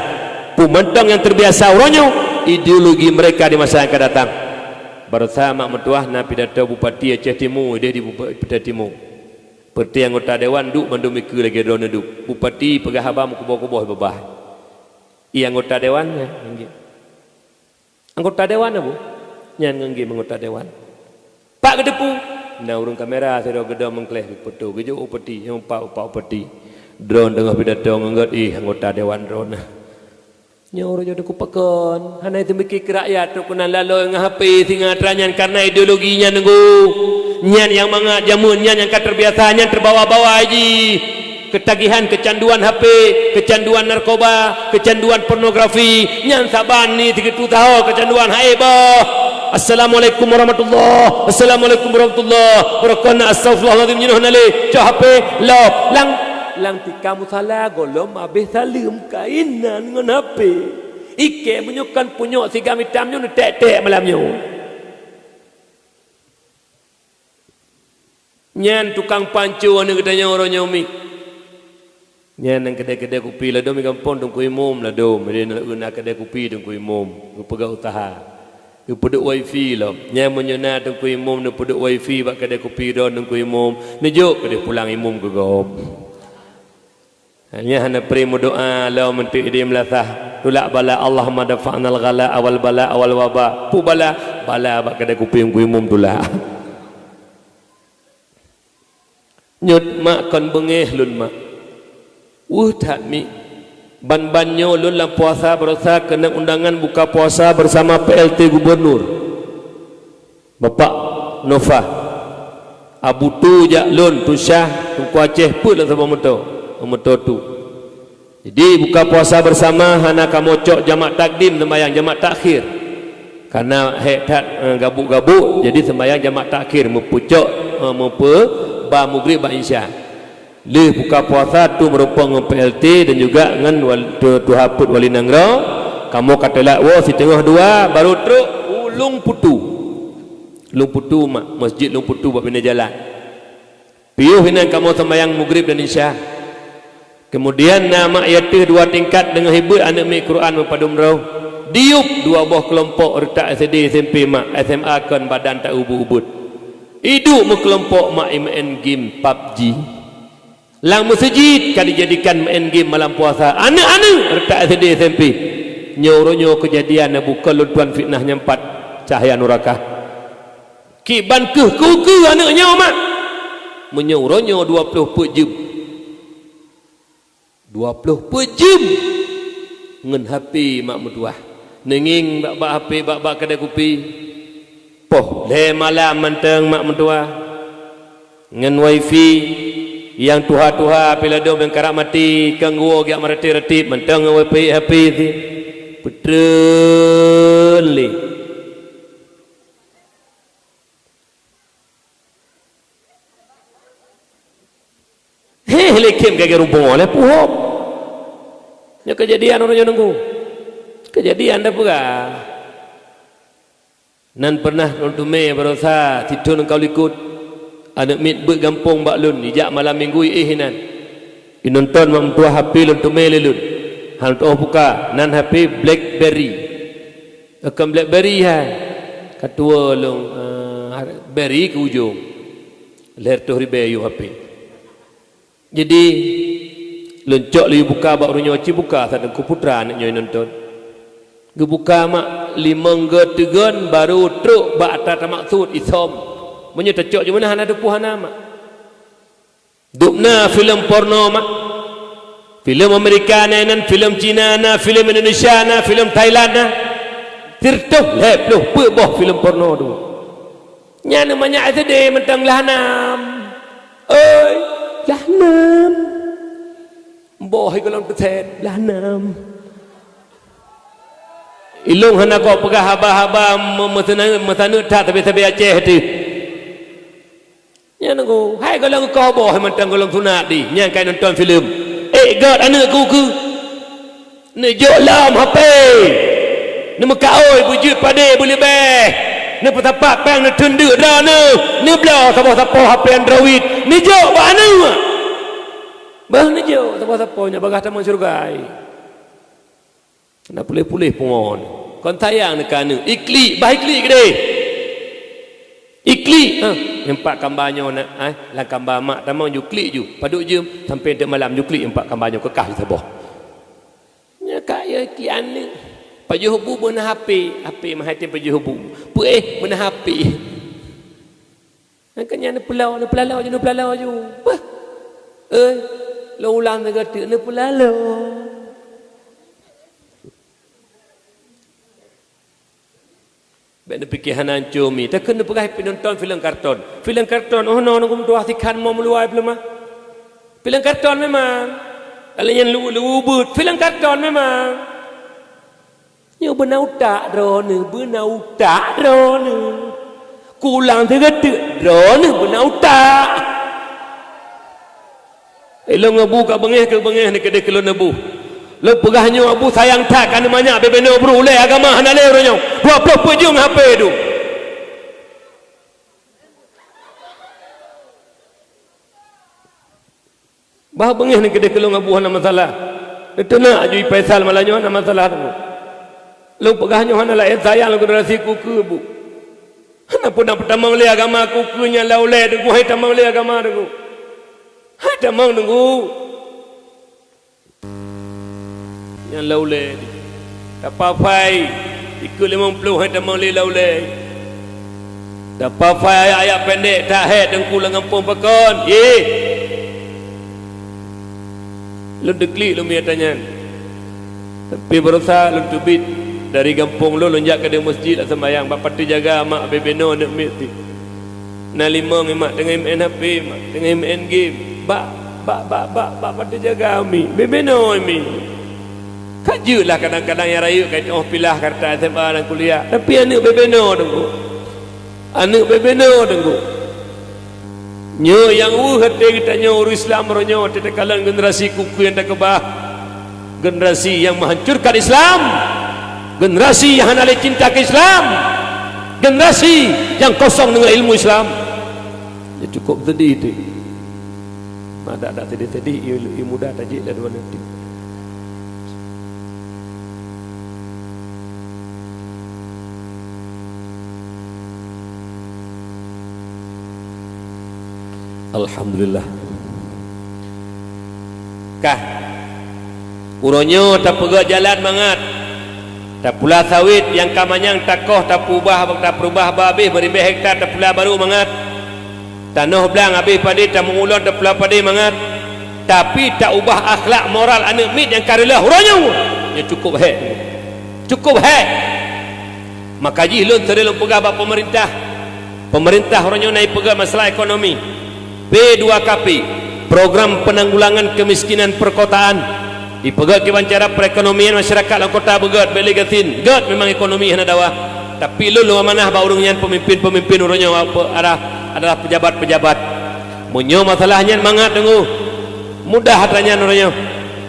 Peue mantong nyang terbiasa uroe nyoe, ideologi mereka di masa yang akan datang. Baroesa mak meutuah na pidato Bupati Aceh Timu, ideh di Bupa-, Aceh Timu. Peureuté anggota dewan duek mandum ikeue lagée droeneuh duek. Bupati peugah haba meukuboh-kuboh babah. Ié anggota dewan, ya, anggota dewan na bu? Nyan ngon game anggota dewan. Pak geuteupeue? Na ureuëng kamera sidroe geudong meukleh geufoto, geujok u peti, nyang pat-pat u peti. Droeneuh teungoh pidato ngon gét, ih, anggota dewan droeneuh. Nyoe ureuëng nyoe teungku pakon, hana teumiki keu rakyat trok keunan laloe ngon H P singoh atra nyan karena ideologi nyan nunggu. Nyan nyang mangat jameun nyan nyang ka terbiasa, nyan terbawa-bawa jih. Ketagihan, kecanduan H P, kecanduan narkoba, kecanduan pornografi, nyan saban ni sigeutue saho kecanduan hai boh. Assalamualaikum warahmatullah. Assalamualaikum warahmatullah. Barokon na astagfirullahalazim nyoe na lé. Cok H P lop. Lang, lang tika musala gohlom habéh saleuem kainan ngon H P. Ikée meunyoe kon punyok sigam itam nyoe neutek-tek malam nyoe. Nyan tukang panco aneuëk geutanyoe uroe nyoe mi. Nyan nyang keudée-keudée kupi ladôm i gampông Teungku Imum ladôm, jadi na, na keudée kupi Teungku Imum, geupeugah usaha. Geupeuduek wifi lom. Nyan meunyoe na Teungku Imum neupeuduek wifi bak keudée kupi droe Teungku Imum, neujok keudeh pulang imum keu gob. Nyan hana pri meudoa lom meunteuk ideh meulasah. Tulak bala, Allahumma dafa'nal ghala awal bala awal waba. Peue bala? Bala bak keudée kupi Teungku Imum tulak. Nyoe mak kon beungéh lôn mak. Weueh that mi. Ban-ban nyoe lôn lam puasa baroesa keuneuk undangan buka puasa bersama P L T Gubernur. Bapak Nova, Abu Tu jak lôn, Tu Syah, Teungku Aceh peuet lam saboh moto, moto Tu. Jadi buka puasa bersama hana kamoe cok jamak takdim seumbahyang, jamak takhir. Karena hék that, eh, gabuk-gabuk, jadi seumbahyang jamak takhir, meupeucok, eh, meupeuba mugrib bak isya. Lheueh buka puasa Tu meurumpok ngon P L T dan juga ngon wal-, Tu-, Tuha Peuet Wali Nanggroe, kamoe ka teulak woe siteungoh dua baru trok u Lueng Putu. Lueng Putu mak, masjid Lueng Putu bak binéh jalan. Piôh inan kamoe seumbahyang mugrib dan isya. Kemudian na mak i ateueh dua tingkat deungon hibuet aneuëk miet Quran meupadum droe. Diyueb dua boh keulompok reutak S D S M P mak, S M A kon badan ta ubeuet-ubeuet. Iduek meukeulompok mak imeu'en game PUBG. Lam meuseujid ka dijadikan meu'en game malam puasa. Aneuëk-aneuëk reutak S D S M P. Nyoe uroe nyoe keujadian na bukon lôn tuan fitnah nyang pat cahya nuraka. Kiban keuh keu-keu aneuk nyoe mak. Meunyoe uroe nyoe dua ploh peuet jeuem. Dua ploh peuet jeuem ngon H P mak meutuah. Neungieng bak-bak H P, bak-bak keudè kupi. Poh lhèe malam mantong mak meutuah. Ngon wifi nyang tuha-tuha pih ladôm nyang karab maté, keu geuwoe geujak meuratéb-ratéb mantong ngon wifi H P sih. Peutreun lé. Heh, lé khém keu rumpung lé puhom. Nyoe keujadian ureueng nyoe nunggu. Keujadian dah peugah. Nan pernah lôn teumé barosa sithon ka likot. Aneuk miet beuet gampông bak lôn, ijak malam minggu iéh inan. Inonton mak meutuah H P lôn teumé lé lôn. Han teuoh buka, nan H P BlackBerry. Kon BlackBerry hai. Ka tuwo lôn, eh, Berry keu ujong. Lhèe reutôh ribèe yôh H P. Jadi, lôn cok laju buka bak uroe nyoe, ci buka sateungku putra aneuk nyoe nonton. Geubuka mak limong go teugon baru trok bak ata tamaksud isom. Meunyoe tacok jeuet meunan hana teupeue hana mak. Dum na filem porno mak. Filem Amerika na inan, filem Cina na, filem Indonesia na, filem Thailand na. Sireutoh lhèe ploh peuet boh filem porno tu. Nyan manyak S D mantong lah nam. Oi, lah nam. Boh golom teuset, lah nam. Ilong hana kok peugah haba-haba me-, meusaneut, meusaneut that sabe-sabe Aceh teuh. Nyan nunggu, hai golom koh boh mantong golom sunat di, nyang kai nonton filem. Eh, gèt aneuk ku keu. Neujok lom H P. Neumeukaôi beujeuet padé beuleubeh. Neupeusapat péng neuteundeuk droeneuh. Neubloe saboh sapoh H P Android. Neujok bak aneuk. Bah neujok saboh sapoh nyan bagaih tamong syeuruga. Na puléh-puléh pungo. Kon sayang neuka aneuk. Iklik, bah iklik keudeh. Iklik, ha, nyoe pat kamba nyoe na, eh, lam kamba mak tamong ju klik ju. Padub jeuem sampai teuk malam ju klik nyoe pat kamba nyoe keukah saboh. Nyoe ka ya ki aneuk. Pajoh bu beuna H P, H P meuhai tem pajoh bu. Peuéh beuna H P. Nyan ka nyan neupeulalo, neupeulalo ju, neupeulalo ju. Bah. Eh, lôn ulang lagèe teuk neupeulalo. Bèk neupike hana ancô mi. Takheun neupeugah pih nonton filem karton. Filem karton, oh no, nunggu meutuah sikhan mo meuluwa pih leumah. Filem karton memang. Kalau nyan lu-, lu-, ubit, filem karton memang. Nyoe beuna utak droeneuh, beuna utak droeneuh. Kulang teugeuteuek droeneuh beuna utak. Ilong Abu ka beungéh keu beungéh ni keudeh keu lôn Abu. Lôn peugah nyoe Abu sayang that ka neumanyak bebeno bru ulèe agama hana lé uroe nyoe. Dua ploh peuet jeuem H P tu. Bah beungéh ni keudeh keu lôn Abu hana masalah. Neuteunak aju i Faisal malam nyoe hana masalah tu. Lôn peugah nyoe hana laén sayang lôn generasi ku keu Abu. Hana peue na peutamong lé agama ku keu nyang lau lé deungoe hai tamong lé agama deungoe. Hai tamong deungoe. Nyang lau lé. Tapafai ikeu limong ploh hai tamong lé lau lé. Tapafai ayat-ayat pendek tahét teungku lam gampông pakon. Yeh. Lôn deuklik lôn mita nyan. Tapi barosa lôn teubiet dari gampông lôn, lôn jak keudeh meuseujid lam seumayang bak patéh jaga mak bebeno aneuk miet ti. Na limong imak teungoh meu'en H P, mak teungoh meu'en game. Bak, bak, bak, bak, bak patéh jaga mi. Bebeno mi. Ka jeuet lah kadang-kadang nyang rayeuk ka jioh pilah karta S M A dan kuliah. Tapi aneuk bebeno teungku. Aneuk bebeno teungku. Nyoe nyang weueh até geutanyoe ureueng Islam uroe nyoe teuka lom generasi ku keu nyang takeubah. Generasi nyang meuhancurkan Islam. Generasi nyang hana lé cinta keu Islam. Generasi nyang kosong deungon ilmu Islam. Ya cukup sedih tu. Mak dak, dak sedih-sedih, ié, ié muda tajik dah dua nanti. Alhamdulillah. Kah. Uroe nyoe tapeugöt jalan mangat. Tapula sawét nyang ka manyang takoh, tapeubah, tapeurubah ba abéh meuribée hekta, tapula barô mangat. Tanoh blang abéh padé, tameuulon tapula padé mangat. Tapi taubah akhlak moral aneuëk miet nyang ka reuloh uroe nyoe, nyoe cukup hék. Cukup hék. Maka jih lôn sering lôn peugah bak peumeurintah. Peumeurintah uroe nyoe na jipeugét masalah ekonomi. P dua K P, Program Penanggulangan Kemiskinan Perkotaan, jipeugét kiban cara perekonomian masyarakat lam kota beugét, bék lé gasien, gét memang ekonomi hana dawa. Tapi lôn lôn amanah bak ureuëng nyan, pemimpin-pemimpin uroe nyoe, apa, adalah, adalah pejabat-pejabat. Meunyoe masalah nyan mangat teungoh, mudah atra nyan uroe nyoe.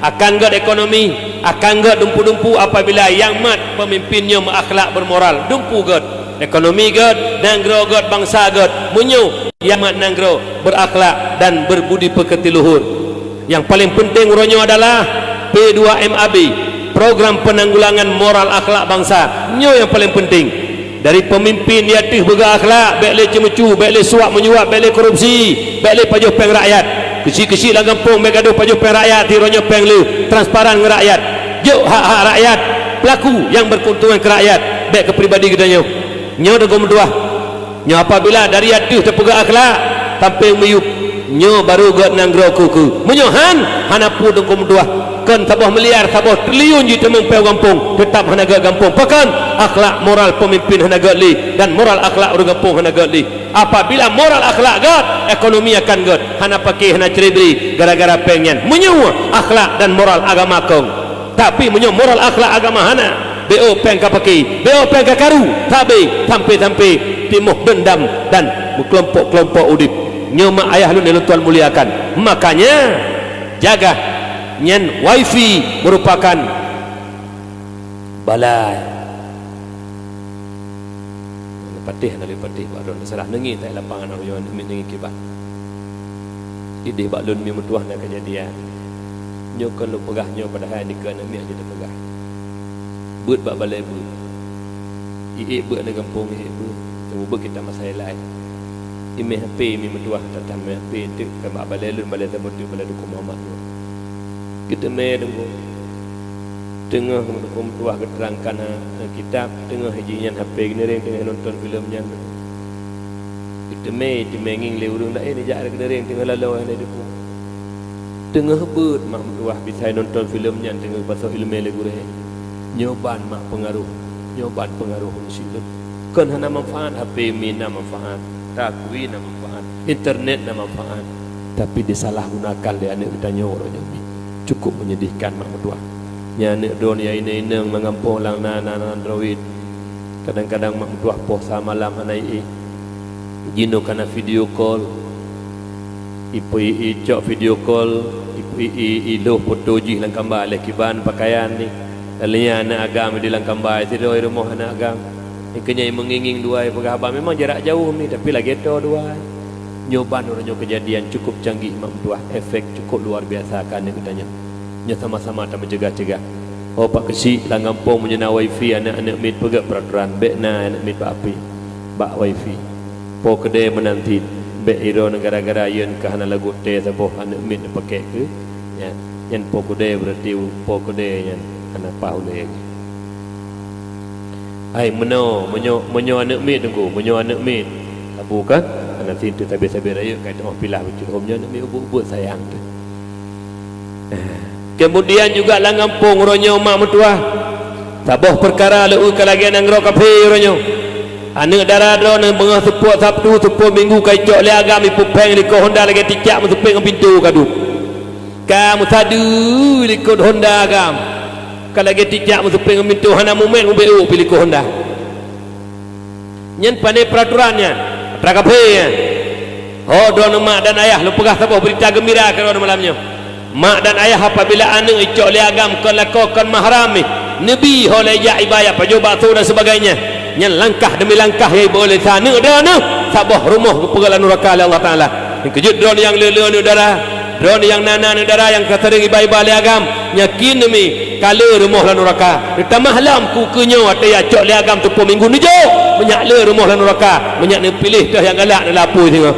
Akan gét ekonomi, akan gét dumpu-dumpu apabila nyang mat pemimpin nyoe meuakhlak bermoral, dumpu gét. Ekonomi gét, nanggroe gét, bansa gét. Meunyoe nyang mat nanggroe berakhlak dan berbudi pekerti luhur. Nyang paleng penting uroe nyoe adalah P dua M A B, Program Penanggulangan Moral Akhlak Bansa. Nyoe nyang paleng penting. Dari pemimpin di ateueh peugah akhlak, bék lé ceumeucue, bék lé suap menyuap, bék lé korupsi, bék lé pajoh péng rakyat. Keuchik-keuchik lam gampông bék gadôh pajoh péng rakyat, di uroe nyoe péng lé, transparan ngon rakyat. Jok hak-hak rakyat, pelaku nyang berkeuntungan keu rakyat, bék keu pribadi geutanyoe. Nyoe teungku meutuah. Nyoe apabila dari ateueh teupeugah akhlak sampai u miyueb, nyoe barô gét nanggroe keu-keu. Meunyoe han, hana peue teungku meutuah. Kon saboh miliar, saboh triliun jiteumeung péng gampông, teutap hana gét gampông. Pakon? Akhlak moral pemimpin hana gét lé dan moral akhlak ureuëng gampông hana gét lé. Apabila moral akhlak gét, ekonomi akan gét. Hana paké, hana cre-bre gara-gara péng nyan. Meunyoe akhlak dan moral agama kong. Tapi meunyoe moral akhlak agama hana, bék péng ka paké, bék péng ka karu, sabe sampai-sampai timoh dendam dan meukelompok-kelompok udeb. Nyoe mak ayah lôn nyang lôn tuan muliakan. Makanya, jaga nyan wifi merupakan balai. Patéh hana lé patéh bak droeneuh, salah neungieng that lapangan, aneuk miet neungieng kiban. Idéh bak lôn mi meutuah na keujadian. Nyoe kon lôn peugah nyoe, padahai nikeue aneuk miet jeuet teupeugah. Beuet bak balai beuet. Iék beuet aneuk gampông, iék beuet. Teuma beuet kita masa ilai. Imé H P mi meutuah, tatam imé H P teuk ka bak balai lôn, balai saboh teuk, balai Teungku Muhammad nyoe. Geuteumé teungku. Teungoh meutuah geuterangkan, eh, kitab, teungoh jih nyan H P geuneureng teungoh nonton filem nyan. Geuteumé, teumé ngieng lé ureuëng laén jak geuneureng teungoh laloe hana jiteupeue. Teungoh beuet mak meutuah bisai nonton filem nyan teungoh pasoe ileumé lé gurée. Nyoe ban mak peungaroh, nyoe ban peungaroh meusileuen. Kon hana manfaat, H P mi na manfaat, takui na manfaat, internet na manfaat, tapi disalah gunakan lé aneuk geutanyoe uroe nyoe. Cukup menyedihkan mak meutuah. Nyan aneuk droeneuh nyang inong-inong lam gampông lang na, na, na Android. Kadang-kadang mak meutuah poh sa malam hana ié. Jinoe kana video call. Ipeu-ié cok video call, ipeu-ié iloh foto jih lam kamba lé kiban pakaian ni. Lalu nyan aneuk agam di lam kamba sidroe rumoh aneuk agam. Nyang keunyan meungieng-ngieng dua peugah haba, memang jarak jauh mi, tapi lagée toe dua. Nyoe ban uroe nyoe keujadian cukup canggih mak meutuah, efek cukup luar biasa keu aneuk geutanyoe. Nyoe sama-sama tameugah-cegah. Oh, pak keuchik lam gampông meunyoe na wifi, aneuk-aneuk miet peugét peuraturan, bék na aneuk miet bak api, bak wifi. Po keudée meunan cit, bék iron gara-gara yeun ka hana lagot tée saboh aneuk miet neupakée keu nyan. Nyan po keudée, berarti po keudée nyan hana paih ulée. Hai meunoe, meunyoe, meunyoe aneuk miet teungku, meunyoe aneuk miet, abu kan, hana cit teuh sabe-sabe rayeuk ka teungoh pilah bacut hom nyoe aneuk miet ubeut-ubeut sayang teuh. Keumudian juga lam gampông uroe nyoe mak meutuah, saboh peukara lé ka lagée nanggroe kaphé uroe nyoe. Aneuk dara droeneuh beungoh seupôt Sabtu, seupôt Minggu ka icok lé agam ipeupheng likot honda lagée cicak meuseupeng ngon pintoe ka duek. Ka meusadeue likot honda agam. Ka lagée cicak meuseupeng ngon pintoe, hana mumet mubeuôk pih likot honda. Nyan pane peuraturan nyan, atra kaphé nyan. Ho droeneuh mak dan ayah, lôn peugah saboh beurita geumbira keu droeneuh malam nyoe. Mak dan ayah, apabila aneuk icok lé agam kon lakoe kon mahram, neubi ho lé jak iba jak pajoh bakso dan sebagainya, nyan langkah demi langkah nyang iba lé sa aneuk droeneuh saboh rumoh geupeugah lam nuraka lé Allah Taala. Nyang keujeuet droeneuh nyang le-le aneuk dara, droeneuh nyang na-na aneuk dara nyang ka seuring iba-iba lé agam, yakin neubi ka le rumoh lam nuraka. Neutamah lom keu, keu nyoe watée jak cok lé agam seupôt Minggu neujok, meunyak le rumoh lam nuraka, meunyak neupiléh teuh nyang galak neulapui singoh.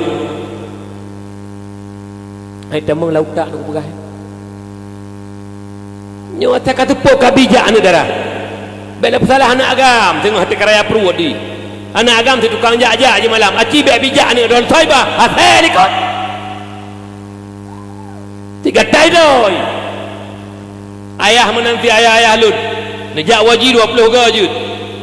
Hai tamong lam utak neupeugah. Nyoe watée ka seupôt ka bijak aneuk dara. Bèk lé peusalah aneuk agam, teungoh teuka raya pruet di. Aneuk agam si tukang jak-jak jimalam, aci bèk bijak aneuk droe, Soibah, asèe likot. Tiga tai doi. Ayah meunan si ayah-ayah lôn. Neujak haji dua ploh goe jeuet.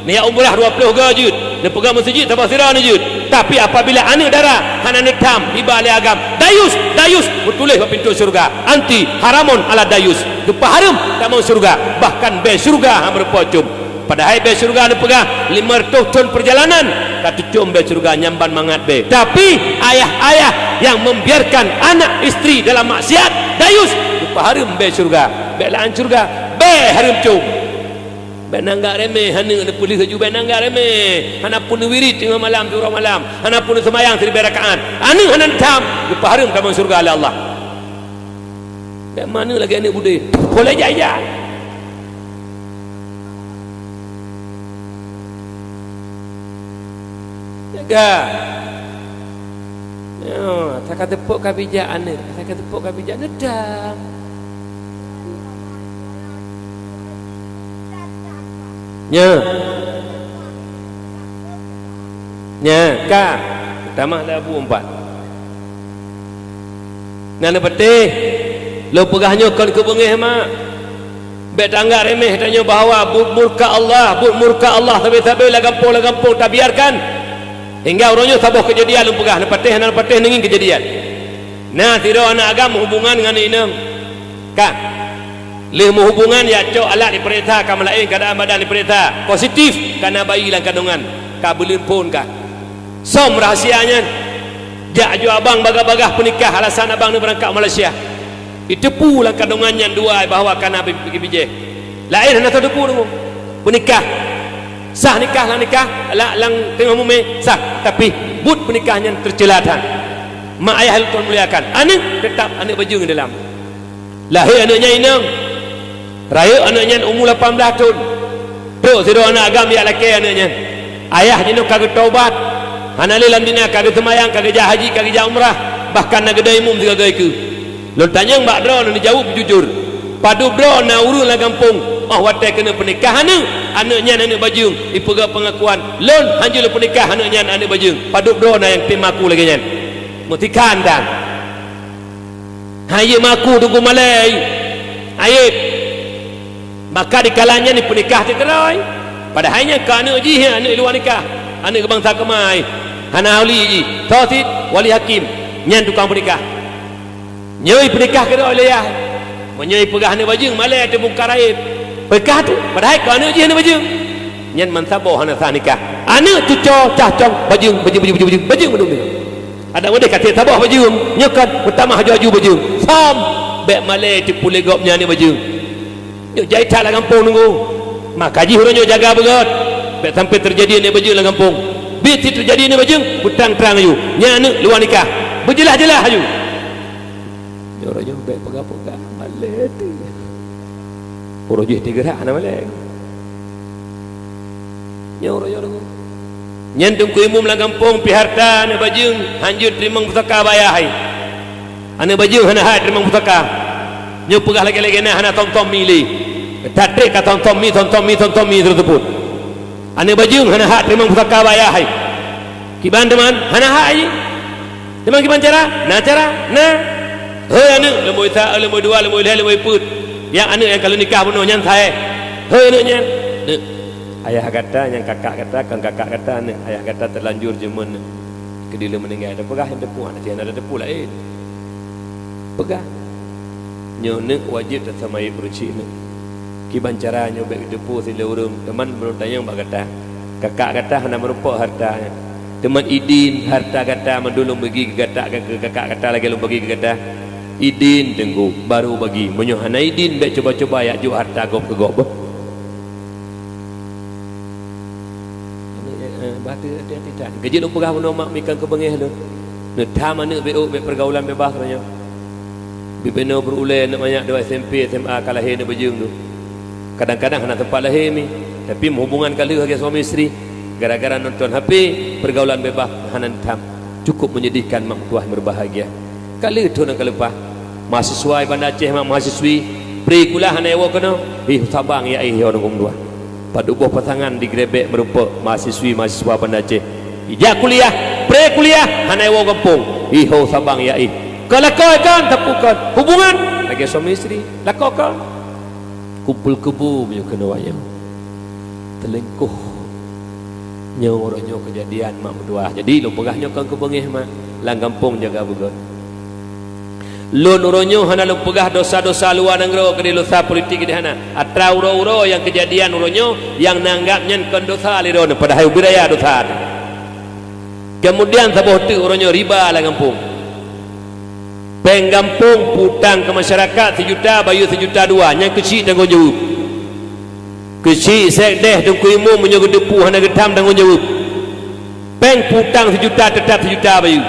Neujak umrah dua ploh goe jeuet. Neupeugah meuseujid saboh sidroe neujeuet. Tapi apabila aneuk dara hana neutham iba lé agam, dayus, dayus, meutuléh bak pintoe syeuruga, anti, haramun ala dayus, geupeuhareuem tamong syeuruga, bahkan bèe syeuruga hana meurumpok com. Padahai bèe syeuruga neupeugah lima reutôh thon peurjalanan ka teucom bèe syeuruga nyan ban mangat bèe. Tapi ayah-ayah nyang membiarkan anak istri dalam maksiat, dayus, geupeuhareuem bèe syeuruga. Bèk lé an syeuruga, bèe hareuem com. Bèk nanggak remeh, aneuk neupeuleueh laju bèk nanggak remeh. Hana pun neuwirit teungoh malam, siuroe malam. Hana pun neuseumayang siribèe rakaat. Aneuk hana neutham, geupeuhareuem tamong syeuruga lé Allah. Bèk meunan lagèe aneuk beudé. Poleh jai-jai. Jaga. Nyoe, asai ka teupeu ka bijak aneuk, asai ka teupeu ka bijak neutham. Nyoe. Nyoe, ka. Tamah lé abu empat. Na neupatéh, lôn peugah nyoe kon keu beungéh, mak. Bèk tanggak remeh tanyoe bahwa buet murka Allah, buet murka Allah sabe-sabe lam gampông-lam gampông tabiarkan. Hingga uroe nyoe saboh keujadian lôn peugah, neupatéh hana neupatéh neungieng keujadian. Na sidroe aneuk agam hubungan ngon aneuk inong. Ka. Lheueh meuhubungan, jak cok alat dipeuriksa, ka meulaén keuadaan badan dipeuriksa, positif, ka na bayi lam kandongan, ka beuleuen phon ka. Som rahsia nyan. Jak aju abang bagah-bagah peunikah, alasan abang neubeurangkat Malaysia. Jiteupeue lam kandongan nyan dua bahwa ka na bi-, bi-, bijéh. Laén hana tateupeue deungoe. Peunikah. Sah nikah lam nikah, la-, lam teungoh mumé, sah. Tapi, buet peunikah nyan teuceula that. Mak ayah lôn muliakan. Aneuk, teutap aneuk bajeueng dalam. Lahé aneuk nyan inong. Rayeuk aneuk nyan umu lapan blaih thon. Trok sidroe aneuk agam jak lakée aneuk nyan. Ayah jinoe ka geutobat. Hana lé lam dina, ka geuseumayang, ka geujak haji, ka geujak umrah. Bahkan na geudong imum sigoe-goe keue. Lôn tanyong bak droeneuh, neujaweueb jujur. Padub droe na ureuëng lam gampông, óh watée keuneuk peunikah aneuk, aneuk nyan aneuk bajeueng, jipeugah peungakuan, "Lôn hanjeuet lôn peunikah aneuk nyan aneuk bajeueng." Padub droe na nyang tem maku lagée nyan. Meutikhan dan. Hana maku teungku malée, aéb. Maka dikala nyan jipeunikah teukeuroi. Padahai nyan ka aneuk jih, aneuk luwa nikah, aneuk bansa keumai. Hana wali jih, soe cit wali hakim, nyan tukang peunikah. Nyoe jipeunikah keudroe lé yah. Meunyoe jipeugah aneuk bajeueng, malée teubungka aéb. Peunikah tu, padahai ka aneuk jih aneuk bajeueng. Nyan meusaboh hana sah nikah. Aneuk cucoe cah cong bajeueng, bajeueng, bajeueng, bajeueng, bajeueng mandum nyoe. Adak meudeh ka trép saboh bajeueng, nyoe kan meutamah aju-aju bajeueng. Som, bèk malée teupeu lé gob nyan aneuk bajeueng. Nyoe jai that lam gampông teungku. Maka jih uroe nyoe jaga beugöt, bèk sampai teujadi aneuk bajeueng lam gampông. Bit cit teujadi aneuk bajeueng, beutrang-trang aju. Nyan aneuk luwa nikah. Beujeulaih-jeulaih aju. Nyoe uroe nyoe bèk peugah-peugah, malée teuh. Uroe jih teugerak hana malée. Nyoe uroe nyoe deungoe. Nyan teungku imum lam gampông pih hareuta aneuk bajeueng hanjeuet teurimong pusaka bak ayah hai. Aneuk bajeueng hana hai teurimong pusaka. Nyoe peugah lagée-lagée na hana thom-thom mi lé. That trép ka thom-thom mi, thom-thom mi, thom-thom mi terus teupot. Aneuk bajeueng hana hak teurimong pusaka bak ayah hai. Kiban teuma hana hak jih. Teuma kiban cara? Na cara? Na. Hei aneuk, leumbôi sa, leumbôi dua, leumbôi lhèe, leumbôi peuet. Nyang aneuk nyang ka lheueh nikah bunoe nyan saé. Hei aneuk nyan. Neuk. Ayah gata nyang kakak gata, kon kakak gata, neuk. Ayah gata teulanjur jeumeun, neuk. Keudileueng meuninggai. Tapeugah nyang teupeu, hana cit hana teupeu laén. Peugah. Nyoe neuk wajéb tasamai ureuëng chik neuk. Kiban cara nyoe bèk geuteupeue si lé ureuëng, teuma meunurot tanyong bak gata. Kakak gata hana meurumpok hareuta nyan. Teuma idin hareuta gata mandum lôn bagi keu gata, keu kakak gata lagée lôn bagi keu gata. Idin teungku, baru bagi. Meunyoe hana idin, bèk cuba-cuba jak jok hareuta gob keu gob. Aneuk, eh, bah teu hati-hati that. Keujeuet lôn peugah bunoe mak, mi kon keu beungéh lôn. Neutham aneuk beuh, bèk peurgaulan beubaih uroe nyoe. Bibinoe beureulée aneuk manyak dua S M P, S M A ka lahé aneuk bajeueng tu. Kadang-kadang hana teumpat lahé mi, tapi meuhubungan ka lheueh lagée suami istri. Gara-gara nonton H P, peurgaulan beubaih hana neutham. Cukup menyedihkan mak meutuah meubahgia. Ka lheueh thon nyang ka leupah. Mahasiswa di Banda Aceh mak mahasiswi, pri kulah hana jiwoe keunoe, ih sabang ya ih yo nunggu meutuah. Padub boh pasangan digrebek meurumpok mahasiswi-mahasiswa Banda Aceh. Ijak kuliah, pre kuliah, hana iwoe gampông. Iho sabang ya ih. Ka lakoe kan, tapue kan. Hubungan lagèe suami isteri. Lakoe kan. Kumpul keubu meunyoe keunoe awaknyoe. Teulingkoh. Nyoe uroe nyoe keujadian mak meutuah. Jadi lôn peugah nyoe kon keu beungéh mak. Lam gampông jaga beugöt. Lôn uroe nyoe hana lôn peugah dosa-dosa luwa nanggroe keudéh, dosa politik keudéh hana. Atra uroe-uroe nyang keujadian uroe nyoe nyang neuanggab nyan kon dosa lé droeneuh, padahai ubit raya dosa teuh. Keumudian saboh teuk uroe nyoe riba lam gampông. Péng gampông peutang keu masyarakat sijuta, bayeue sijuta dua, nyan keuchik tanggông jaweueb. Keuchik sekdes Teungku Imum meunyoe geuteupeue hana geutham tanggông jaweueb. Péng peutang sijuta teutap sijuta bayeue.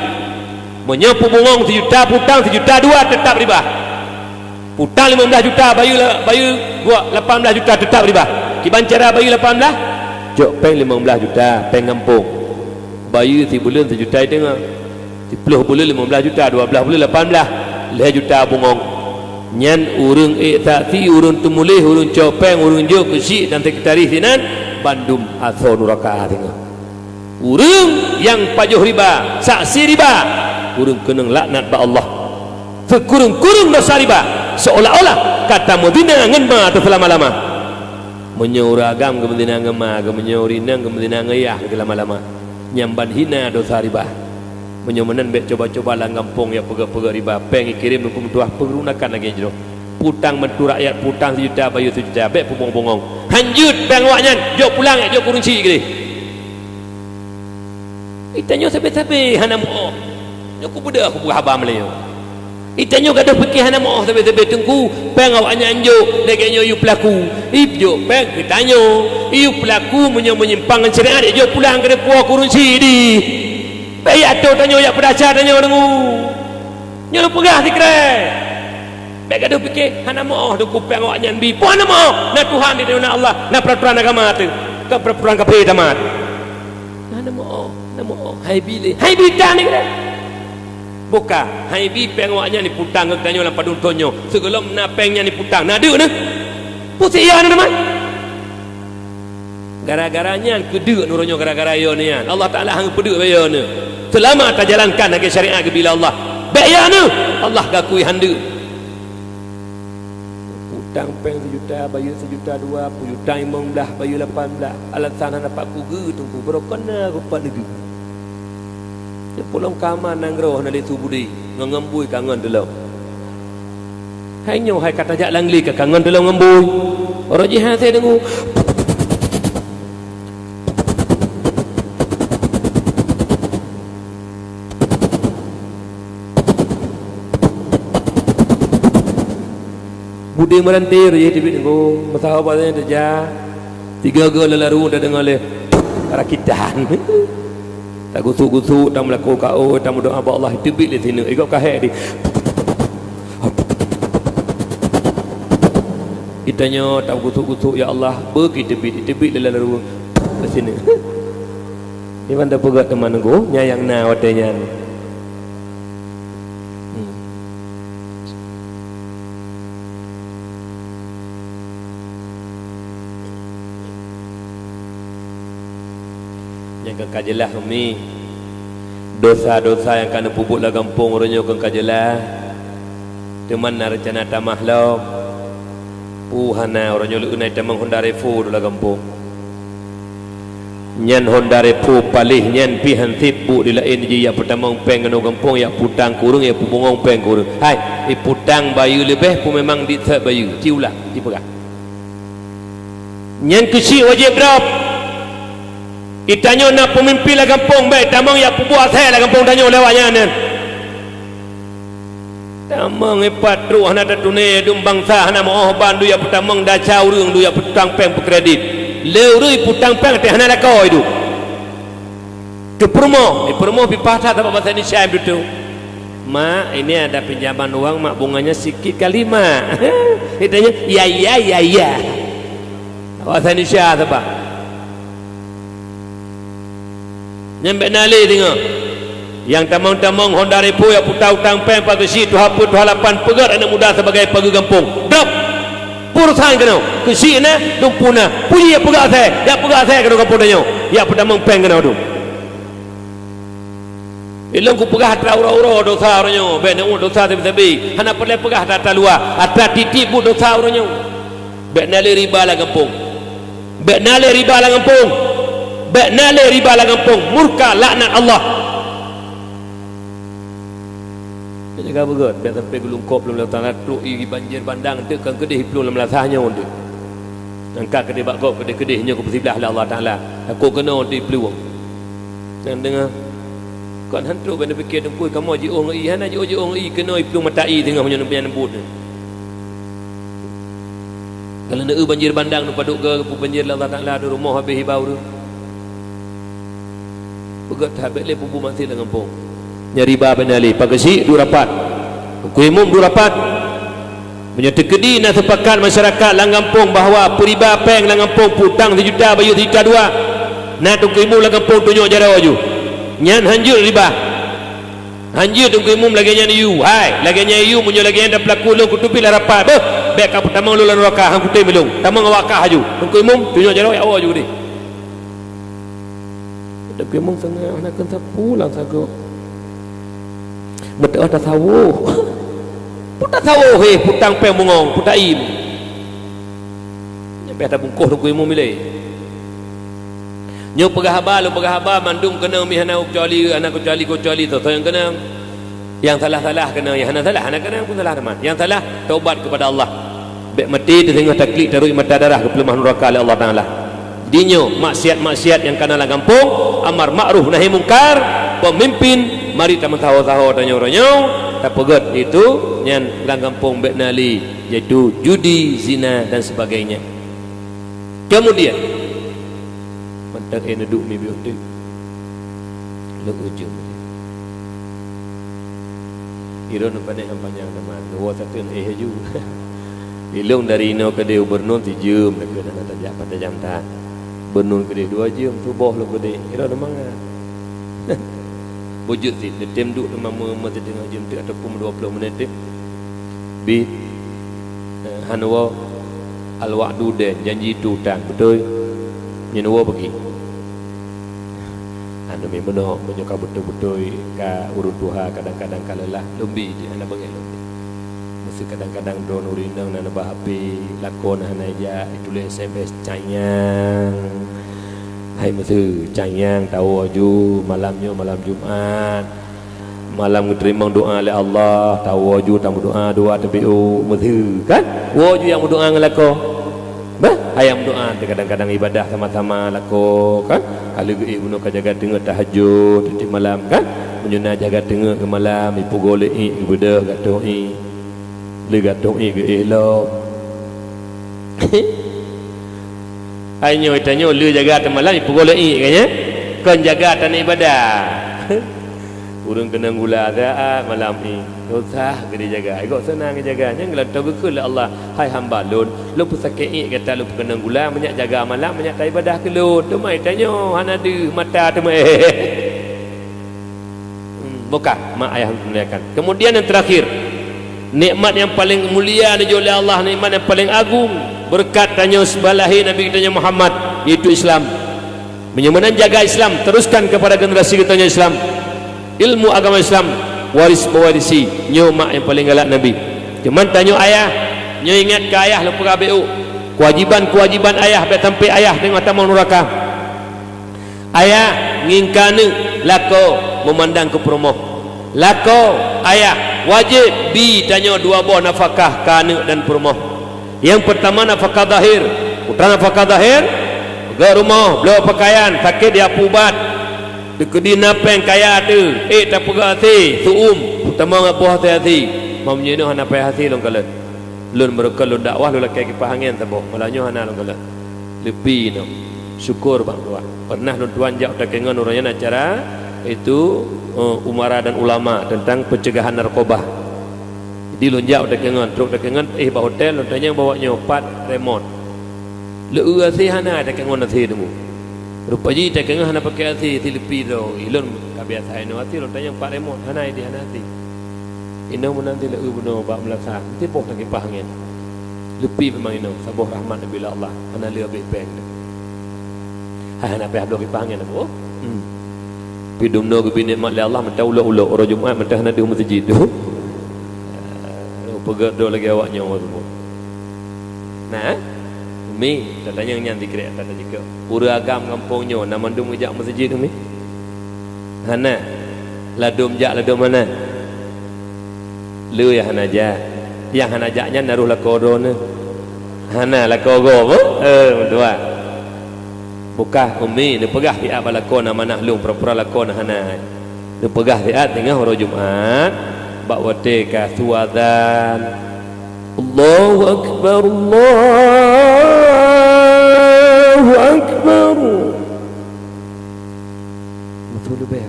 Meunyoe peubungong sijuta, peutang sijuta dua teutap riba. Peutang limong blaih juta bayeue la-, bayeue buat lapan blaih juta teutap riba. Kiban cara bayeue lapan blaih? Cok péng limong blaih juta, péng gampông. Bayeue sibuleuen sijuta teungoh. Siplôh buleuen limong blaih juta, dua blaih buleuen lapan blaih, lhèe juta bungong. Nyan ureueng ék saksi, ureueng teumuléh, ureueng cok péng, ureueng jok keuchik dan sekretaris sinan, bandum asoe nuraka singoh. Ureueng nyang pajoh riba, saksi riba, ureueng keunong laknat bak Allah. Seukureueng-kureueng dosa riba, seolah-olah ka tameuzina ngon ma teuh seulama-lama. Meunyoe ureueng agam geumeuzina ngon ma, meunyoe ureueng inong geumeuzina ngon yah seulama-lama, nyan ban hina dosa riba. Meunyoe meunan, bèk cuba-cuba lam gampông nyang peugöt-peugöt riba, péng ikirém lom keu meutuah, peurunakan lagèe jroh. Peutang bantu rakyat, peutang sijuta, bayeue sijuta, bèk peubungong-bungong. Hanjeuet péng awaknyan, jok pulang, jok keu ureueng chik keudéh. Geutanyoe sabé-sabé hana meu'oh. Nyoe kupeugah, kupeugah haba meulayeue. Geutanyoe gadôh pike hana meu'oh sabé-sabé, Teungku, péng awaknyan jok, lagèe nyoe yue peulaku. Ih jok péng geutanyoe, yue peulaku meunyoe meunyimpang ngon syariat, jok pulang keu depo keu ureueng chik di. Bèk atô tanyoe jak peudasya tanyoe deungoe. Nyoe lôn peugah sikrek. Bèk gadôh pike, hana meu'oh Teungku péng awaknyan bi. Peue hana meu'oh? Na Tuhan di, na Allah, na peuratoran agama teuh. Kon peuratoran kafé teuma. Hana meu'oh, hana meu'oh. Hai bi lé. Hai bi tan ni keunan. Buka, hai bi péng awaknyan ipeutang keu geutanyoe lam padum thôn nyoe. Sigohlom na péng nyan ipeutang, na deuk neuh. Peue si iya neuh teuma? Gara-gara nyan keudeuk neuh uroe nyoe, gara-gara yo nyan. Allah Taala han peudeuek bak yo neuh. Seulama tajalankan lagèe syariat geubri lé Allah, bèk yo neuh, Allah geuakui han deuk. Peutang péng sijuta, bayeue sijuta dua, peutang limong blaih, bayeue lapan blaih. Alasan hana pat kugeue Teungku, barô kon na kupat lagèe. Nyoe pulom ka aman nanggroe hana lé su budi, ngon ngon bui ka ngon tulông. Hai nyoe hai ka tajak lam glé ka, ka ngon tulông ngon bui. Roh jih hase deungoe. Budi meuranté roh jih teubiet deungoe, meusahoe bahasa Indonesia. Tiga-tiga lalaru tadeungoe lé rakitan. Tagusuk-gusuk, tameulaku kaôt, tameudoá bak Allah, teubiet lé sineuk, igob kahé di. Geutanyoe tagusuk-gusuk, ya Allah, beu geuteubiet, teubiet lé lalaru lé sineuk. Iban tapeugah teuma nunggu, nyang na watèe nyan. Hmm. Nyang ka, ka jeulaih, Umi. Dosa-dosa nyang ka neupeubuet lam gampông uroe nyoe kon ka jeulaih. Teuma na reuncana tamah lom. Peue hana uroe nyoe leu'eu na itamong Honda Revo lam gampông. Nyan Honda Revo paléh nyan pih han sép buet di laén jih, jak peutamong péng keunoe gampông, jak peutang keu ureueng, jak peubungong péng keu ureueng. Hai, ipeutang bayeue leubeh peue memang di thot bayeue. Ci ulah, ci peugah. Nyan keuchik wajéb drob. Geutanyoe na peumimpén lam gampông, bèk tamong jak peubuet asèe lam gampông tanyoe lé awaknyan nyan. Tamong ipat trok hana tatuné, dum bansa hana meu'oh ban, duek jak peutamong dasya ureueng, duek jak peutang péng peukredit. Lé ureueng ipeutang péng teuh hana lakoe iduek. Teupeurumoh, ipeureumoh pih paih that sabab bahasa Indonesia beutôi. "Mak, ini ada pinjaman uang, Mak, bunganya sikit kali, Mak." Ditanya, "Ya, ya, ya, ya." Bahasa Indonesia saban. Nyan bèk na lé singoh. Nyang tamong-tamong Honda Revo, jak peutang péng, pageue si tuha peuet, tuha lapan, peugöt aneuk muda sibagai pageue gampông. Drob! Peue urosan keunoe, keuchik na, dumpeue na. Peue jih jak peugah asai, jak peugah asai keunoe gampông tanyoe. Jak peutamong péng keunoe dum. Ilôn kupeugah atra uroe-uroe dosa uroe nyoe, bék na uet dosa sabe-sabe. Hana peureulée peugah atra-atra luwa, atra tieb-tieb buet dosa uroe nyoe. Bék na lé riba lam gampông. Bék na lé riba lam gampông. Bék na lé riba lam gampông. Murka laknat Allah. Jaga beugét, bék sampoe geulungkôb lom lam tanah trok ie banjir bandang teuk kon keudeh plueng lam lasah nyoe teuk. Angkat keudeh bak gob keudeh-keudeh nyoe keupeusiblah lé Allah Taala. Takot keunoe teuk plueng. Nyang deungoe, kon han trok bék neupike teungku kamoe jiôh ngon ie, hana jiôh-jiôh ngon ie keunoe plueng mata ie teungoh meunyoe neupeunyang neubut. Kalau neu banjir bandang neupadub keu banjir lé Allah Taala di rumoh habéh iba ureuëng. Beugét that bék lé peubuet maksiat lam gampông. Nyang riba bék na lé, pageusik duek rapat. Teungku Imum duek rapat. Meunyoe teukeudi na seupakat masyarakat lam gampông bahwa peuriba péng lam gampông peutang sijuta bayeue sijuta dua, na Teungku Imum lam gampông tunyok jaroe ju. Nyan hanjeuet riba. Hanjeuet Teungku Imum lagée nyan yue. Hai, lagée nyan yue, meunyoe lagée nyan tapeulaku lôn kuteubiet lam rapat, beuh, bék ka peutamong lôn lam nuraka, han kutem lôn. Tamong awak kah aju. Teungku Imum tunyok jaroe awak ju deh. Teungku Imum seungab hana kheun sapeue lam sagoe. Meuteumé tasawuf. Peue tasawuf hé, peutang péng bungong, peue taim. Nyan pih tabungkôh Teungku Imum ilée. Nyoe peugah haba, lôn peugah haba mandum keunong mi hana keucuali, hana keucuali, keucuali soe-soe nyang keunong. Nyang salah-salah keunong, nyang hana salah hana keunong pun salah teuma. Nyang salah taubat keupada Allah. Bék maté teuh singoh taklik taruek mata darah geupeuleumah nuraka lé Allah Taala. Di nyoe maksiat-maksiat nyang kana lam gampông, amar makruf nahi mungkar, peumimpin, mari tameusaho-saho tanyoe-tanyoe, tapeugét itu nyan lam gampông bék na lé, yaitu judi, zina dan sebagainya. Kemudian, mantong éh neuduek mibiôh teuk. Lôn ujong. Ilôn panéh nyang panyang teuma, dua sateun éh aju. Ilôn dari inoe keudeh u Beureunuen sijeuem, lakon hana tajak patajam that. Beureunuen keudeh dua jeuem, suboh lôn keudeh. Ilôn mangat. Beujeuet cit, neutem duek teuma meu-, meuteungoh jeuem teuk ataupun dua ploh menit teuk. Bi, eh, hana woe, al-wa'du dain, janji itu utang, beutôi? Nyan woe bagi. Hana mi meunoe, meunyoe ka beutôi-beutôi, ka ureuëng tuha, kadang-kadang ka leulah, lôn bi jih, hana beungéh lôn bi. Meuseu kadang-kadang droeneuh ureuëng inong na neuba H P, lakoe na hana ijak, ituléh S M S, canyang. Hai meuseu, canyang, tawoe ju, malam nyoe malam Jumat. Malam geuteurimong doá lé Allah, tawoe ju tameudoá dua teubiu, meuseu, kan? Woe ju nyang meudoá ngon lakoe. Bah, hai nyang meudoá, kadang-kadang ibadah sama-sama lakoe, kan? Ka lheueh geuéh bunoe ka jaga teungeut tahajud tiep malam, kan? Meunyoe na jaga teungeut keu malam, ipeugoe lé iék geubeudôh gatôh iék. Lé gatôh iék geuéh lom. Hai nyoe tanyoe lé jaga teumalam ipeugoe lé iék kan nyan? Kon jaga tanyoe ibadah. Ureuëng keunong gula saát malam iék. Susah geude jaga. Igoe seunang geujaga. Nyan geulantoe geukheun lé Allah, "Hai hamba Lôn, Lôn peusakét iék gata Lôn peukeunong gula, meunyak jaga malam, meunyak taibadah keu Lôn." Teuma tanyoe hana deuh mata teuma. Hmm, bukan, mak ayah dimuliakan. Kemudian yang terakhir, nikmat yang paling mulia dijok lé Allah, nikmat yang paling agung, beureukat tanyoe seubah lahé Nabi geutanyoe Muhammad, yaitu Islam. Meunyoe meunan jaga Islam, teruskan kepada generasi geutanyoe Islam. Ilmu agama Islam, waris mewarisi, nyoe mak nyang paling galak Nabi. Cuman tanyoe ayah, nyoe ingat keu ayah lôn peugah bék ôk. Kewajiban-kewajiban ayah bék sampai ayah teungoh tamong nuraka. Ayah ngieng keu aneuk, lakoe meumandang keu peurumoh. Lakoe, ayah, wajéb bi tanyoe dua boh nafakah keu aneuk dan peurumoh. Nyang peurtama nafakah zahir. Peue nafakah zahir? Peugöt rumoh, bloe peukayan, sakét jipeuubat. Teukeudi na péng kaya teuh, ék tapeugöt hasé, seu'uem, peurtama ngon boh hasé-hasé. Meunyoe nyoe hana payah hasé lôn kalon. Lôn meureuka lôn dakwah lôn lakée kipah angén saboh, malah nyoe hana lôn kalon. Leupie inoe, syukur bak Allah. Pernah lôn tuan jak u Takengon uroe nyan acara itu, eh, umara dan ulama tentang pencegahan narkoba. Jadi lôn jak u Takengon, trok Takengon, éh bak hotel, lôn tanyong bak awak nyoe, "Pat Raymond?" Lé eu hasé hana Takengon hasé teungku. Rupa jih Takengon hana pakai hasé, hasé leupie droe. Ilôn ka biasa inoe hasé, lôn tanyong, "Pat Raymond?" Hana, ideh hana hasé. Inoe meunan ti lé eu bunoe bak meulasah, meusti boh takipah angén. Teupi memang inoe, saboh rahmat neubila Allah, hana lé habéh péng teuh. Hai hana payah bloe kipaih angén, Abu. Hmm. Pi dumnoe geubri nikmat lé Allah, mantong ulok-ulok, uroe Jumat, mantong hana deuh meuseujid tu. Peugét droe lagée awak nyoe teumpat. Nah, Umi, tatanyong nyan sikrek, tatanyong ke ureuëng agam gampông nyoe, na mandum geujak meuseujid, Umi? Hana. Ladôm jak, ladôm hana. Le nyang hana jak. Nyang hana jak nyan na roh lakoe droeneuh. Hana lakoe gob, eh, meutuah. Bukah Umi, neupeugah siat bak lakoe na manah lôn, pura-pura lakoe na hana. Neupeugah siat teungoh uroe Jumat, bak watée ka su azan. Allahu Akbar, Allahu Akbar. Beutôi leubeh.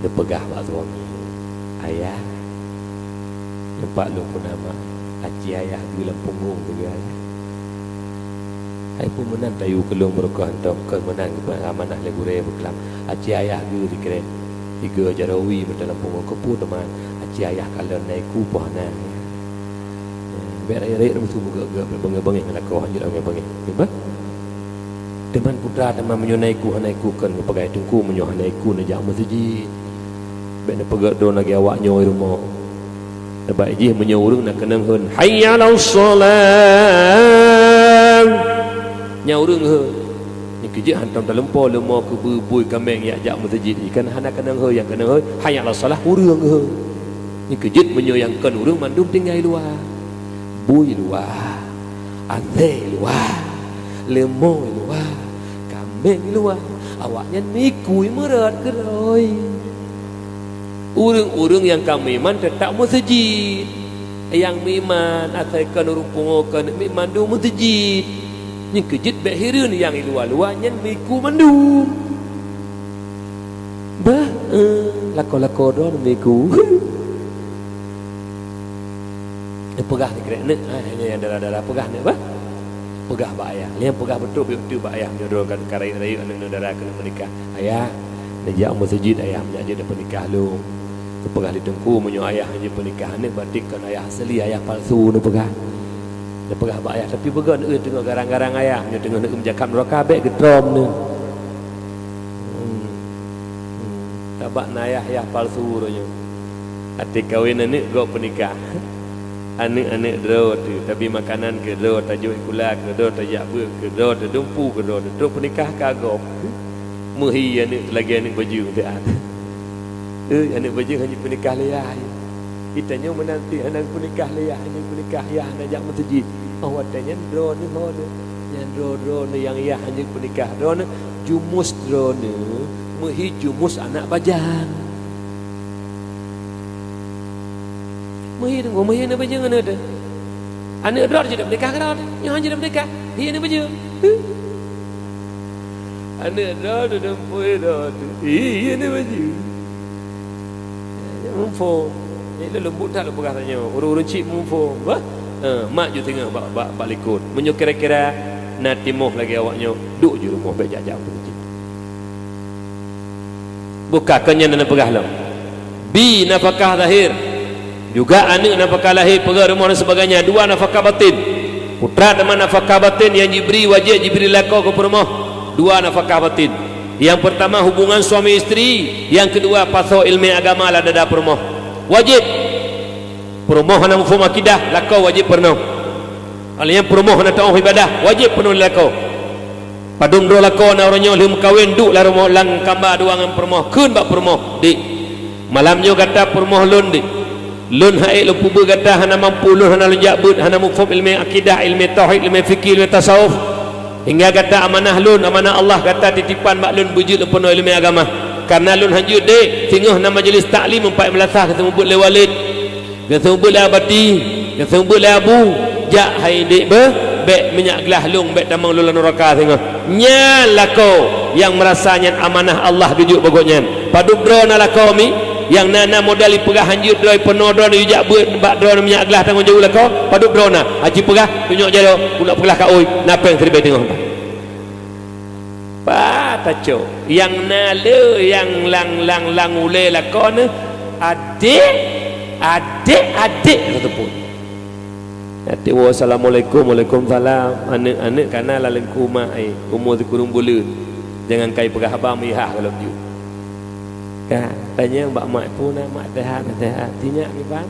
Neupeugah bak suami, "Ayah, nyoe pat lôn peuna ma, aci ayah geue lam punggong sigoe ayah." Hai peue meunan tayue keu lôn beureukoh hantom, keu meunan geupeugah amanah lé gurée beuklam, aci ayah geue sikrek, sigoe jaroe wie meunan lam punggong, keupeue teuma aci ayah kalon na iku poh hana. Bék rayeuk-rayeuk meusu beugét-gét, beungéh-beungéh ngon lakoe, hanjeuet beungéh-beungéh. Bah. Teuma putra teuma meunyoe na iku hana iku kheun geupeugah teungku meunyoe hana iku neujak meuseujid. Bék neupeugét droe lagée awak nyoe rumoh. Sabab jih meunyoe ureuëng na keunong hon, "Hayya 'alas shalah!" Nyan ureuëng hon. Nyoe keujeuet hantom talumpo leumo keu bui-bui kaméng yak jak meuseujid. Ikan hana keunong hon, nyang keunong hon, "Hayya 'alas shalah," ureuëng hon. Nyoe keujeuet meunyoe nyang kon ureuëng mandum tinggai luwa. Bui luwa, asée luwa, leumo luwa, kaméng luwa, awaknyan meuiku meurot keudroe. Ureuëng-ureuëng nyang ka meuiman teutap meuseujid. Nyang meuiman asai kon ureuëng pungo kon meuiman mandum meuseujid. Nyoe keujeuet bék hireuen nyang luwa-luwa nyan meuiku mandum. Bah, eh, lakoe-lakoe droe meuiku. Neupeugah sikrek neuk, ah, nyan nyang dara-dara peugah neuk bah. Peugah bak ayah. Nyang peugah beutôi, beutôi bak ayah meunyoe droe ka, ka rayeuk-rayeuk aneuk-aneuk dara keuneuk meunikah. "Ayah, neujak meuseujid ayah, meunyoe jeuet neupeunikah lôn." Neupeugah lé teungku, "Meunyoe ayah hanjeuet peunikah aneuk, berarti kon ayah asli, ayah palsu," neupeugah. Neupeugah bak ayah, "Tapi beugét neueu teungoh garang-garang ayah, meunyoe teungoh neueu meujakab nuraka bék geutrom neueu." Hmm. Hmm. Sabab na yah-yah palsu uroe nyoe. Até kawen aneuk gob peunikah. Aneuk-aneuk droe teuh, tabi makanan keu droe, tajok sikula keu droe, tajak beuet keu droe, tadumpu keu droe, trok peunikah ka gob. Meuhi aneuk lagée aneuk bajeueng teuh. Eh, aneuk bajeueng hana peunikah lé yah. Geutanyoe meunan pih hana peunikah lé yah, hana peunikah yah, hana jak meuseujid. Oh, watée nyan droeneuh ho neuh. Nyan droe-droeneuh nyang yah hana peunikah droeneuh, jumus droeneuh meuhi jumus anak bajang. Meuhi teungku, meuhi aneuk bajeueng aneuk teuh. Aneuk droe jeuet peunikah keudroe, nyoe hana jeuet peunikah. Hi aneuk bajeueng. Huh. Aneuk droe teuh, dumpui droe teuh. Hi aneuk bajeueng. Nyan muphom. Nyan lôn leumbot that lôn peugah tanyoe. Ureueng-ureueng chik muphom. Bah? Eh, mak ju singoh bak, bak, bak likot. Meunyoe kira-kira na timoh lagée awak nyoe, duek ju rumoh bék jak-jak u meuseujid. Buka keu nyan na peugah lom. Bi nafakah zahir. Juga aneuk nafakah lahé, peugét rumoh dan sebagainya. Dua nafakah batin. Putra teuma nafakah batin nyang jibri wajéb jibri lakoe keu peurumoh. Dua nafakah batin. Nyang peurtama hubungan suami istri, nyang keudua pasoe ileumé agama lam dada peurumoh. Wajéb. Peurumoh hana muphom akidah, lakoe wajéb peurunoe. Alèh nyan peurumoh hana teuôh ibadah, wajéb peurunoe lé lakoe. Padum droe lakoe na uroe nyoe lheueh meukawen duek lam rumoh lam kamba dua ngon peurumoh, kheun bak peurumoh, "Dek, malam nyoe gata peurumoh lôn, Dek. Lôn han ék lôn peubeue gata hana mampu, lôn hana lôn jak beuet, hana muphom ileumé akidah, ileumé tauhid, ileumé fikih, ileumé tasawuf. Hingga gata amanah lôn, amanah Allah gata titipan bak lôn beujeuet lôn peurunoe ileumé agama. Kareuna lôn han jeuet, Dek, singoh na majeulis taklim empat meulasah keu seumeubeuet lé waled." Geuseumeubeuet lé abati, geuseumeubeuet lé abu, jak hai dek beuh, bék minyak glah lôn, bék tamong lôn lam nuraka singoh. Nyan lakoe nyang meurasa nyan amanah Allah geujok bak gobnyan. Padub droe na lakoe mi, nyang na, na modal ipeugah hanjeuet droe, ipeunoe droe, neujak beuet bak droe minyak glah tanggong jaweueb lakoe, padub droe na. Aci peugah, tunyok jaroe, ulok peuglah kaôi, na péng siribèe teungoh. Pat tacok, nyang na le, nyang lam, lam, lam ulèe lakoe neuh, adek, adek, adek, kata teupeu. Até woe assalamualaikum, waalaikumsalam. Aneuk-aneuk kana lalengku mak, eh, umu sikureueng buleuen. Jangan kai peugah haba meuyah gohlom ju. Ka, tanyong bak mak, "Peue na mak, sehat?" "Sehat." "Sinyak kiban?"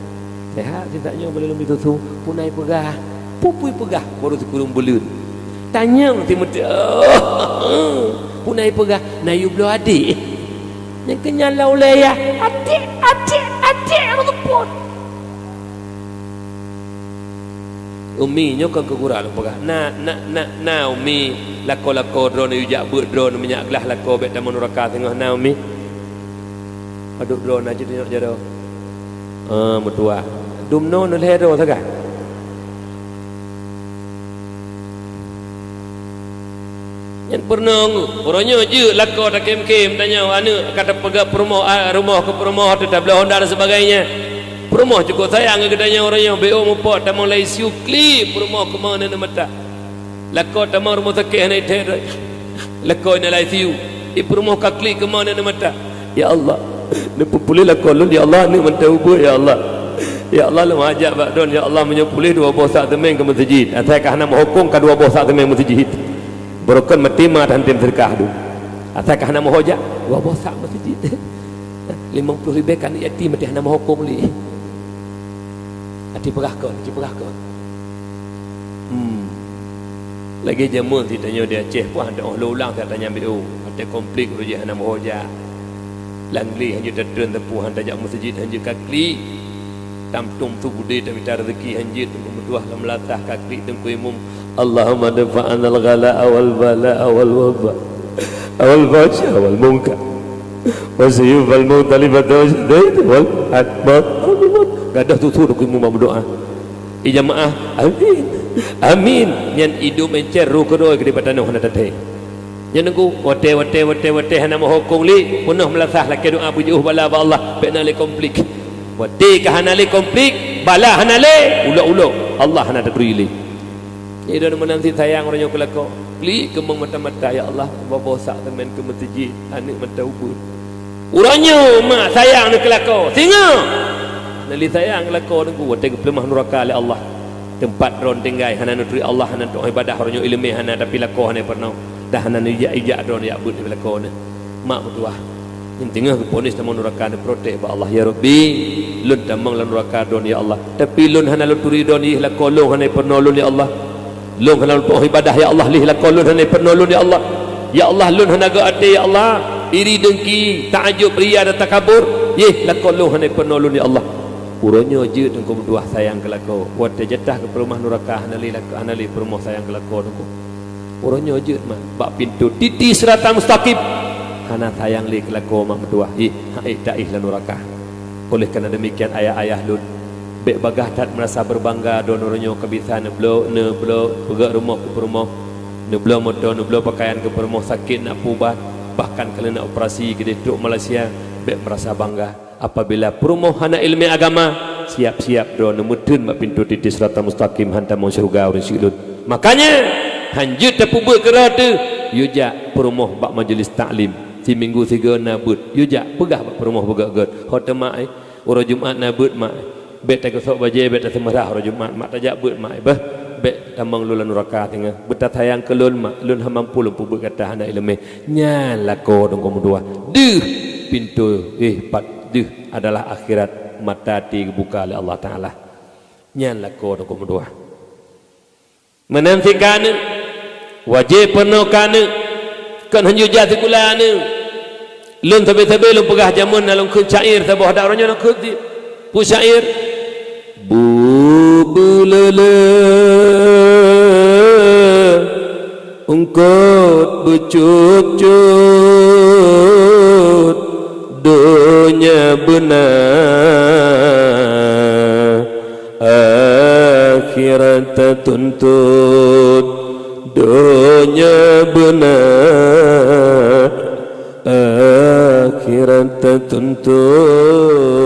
"Sehat, sinyak nyoe beuleulom ditusu." "Peue na ipeugah?" "Peue-peue ipeugah, baru sikureueng buleuen." Tanyong si meuti-, "Peue na ipeugah?" "Na yue bloe adek." Nyang keunyan lam ulèe yah, "Adek, adek, adek," rot seupôt. Umi, nyoe kon keu gura lôn peugah. Na, na, na, na, Umi, lakoe-lakoe droeneuh yue jak beuet droeneuh meunyak glah lakoe bèk tamong nuraka singoh na, Umi. Padub droeneuh cit nyok jaroe. Ah, meutuah. Dumnoe neuh lhèe droe sagai. Nyan peureunong, uroe nyoe jeuet lakoe takém-kém tanyoe aneuk ka tapeugah peurumoh, a, rumoh keu peurumoh teuh tabloe honda dan sebagainya. Peurumoh cukôp sayang keu geutanyoe uroe nyoe, B O mupok tamong lam I C U klik peurumoh keumong aneuk mata. Lakoe tamong rumoh sakét hana ithèe droe. Lakoe na lam I C U, i peurumoh ka klik keumong aneuk mata. Ya Allah, neupeupuléh lakoe lôn, ya Allah, aneuk mantong ubeut, ya Allah. Ya Allah, lôn hajat bak droen, ya Allah, meunyoe puléh dua boh sak seumén keu meuseujid. Asai ka hana meuhukôm ka dua boh sak seumén meuseujid. Beurukon maté ma tantem seudeukah dum. Asai ka hana meuhojak, dua boh sak meuseujid. Limong ploh ribèe ka aneuk yatim maté hana meuhukôm lé. Até peugah kon, até peugah kon. Hmm. Lagèe jameun sit tanyoe di Aceh, peue han teuôh lôn ulang that tanyong B O. Watèe konflik uroe jih hana meuhojak. Lam glé han jeuet tatreun teupeu, han tajak meuseujid, han jeuet ka klik. Tam tum su beudé tamita raseuki han jeuet, teungku meutuah lam latah ka klik teungku imum. Allahumma dfa 'anal ghala'a wal bala'a wal waba wal fahsya wal munkar. Wa suyufal mukhtalifata wa syada'id wal adbar. Gadôh tutoe teungku imum bak meudoa. Di jamaah, amin. Amin. Nyan idum encer roh keudroe keudéh bak tanoh hana tathèe. Nyan teungku, watèe, watèe, watèe, watèe hana meuhukôm lé, peunoh meulasah lakèe doa beujiôh bala bak Allah, bèk na lé konflik. Watèe ka hana lé konflik, bala hana lé, ulok-ulok, Allah hana taturi lé. Jadi droeneuh meunan sit sayang uroe nyoe keu lakoe. Klik keumong mata-mata, ya Allah, dua boh sak seumén keu meuseujid, aneuk mantong ubeut. Uroe nyoe mak sayang neuh keu lakoe, singoh! Hana lé sayang keu lakoe teungku, watèe geupeuleumah nuraka lé Allah. Teumpat droen tinggai, hana neuturi Allah, hana neuturi ibadah, uroe nyoe ileumèe hana, tapi lakoe hana peurunoe. Dan hana neujak-ijak droen jak beuet lé lakoe neuh. Mak meutuah. Nyan teungoh geuponis tamong nuraka neuprotes bak Allah, "Ya Rabbi, lôn tamong lam nuraka droen, ya Allah. Tapi lôn hana lôn turi droen, yeh lakoe lôn hana peurunoe lôn, ya Allah. Lôn hana lôn peurunoe ibadah, ya Allah, leh lakoe lôn hana peurunoe lôn, ya Allah. Ya Allah, lôn hana gèt até, ya Allah. Iri, dengki, taajub, ria dan takabur, yeh lakoe lôn hana peurunoe lôn, ya Allah." Uroe nyoe jeuet teungku meutuah sayang keu lakoe. Watèe jatah geupeuleumah nuraka hana lé lakoe, hana lé peurumoh sayang keu lakoe teungku. Uroe nyoe jeuet mak bak pintoe titi sirata mustaqim. Hana sayang lé keu lakoe mak meutuah. Ih, han ék taéh lam nuraka. Oleh karena demikian ayah-ayah lôn, bèk bagaih that meurasa beubangga droen uroe nyoe ka bisa neubloe, neubloe peugèt rumoh keu peurumoh, neubloe moto, neubloe peukayan keu peurumoh, sakét neuk peuubat, bahkan ka lheueh neuk operasi keudéh trok Malaysia, bèk meurasa bangga. Apabila peurumoh hana ileumèe agama, siap-siap droeneuh meuteun bak pintoe titi sirata mustaqim han tamong syeuruga ureueng syik lôn. Makanya, han jeuet tapeubeuet keudroe teuh, yue jak peurumoh bak majeulis taklim. Siminggu sigoe na beuet, yue jak peugah bak peurumoh beugèt-gèt. Ho teuma, eh, uroe Jumat na beuet, mak, eh. Bèk tageusok bajèe, bèk taseumeurah uroe Jumat, mak, tajak beuet, mak, eh, beuh. Bèk tamong lôn lam nuraka singoh. Beutatayang keu lôn, mak, lôn han mampu lôn peubeuet gata hana ileumèe. Nyan lakoe teungku meutuah. Deuh pintoe, eh, pat deuh adalah akhirat, mata até geubuka lé Allah Taala. Nyan lakoe teungku meutuah. Meunan sit keu aneuk, wajéb peurunoe keu aneuk, kon han jeuet jak sikula aneuk. Lôn sabe-sabe lôn peugah jameun na lôn kheun syair saboh, dak uroe nyoe lôn kheun cit. Peue syair? Bu beuleuleu eungkôt beucut-cut, donya beuna, akhirat tatuntut. Donya beuna, akhirat tatuntut.